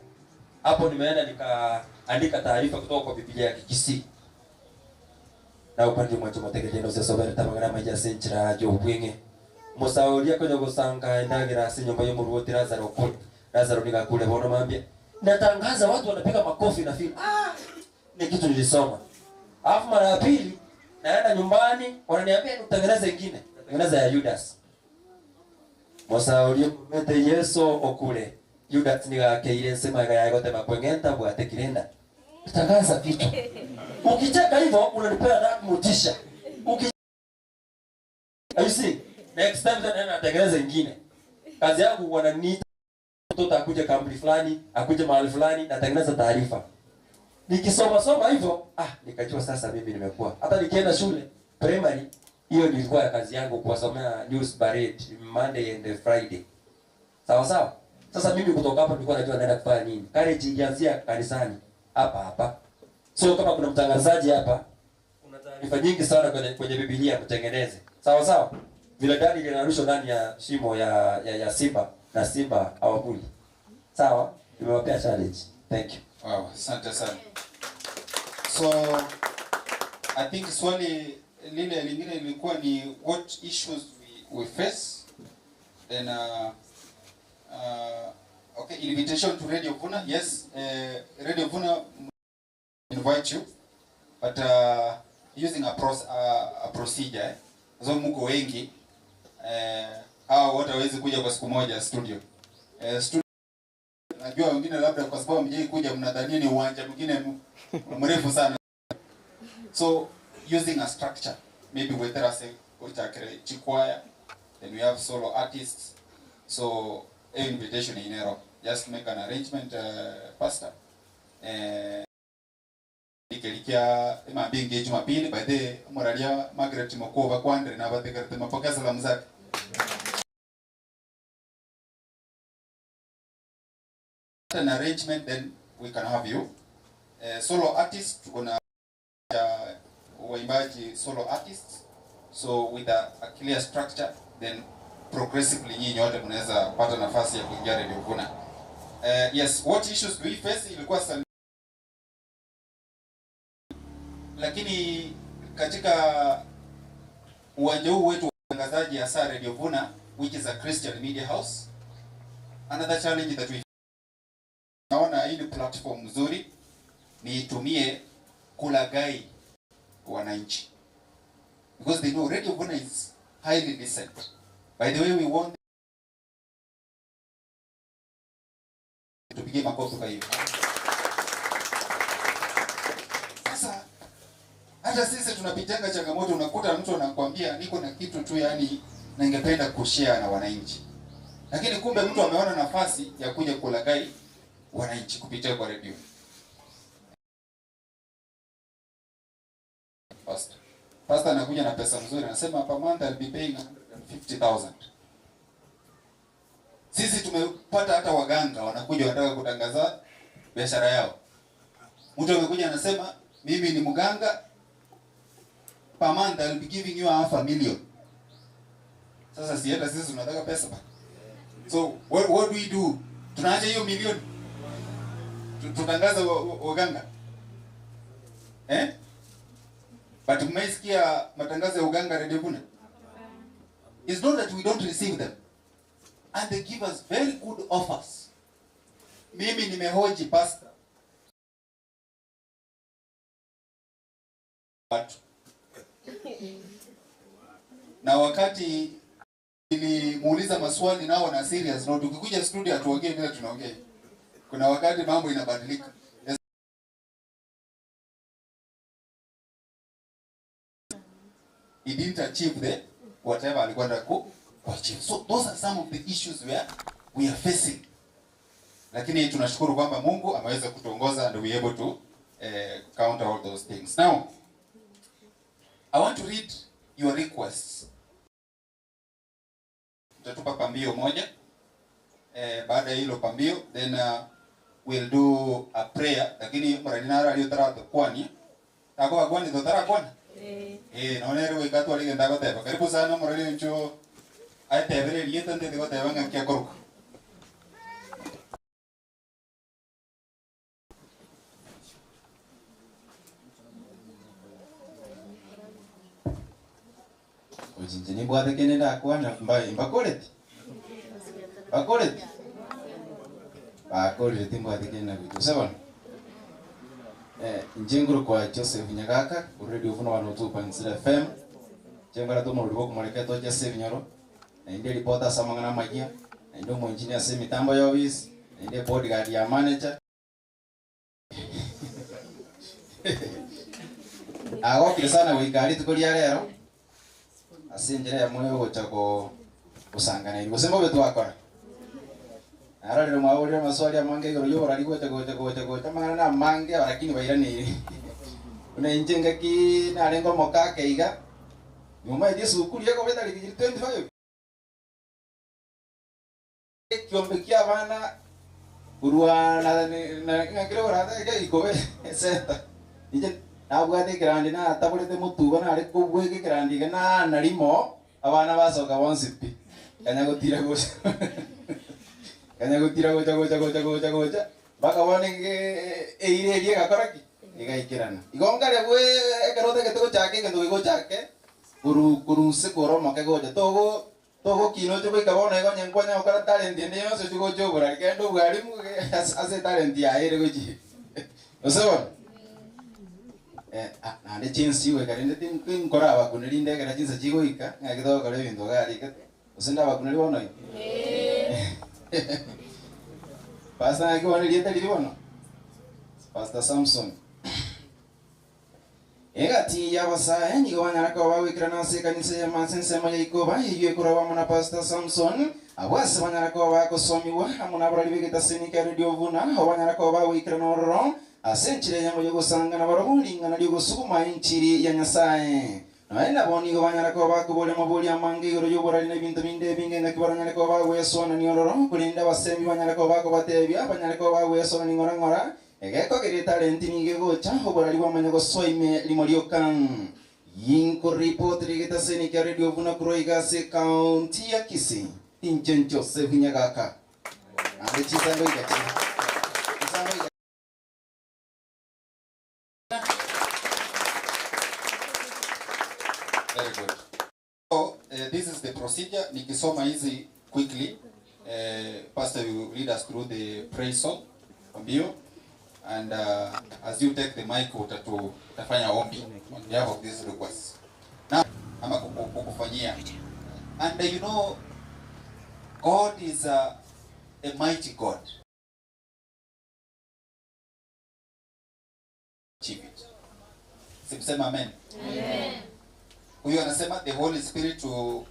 Hapo nimeenda nikaandika taarifa kutoka kwa Biblia ya Kikisii. Na upande mmoja motegeje sesobere tamangana maja senchira jo bwenge. Musaulia kwenye gusanga endagira si nyumba yomuruoti Lazaro kule. Lazaro nikakule bono mambia. Natangaza watu wanapiga makofi na feel ni kitu nilisoma. Alafu mara ya pili naenda nyumbani wananiambia nitengeneze nyingine. Natengeneza ya Judas. Musaulia mete Yesu okule. Judas nikakeire nsema ya gote makwengenta bwate kirenda. Tangaza vitu. Ukicheka hivyo unanipea na motisha. You see, next time tena natengeneza nyingine. Kazi yangu wananiita mtoto akuje kampuni fulani, akuje mahali fulani, natengeneza taarifa. Nikisoma soma hivyo, nikajua sasa mimi nimekuwa. Hata nikienda shule primary, hiyo nilikuwa ya kazi yangu kuwasomea news parade Monday and Friday. Sawa sawa. Sasa mimi kutoka hapo nilikuwa najua naenda kufanya nini. Courage ilianzia kanisani hapa hapa. So kama kuna mtangazaji hapa, kuna taarifa nyingi sana kwenye Biblia mtengeneze. Sawa sawa. Vile Daniel anarushwa ndani ya shimo ya simba na simba hawakuli. Sawa? Nimewapea challenge. Thank you. Wow, asante sana. So I think swali lile lingine lilikuwa ni what issues we face. Then okay, invitation to Radio Vuna. Yes, Radio Vuna invite you, but using a procedure. So mko wengi hao wote hawezi kuja kwa siku moja studio. Studio najua wengine labda kwa sababu mjei kuja mnadhania ni uwanja mwingine mrefu sana. So using a structure, maybe whether as a choir, then we have solo artists. So invitation in error. Just make an arrangement, pastor. Nikelikia mabingi Jumapili by the moralia Margaret Mokova kwandre na batekarete mapokea salamu zake. An arrangement, then we can have you. Solo artists, tuko na waimbaji solo artists. So with a clear structure, then progressively nyinyi wote mnaweza pata nafasi ya kuingia Radio Vuna. Yes, what issues do we face? Ilikuwa lakini katika uwanja huu wetu wa utangazaji hasa Radio Vuna, which is a Christian media house, another challenge that we naona hii ni platform nzuri niitumie kulagai wananchi, because they know Radio Vuna is highly listened. By the way, we want tupige makofi kwa hiyo. Sasa hata sisi tunapitanga changamoto, unakuta mtu anakuambia niko na kitu tu yani ningependa kushare na wananchi, lakini kumbe mtu ameona nafasi ya kuja kulagai wananchi kupitia kwa radio. Pastor anakuja na pesa mzuri, anasema per month I'll be paying 150,000. Sisi tumepata hata waganga wanakuja wanataka kutangaza biashara yao. Mtu amekuja anasema mimi ni mganga, per month I'll be giving you 500,000. Sasa si hata sisi tunataka pesa ba. So what do we do? Tunaacha hiyo milioni. Tutangaze uganga? Eh? But mmeisikia matangazo ya uganga Radio Vuna? It's not that we don't receive them. And they give us very good offers. Mimi nimehoji pastor. Watu. Na wakati nilimuuliza maswali nao na serious note, ukikuja studio atuongee bila tunaongea. Kuna wakati mambo inabadilika. He didn't achieve the whatever alikuwa anataka ku achieve. So those are some of the issues where we are facing. Lakini tunashukuru kwamba Mungu ameweza kutuongoza and we able to counter all those things. Now, I want to read your requests. Tutatupa pambio moja. Baada ya hilo pambio, then we'll do a prayer. Lakini mradinara aliyotara kwani. Tako kwani totara kwani. Naona leo ikatu aligenda goteba. Karibu sana mradi ncho. Aitebere rieta ndete goteba ngakia koruka. Ojinje ni bwate kene ndakwana mbaye mbakoreti. Bakoreti. Bakoreti mbwate kene nabitu. Sabona. Njenguru kwa Joseph Nyagaka, Radio Vuna 102.0 FM. Chengara to murwo kumureka to Joseph Nyoro. Na inde reporter samangana magia, na inde mo engineer se mitambo ya office, na inde bodyguard ya manager. Agokire sana wikari tukoria lero. Asinjira ya moyo gochako kusangana iri gusembo betwakora. Ararire mwahurire maswali amange igoro yobora gocha gocha gocha gocha mangana na mange lakini bairanire. Una injenga ki narengo mokake iga. Nyuma Yesu kulia ko beta 25. Kiombekia bana kurwa na na ngakire ora ga ikobe seta. Ije nabwate kirandi na taburete mutugo na ari kubweke kirandi na narimo abana basoka bonsipi. Kanya gutira gocha. Kanya gutira gocha gocha gocha gocha gocha. Bakabone eire erie gakora ki igaikirana. Igongare bwe ekerote getego chake kendo gigo chake. Kuru kurunse koro moke gocha togo togo kino chugo ikabona igo nyenkwanya okora talent ende yonse chugo chobora kendo bwarimu ase talent ya ere gochi. Osebona? Nande chinsi we karinde tin kora abakuneri ndegera chinsa chigoika ngagitho kore bintu garika. Osenda abakuneri bono. Pastor akiwa nilieta lilibono. Pastor Samson. Egati yabasae nigo banyaraka bawikira nase kanisa ya mansense mayaiko bahiye kurawa muna Pastor Samson. Abwase banyaraka bakosomiwa amuna barali begeta senika Radio Vuna banyaraka bawikira nororo asenchire yango yogosanga na barabuli ngana lyogosukuma inchiri ya Nyasaye. Naenda boni go banyaraka bakubole mabuli amange igoro yoborali nebintu binde binge ngakibaranyaraka bagwesona niororo kulinda basemi banyaraka bakobatebya banyaraka bagwesona ningora ngora egeko kiri talenti ninge gocha oborali bwamanya gosoime limoliokan yinko report rigeta senika Radio Vuna kuroiga se county ya Kisii Injen Joseph Nyagaka ande chisango igachi chisango. Very good. So, this is the procedure. Nikisoma hizi quickly. Pastor will lead us through the praise song, pambio. And as you take the mic, utafanya ombi on behalf of this request. Now, ama kukufanyia. And you know, God is a mighty God. Achieve it. Simsema amen. Amen. Huyo anasema the Holy Spirit to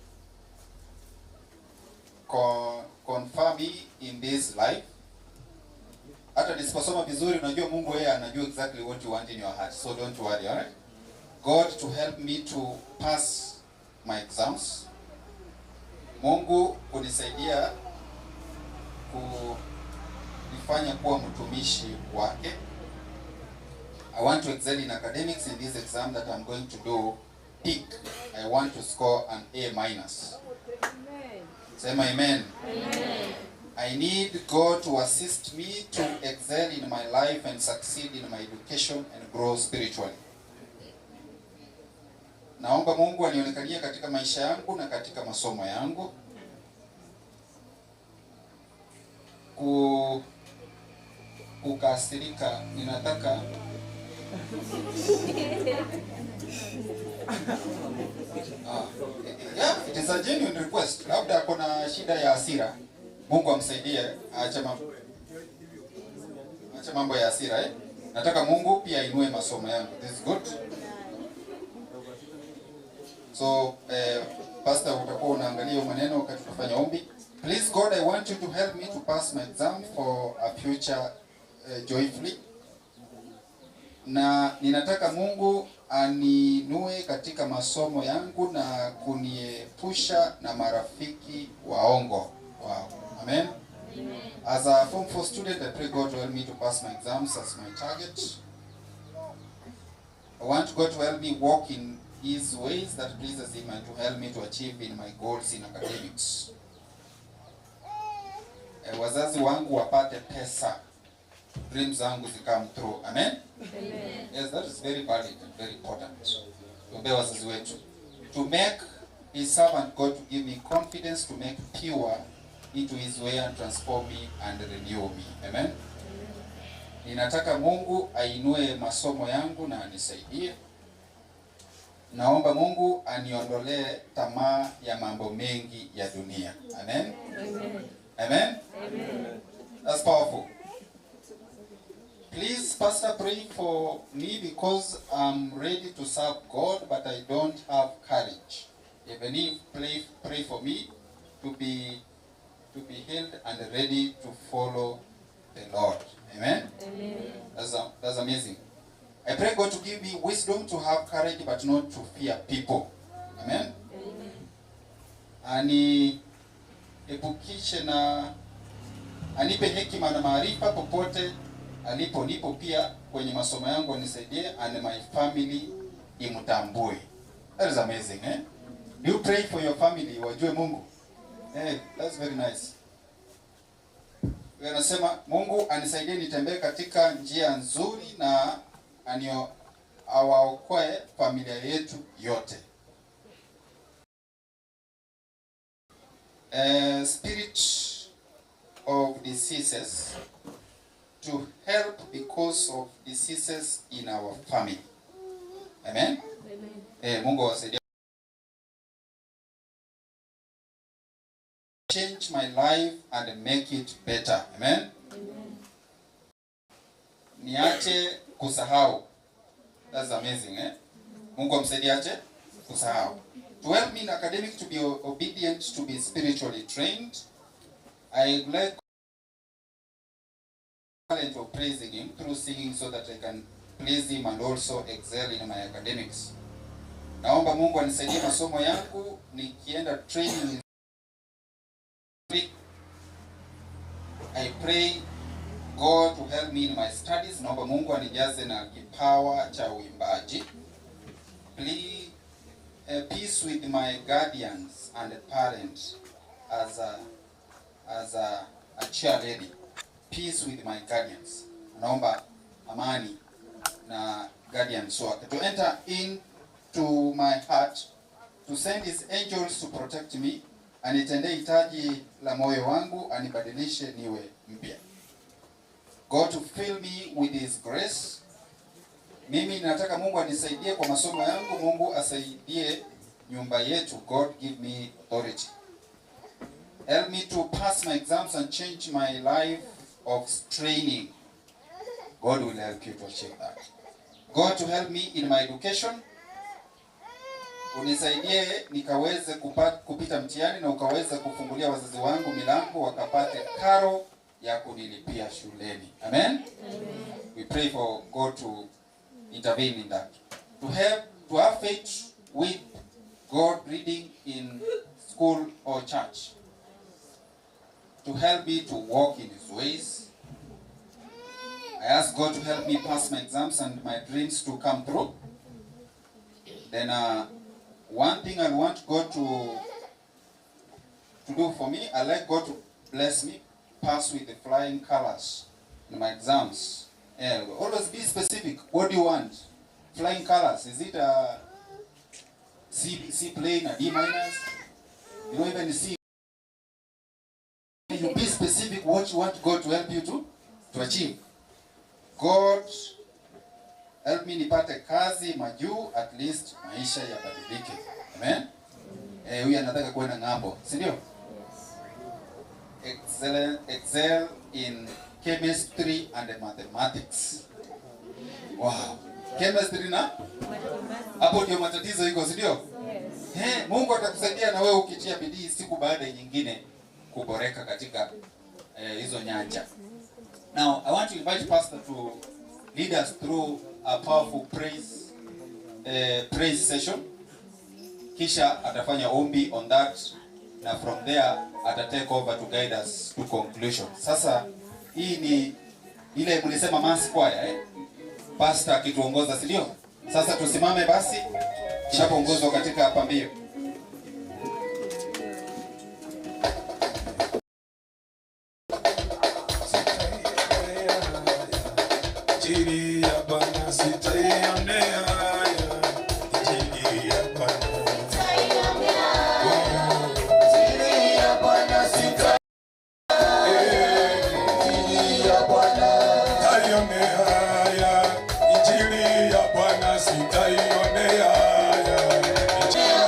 confirm me in this life. Hata nisiposoma vizuri, unajua Mungu yeye anajua exactly what you want in your heart. So don't worry, all right? God to help me to pass my exams. Mungu kunisaidia kunifanya kuwa mtumishi wake. I want to excel in academics in this exam that I'm going to do. Pick. I want to score an A minus. Sema amen. Amen. I need God to assist me to excel in my life and succeed in my education and grow spiritually. Naomba Mungu anionekanie katika maisha yangu na katika masomo yangu. Kukasirika, ninataka yeah, it is a genuine request. Labda kuna shida ya hasira. Mungu amsaidie aache mambo ya hasira, eh? Nataka Mungu pia ainue masomo yangu. This is good. So, Pastor, utakuwa unaangalia maneno wakati tunafanya ombi. Please God, I want you to help me to pass my exam for a future joyfully. Na ninataka Mungu aninue katika masomo yangu na kuniepusha na marafiki waongo. Wow. Amen. Amen. As a Form 4 student, I pray God to help me to pass my exams as my target. I want God to help me walk in His ways that pleases Him and to help me to achieve in my goals in academics. Wazazi wangu wapate pesa. Dreams zangu zikam through. Amen? Amen. Yes, that is very valid and very important. Tuombe wazazi wetu. To make His servant God to give me confidence to make pure into His way and transform me and renew me. Amen? Amen. Ninataka Mungu ainue masomo yangu na anisaidie. Naomba Mungu aniondolee tamaa ya mambo mengi ya dunia. Amen? Amen. Amen? Amen. That's powerful. Please, Pastor, pray for me because I'm ready to serve God, but I don't have courage. Even if pray for me to be healed and ready to follow the Lord. Amen? Amen. That's amazing. I pray God to give me wisdom to have courage, but not to fear people. Amen? Amen. Aniepukishe na anipe hekima na maarifa popote alipo nipo, pia kwenye masomo yangu anisaidie, and my family imtambue. That is amazing, eh? You pray for your family wajue Mungu. Eh, that's very nice. Anasema Mungu anisaidie nitembee katika njia nzuri na awaokoe familia yetu yote. Spirit of diseases to help because of diseases in our family. Amen? Amen. Mungu awasaidie. Change my life and make it better. Amen? Amen. Niache kusahau. That's amazing, eh? Mungu amsaidie ache kusahau. To help me in academic to be obedient, to be spiritually trained. I like talent of praising Him through singing so that I can please Him and also excel in my academics. Naomba Mungu anisaidie masomo yangu nikienda training. I pray God to help me in my studies. Naomba Mungu anijaze na kipawa cha uimbaji. Please, peace with my guardians and parents as a chairlady. Peace with my guardians. Naomba amani na guardians wake. To enter into my heart, to send His angels to protect me, anitendee hitaji la moyo wangu, anibadilishe niwe mpya. God to fill me with His grace. Mimi nataka Mungu anisaidie kwa masomo yangu, Mungu asaidie nyumba yetu. God give me authority. Help me to pass my exams and change my life of training. God will help you to achieve that. God to help me in my education. Unisaidie nikaweze kupita mtihani na ukaweze kufungulia wazazi wangu milango wakapate karo ya kunilipia shuleni. Amen? Amen. We pray for God to intervene in that. To have faith with God reading in school or church. To help me to walk in His ways. I ask God to help me pass my exams and my dreams to come through. Then one thing I want God to do for me, I like God to bless me pass with the flying colors in my exams. Yeah, always be specific. What do you want? Flying colors. Is it a C, C plane, a D minus? You don't even see. You be specific what you want God to help you to achieve. God help me nipate kazi majuu, at least maisha yabadilike. Amen. Eh, huyu anataka kwenda ng'ambo, si ndio? Excel, excel in chemistry and mathematics. Wow. Chemistry na hapo ndio matatizo iko, si ndio? Yes. Mungu atakusaidia na wewe ukitia bidii siku baada ya nyingine kuboreka katika hizo nyanja. Now, I want to invite Pastor to lead us through a powerful praise session. Kisha atafanya ombi on that, na from there ata take over to guide us to conclusion. Sasa hii ni ile mlisema mass choir, eh? Pastor akituongoza, si ndio? Sasa tusimame basi tunapoongozwa katika pambio. Injili ya Bwana sitaionea haya. Injili ya Bwana Injili ya Bwana sitaionea. Injili ya Bwana taionea haya. Injili ya Bwana sitaionea haya. Injili ya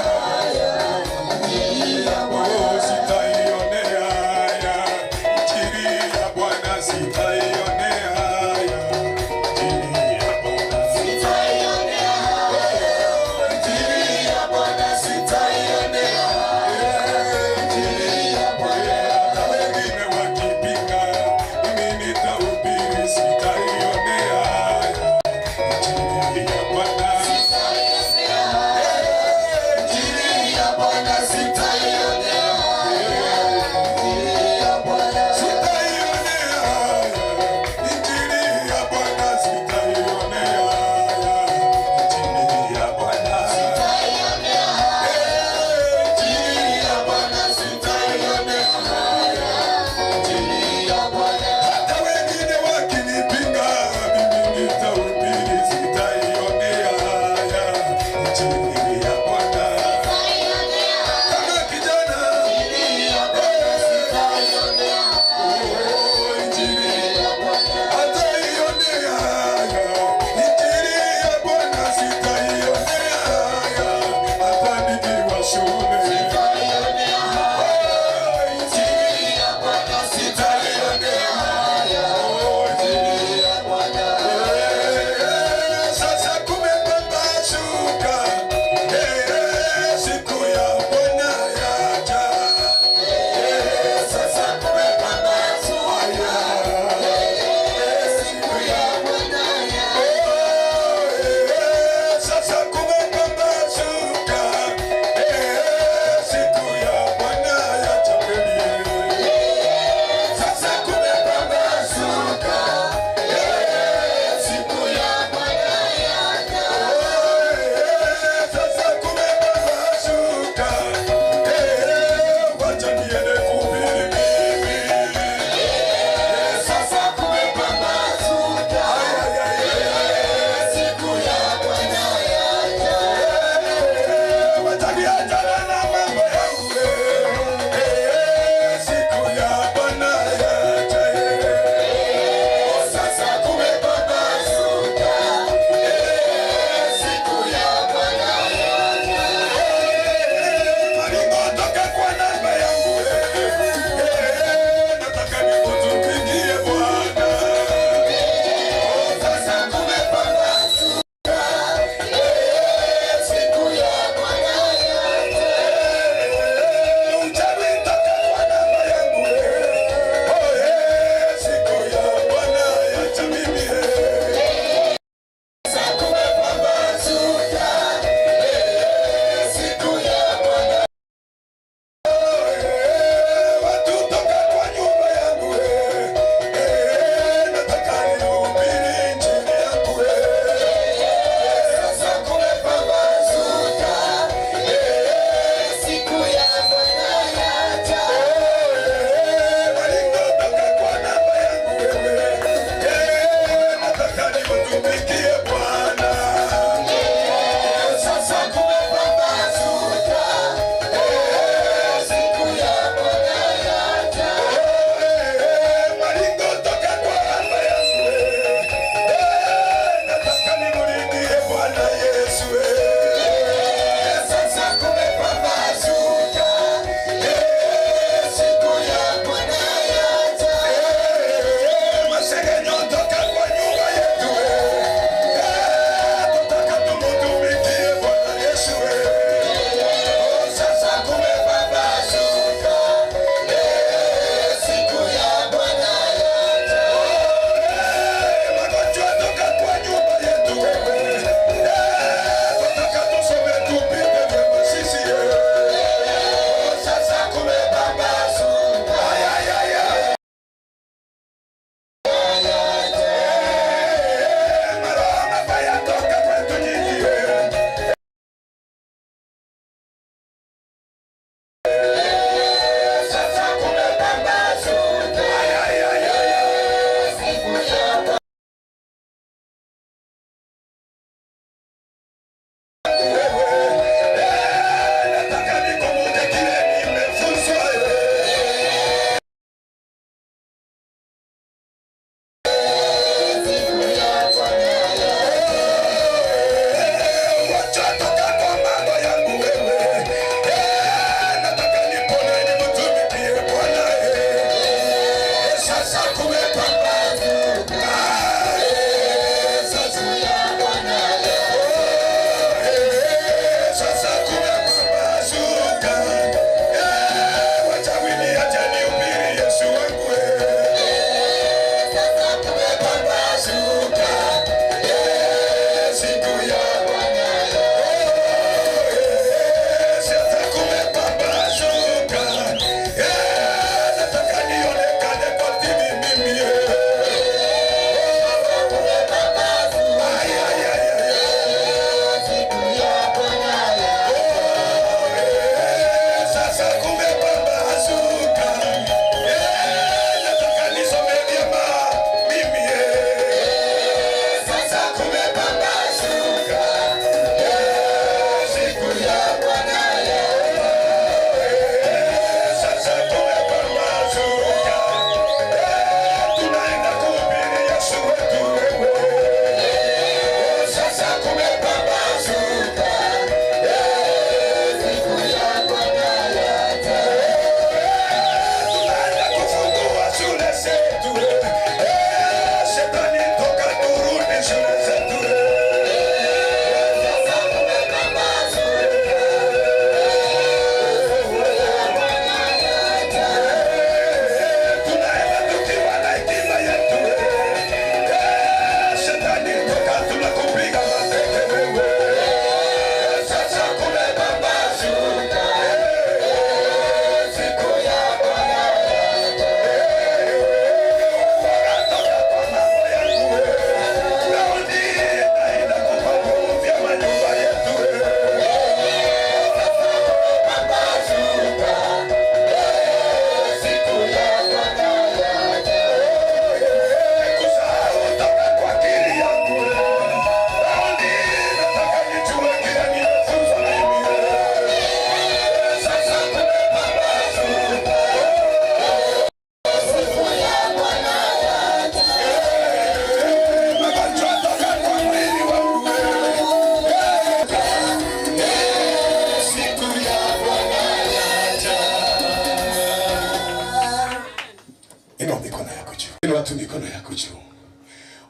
Inua tu mikono yako juu.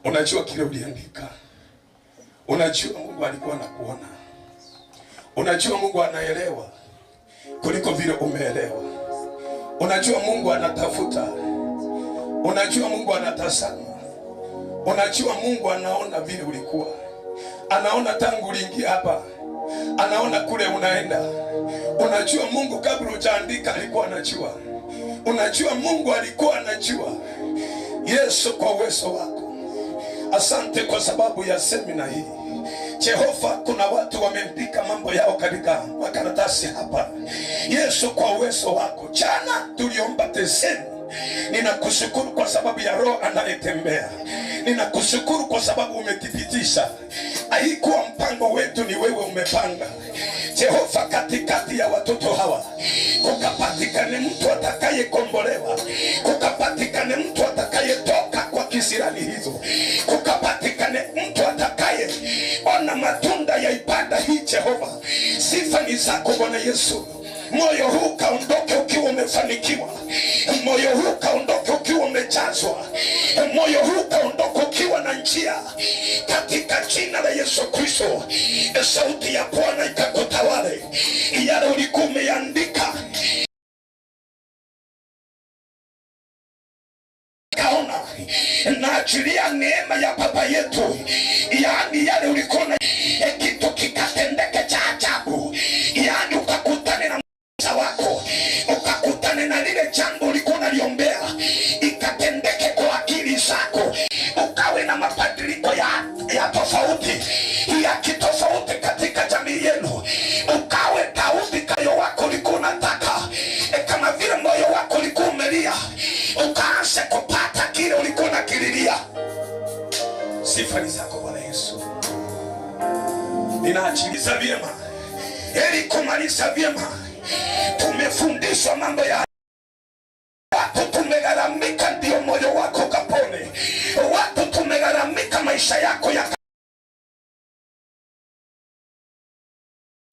Unajua kile uliandika. Unajua Mungu alikuwa anakuona. Unajua Mungu anaelewa kuliko vile umeelewa. Unajua Mungu anatafuta. Unajua Mungu anatazama. Unajua Mungu anaona vile ulikuwa. Anaona tangu uliingia hapa. Anaona kule unaenda. Unajua Mungu kabla hujaandika alikuwa anajua. Unajua Mungu alikuwa anajua. Yesu, kwa uwezo wako, asante kwa sababu ya semina hii. Jehova, kuna watu wameandika mambo yao katika makaratasi hapa. Yesu, kwa uwezo wako, jana tuliomba teseni. Ninakushukuru kwa sababu ya Roho anayetembea. Ninakushukuru kwa sababu umethibitisha. Haikuwa mpango wetu, ni wewe umepanga. Jehova, katikati ya watoto hawa kukapatikane mtu atakayekombolewa, kukapatikane mtu atakayetoka kwa kisirani hizo, kukapatikane mtu atakaye ona matunda ya ibada hii. Jehova, sifa ni zako Bwana Yesu. Moyo huu kaondoke ukiwa umefanikiwa. Moyo huu kaondoke ukiwa umejazwa. Moyo huu kaondoke ukiwa na njia. Katika jina la Yesu Kristo, sauti ya Bwana ikakutawale. Yale ulikuwa umeandika, kaona naachilia neema ya Baba yetu. Yaani yale ulikuwa na kitu kikatendeke cha ajabu. Yaani ukakutane na wako, ukakutane na lile jambo ulikuwa unaliombea, ikatendeke kwa akili zako, ukawe na mabadiliko ya tofauti, ya kitofauti katika jamii yenu, ukawe Daudi kayo wako ulikuwa unataka, kama vile moyo wako ulikuwa umelia, ukaanza kupata kile ulikuwa unakililia. Sifa ni zako Bwana Yesu. Ninaachiliza vyema ili kumaliza vyema. Tumefundishwa mambo ya watu, tumegharamika ndio moyo wako kapone. Watu tumegharamika maisha yako ya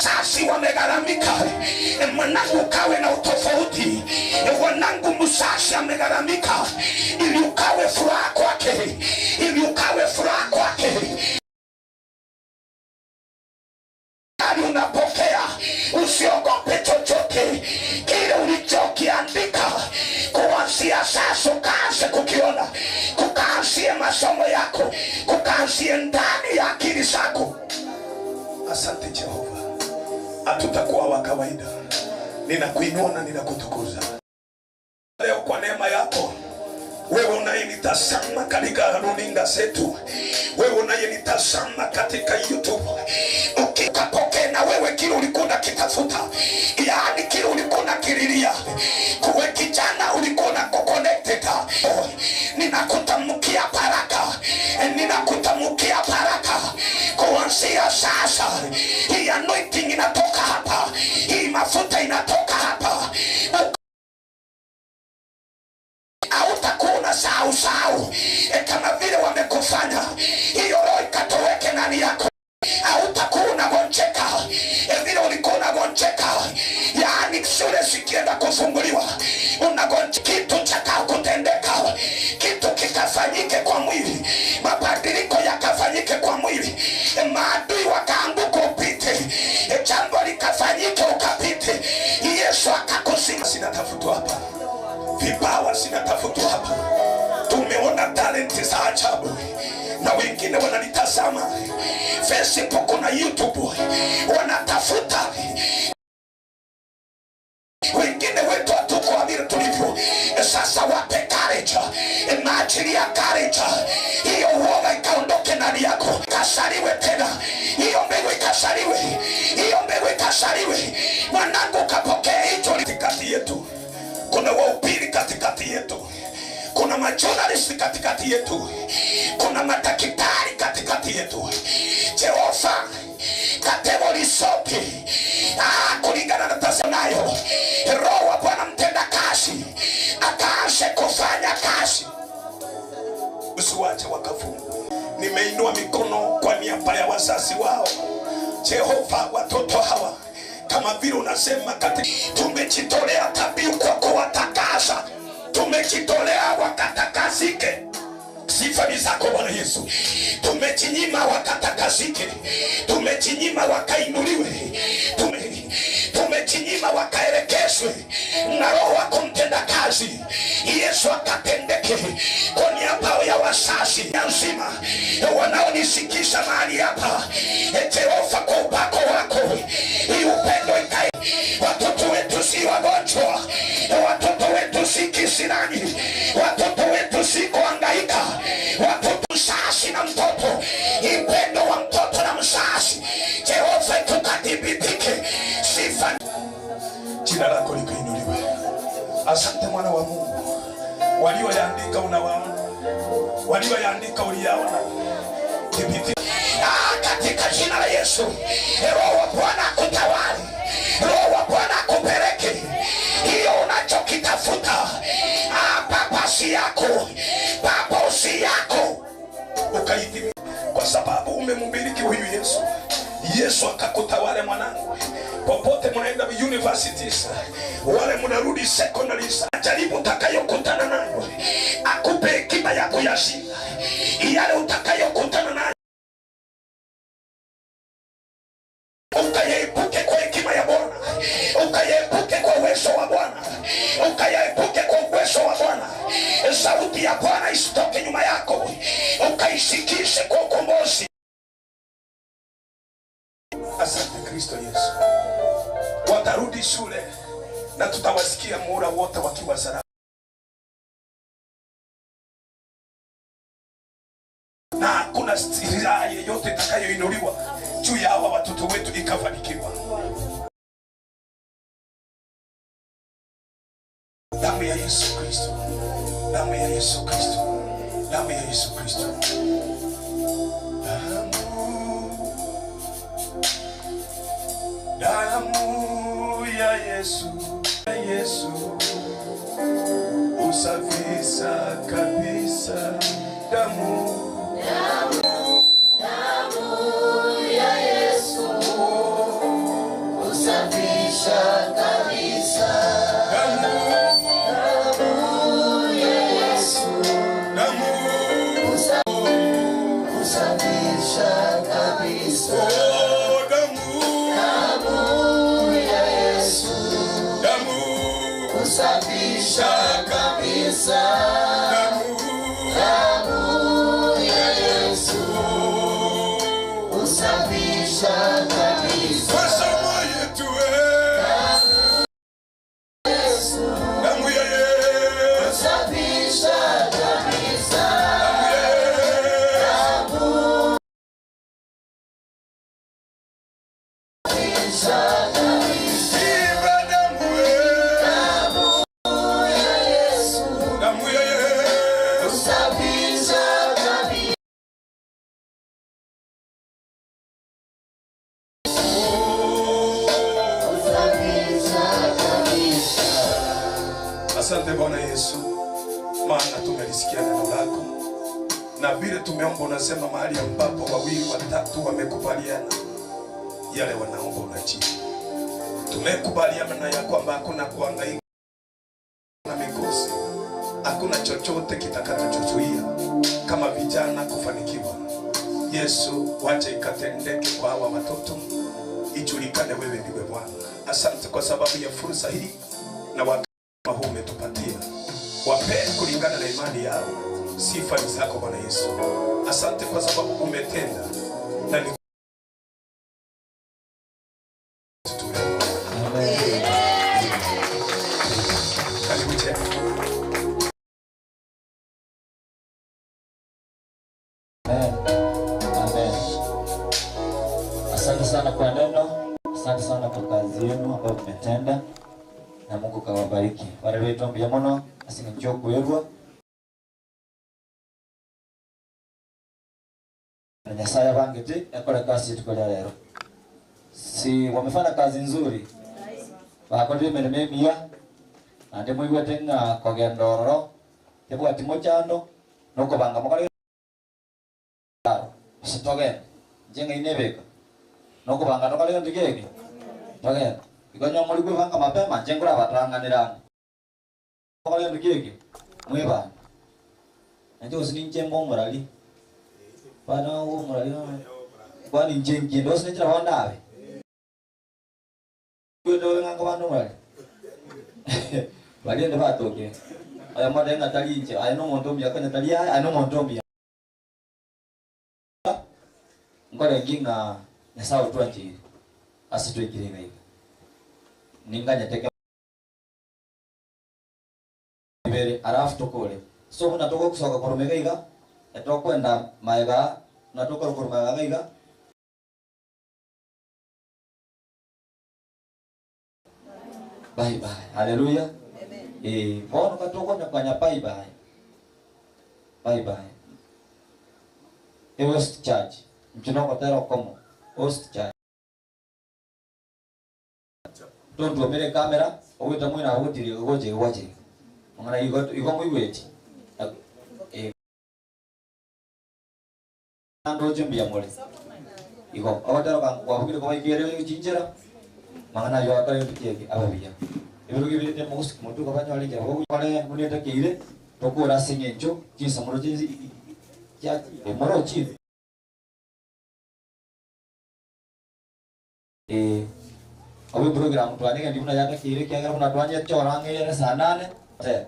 sasi wamegharamika. Mwanangu kawe na utofauti. Mwanangu msasi amegharamika ili ukawe furaha kwake, ili ukawe furaha kwake. Unapokea, usiogope chochote kile ulichokiandika. Kuanzia sasa ukaanze kukiona, kukaanzie masomo yako, kukaanzie ndani ya akili zako. Asante Jehova, hatutakuwa wa kawaida. Ninakuinua na ninakutukuza leo kwa neema yako. Wewe unayenitazama katika runinga zetu, wewe unayenitazama katika YouTube, ukapokea na wewe kile ulikuwa unakitafuta, yaani kile ulikuwa unakililia. Kuwe kijana ulikuwa unakoconnected, ninakutamkia baraka, ninakutamkia baraka kuanzia sasa. Hii anointing inatoka hapa, hii mafuta inatoka hapa. Hautakuwa sahau sahau kama vile wamekufanya. Hiyo roho ikatoweke ndani yako. Hautakuwa unagonjeka vile ulikuwa unagonjeka. Yaani shule zikienda kufunguliwa unagonjeka, kitu cha kutendeka, kitu kikafanyike kwa mwili, mabadiliko yakafanyike kwa mwili, maadui wakaanguka upite, jambo likafanyike ukapite. Yesu akakusima. Sinatafutwa hapa vipawa, sinatafutwa hapa. Tumeona talenti za ajabu, na wengine wananitazama Facebook na YouTube wanatafuta. Wengine wetu hatuko vile tulivyo sasa. Wape courage, maachilia courage, hiyo uoga ikaondoke ndani yako, kasaliwe tena, hiyo mbegu ikasaliwe, hiyo mbegu ikasaliwe. Mwanangu, kapokea hicho. Katikati yetu kuna wahubiri, katikati yetu kuna majournalist, katikati yetu kuna madaktari, katikati yetu. Jehova kategori sopi kulingana na tazamayo, Roho wa Bwana mtenda kazi akaanze kufanya kazi. Usiwache wakafungwa. Nimeinua mikono kwa niaba ya wazazi wao. Jehova, watoto hawa kama vile unasema katika, tumejitolea dhabihu kwa kuwatakasa. Tumejitolea wakatakasike. Sifa ni zako Bwana Yesu. Tumejinyima wakatakasike. Tumejinyima wakainuliwe. Tumejinyima wakaelekezwe na Roho wako mtenda kazi Yesu akatendeke kwa niaba ya wazazi nzima wanaonisikisha mahali hapa. Jehova, kwa upako wako hii upendo ikae. Watoto wetu si wagonjwa, watoto wetu si kisirani, watoto wetu si kuhangaika, watoto mzazi na mtoto, upendo wa mtoto na mzazi, Jehova tukadhibitike. Sifa jina lako likainuliwe. Asante mwana wa Mungu, walioyaandika unawaona, walioyaandika uliyaona. Katika jina la Yesu, Roho wa Bwana akutawale, Roho wa Bwana akupeleke hiyo unachokitafuta. Papasi yako, paposi yako ukaitimi, kwa sababu umemiliki huyu Yesu. Yesu akakutawale mwanangu. Popote mnaenda universities, wale mnarudi secondaries, jaribu utakayokutana nayo akupe hekima ya kuyashinda yale utakayokutana nayo, ukayaepuke kwa hekima ya Bwana, ukayaepuke kwa uwezo wa Bwana, ukayaepuke kwa uwezo wa Bwana. Sauti ya Bwana isitoke nyuma yako, ukaisikishe kwa ukombozi. Asante Kristo Yesu. Watarudi shule na tutawasikia muhula wote wakiwa salama. Na hakuna silaha yeyote itakayoinuliwa juu ya hawa watoto wetu ikafanikiwa. Damu ya Yesu Kristo, damu ya Yesu Kristo, damu ya Yesu Kristo. Damu ya Yesu, Yesu usafisha kabisa. Damu, damu ya Yesu usafisha kabisa. Damu ya Yesu, damu usafisha kabisa. Usafisha kabisa. Damu ya Yesu usafisha kabisa. Kwa damu yetu, damu ya Yesu usafisha kabisa. Damu usafisha kabisa. Asante Bwana Yesu, maana tumelisikia neno lako, na vile tumeomba, unasema mahali ambapo wawili watatu wamekubaliana, yale wanaomba unajibu. Tumekubaliana ya kwamba hakuna kuhangaika na mikosi, hakuna chochote kitakachotuzuia kama vijana kufanikiwa. Yesu, wacha ikatendeke kwa hawa watoto, ijulikane wewe ndiwe Bwana. Asante kwa sababu ya fursa hii na wakati huu umetupatia. Wape kulingana na imani yao. Sifa ni zako Bwana Yesu. Asante kwa sababu umetenda na ni karibu tena. Amen. Amen. Asante sana kwa neno, asante sana kwa kazi yenu ambayo mmetenda, na Mungu kawabariki. Wale wetu mbia mono asingenjoo kuerwa na Nyasaye bangete yakora kazi yetu kwa leo. Si wamefanya kazi nzuri. Bakorire emirimo emiya ande mwigwete ng'a kogenda ororo tebwati mochando nokobanga mokore sitogenda nje ng'ainebeka nokobanga tokore gento geke togenda ikonyo muri kwibanga mapema nje ngurabatang'anirana okore gento geke. Mweba. Nje usininje mbomurali. Bana wo murali. Bani nje ngindo usininjira wandabe. Kwendo nganga bantu murali. Bagende batoke. Aya mwana ngatali nje, aya no muntu mya kanya tali aya no muntu mya. Ngore nginga nyasawe twanje asitwegire ngai. Ninganya teka ibere arafu tokole. So unatoka kusoka koromega iga, etokwenda maega, unatoka koromega iga. Bye bye. Hallelujah. Eh, bono katoko nyakanya bye bye. Bye bye. Host church. Mchino kotero komo. Host church. Tondu mere kamera, owita mwina hotiri goje goje. Ngana igo igo muiweti. Eh. Ando jembia mole. Igo awatero kan kwa bukire kwa ikere chinjera. Mangana yo akare mutieke ababiya. Ibirugi birite musi mutu kabanya wale jabo kale muneta keire tokora singenjo chinsa moro chinsi ya moro chi eh abe program twanye ndimuna yata keire kya kuna twanye chorange ya sanane te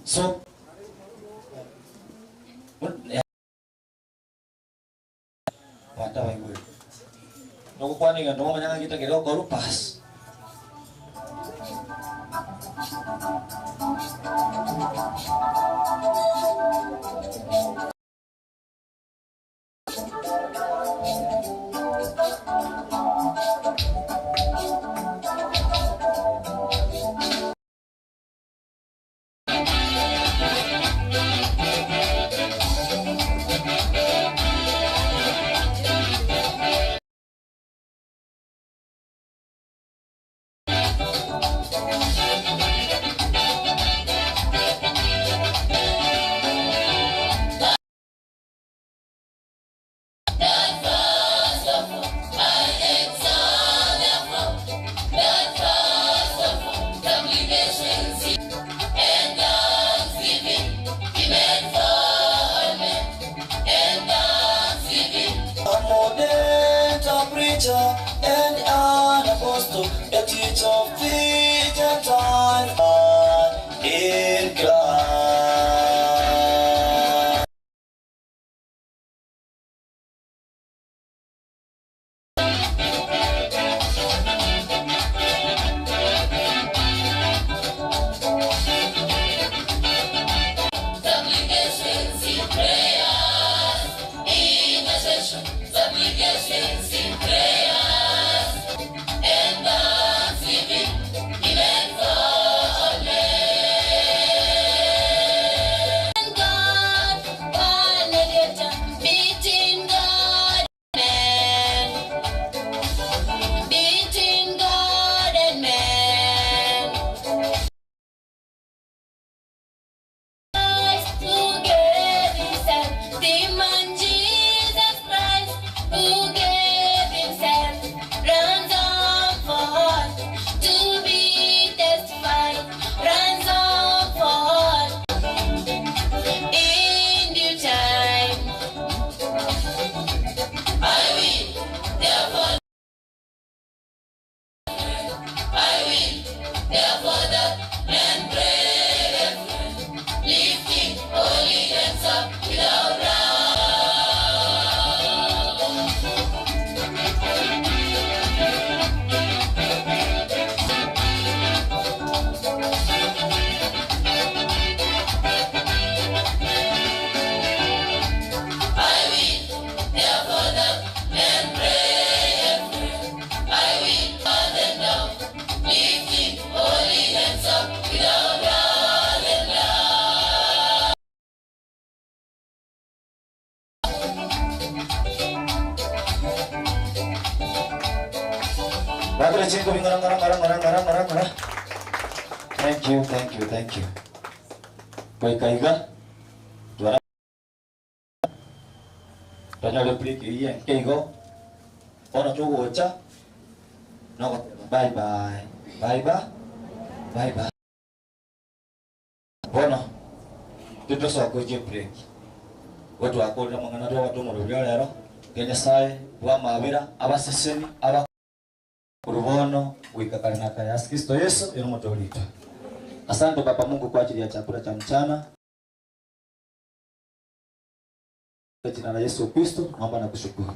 So Wanda waigwe. Nokukwanĩga ndomenyaga gĩtagĩrĩ okorwo pass. chingo ngara ngara ngara ngara ngara ngara ngara. Thank you, thank you, thank you. Goikaiga twara tanyole break iye nkeigo ona tugocha no bye bye bye bye bye bye. Bono tutosokoje break watu akorera mangana twa batumuro bya lero Nyasaye bwa mabira abaseseni aba urubono wikakarina kaya Yesu Kristo Yesu yomutoritwa. Asante Baba Mungu kwa ajili ya chakula cha mchana. Kwa jina la Yesu Kristo naomba na kushukuru.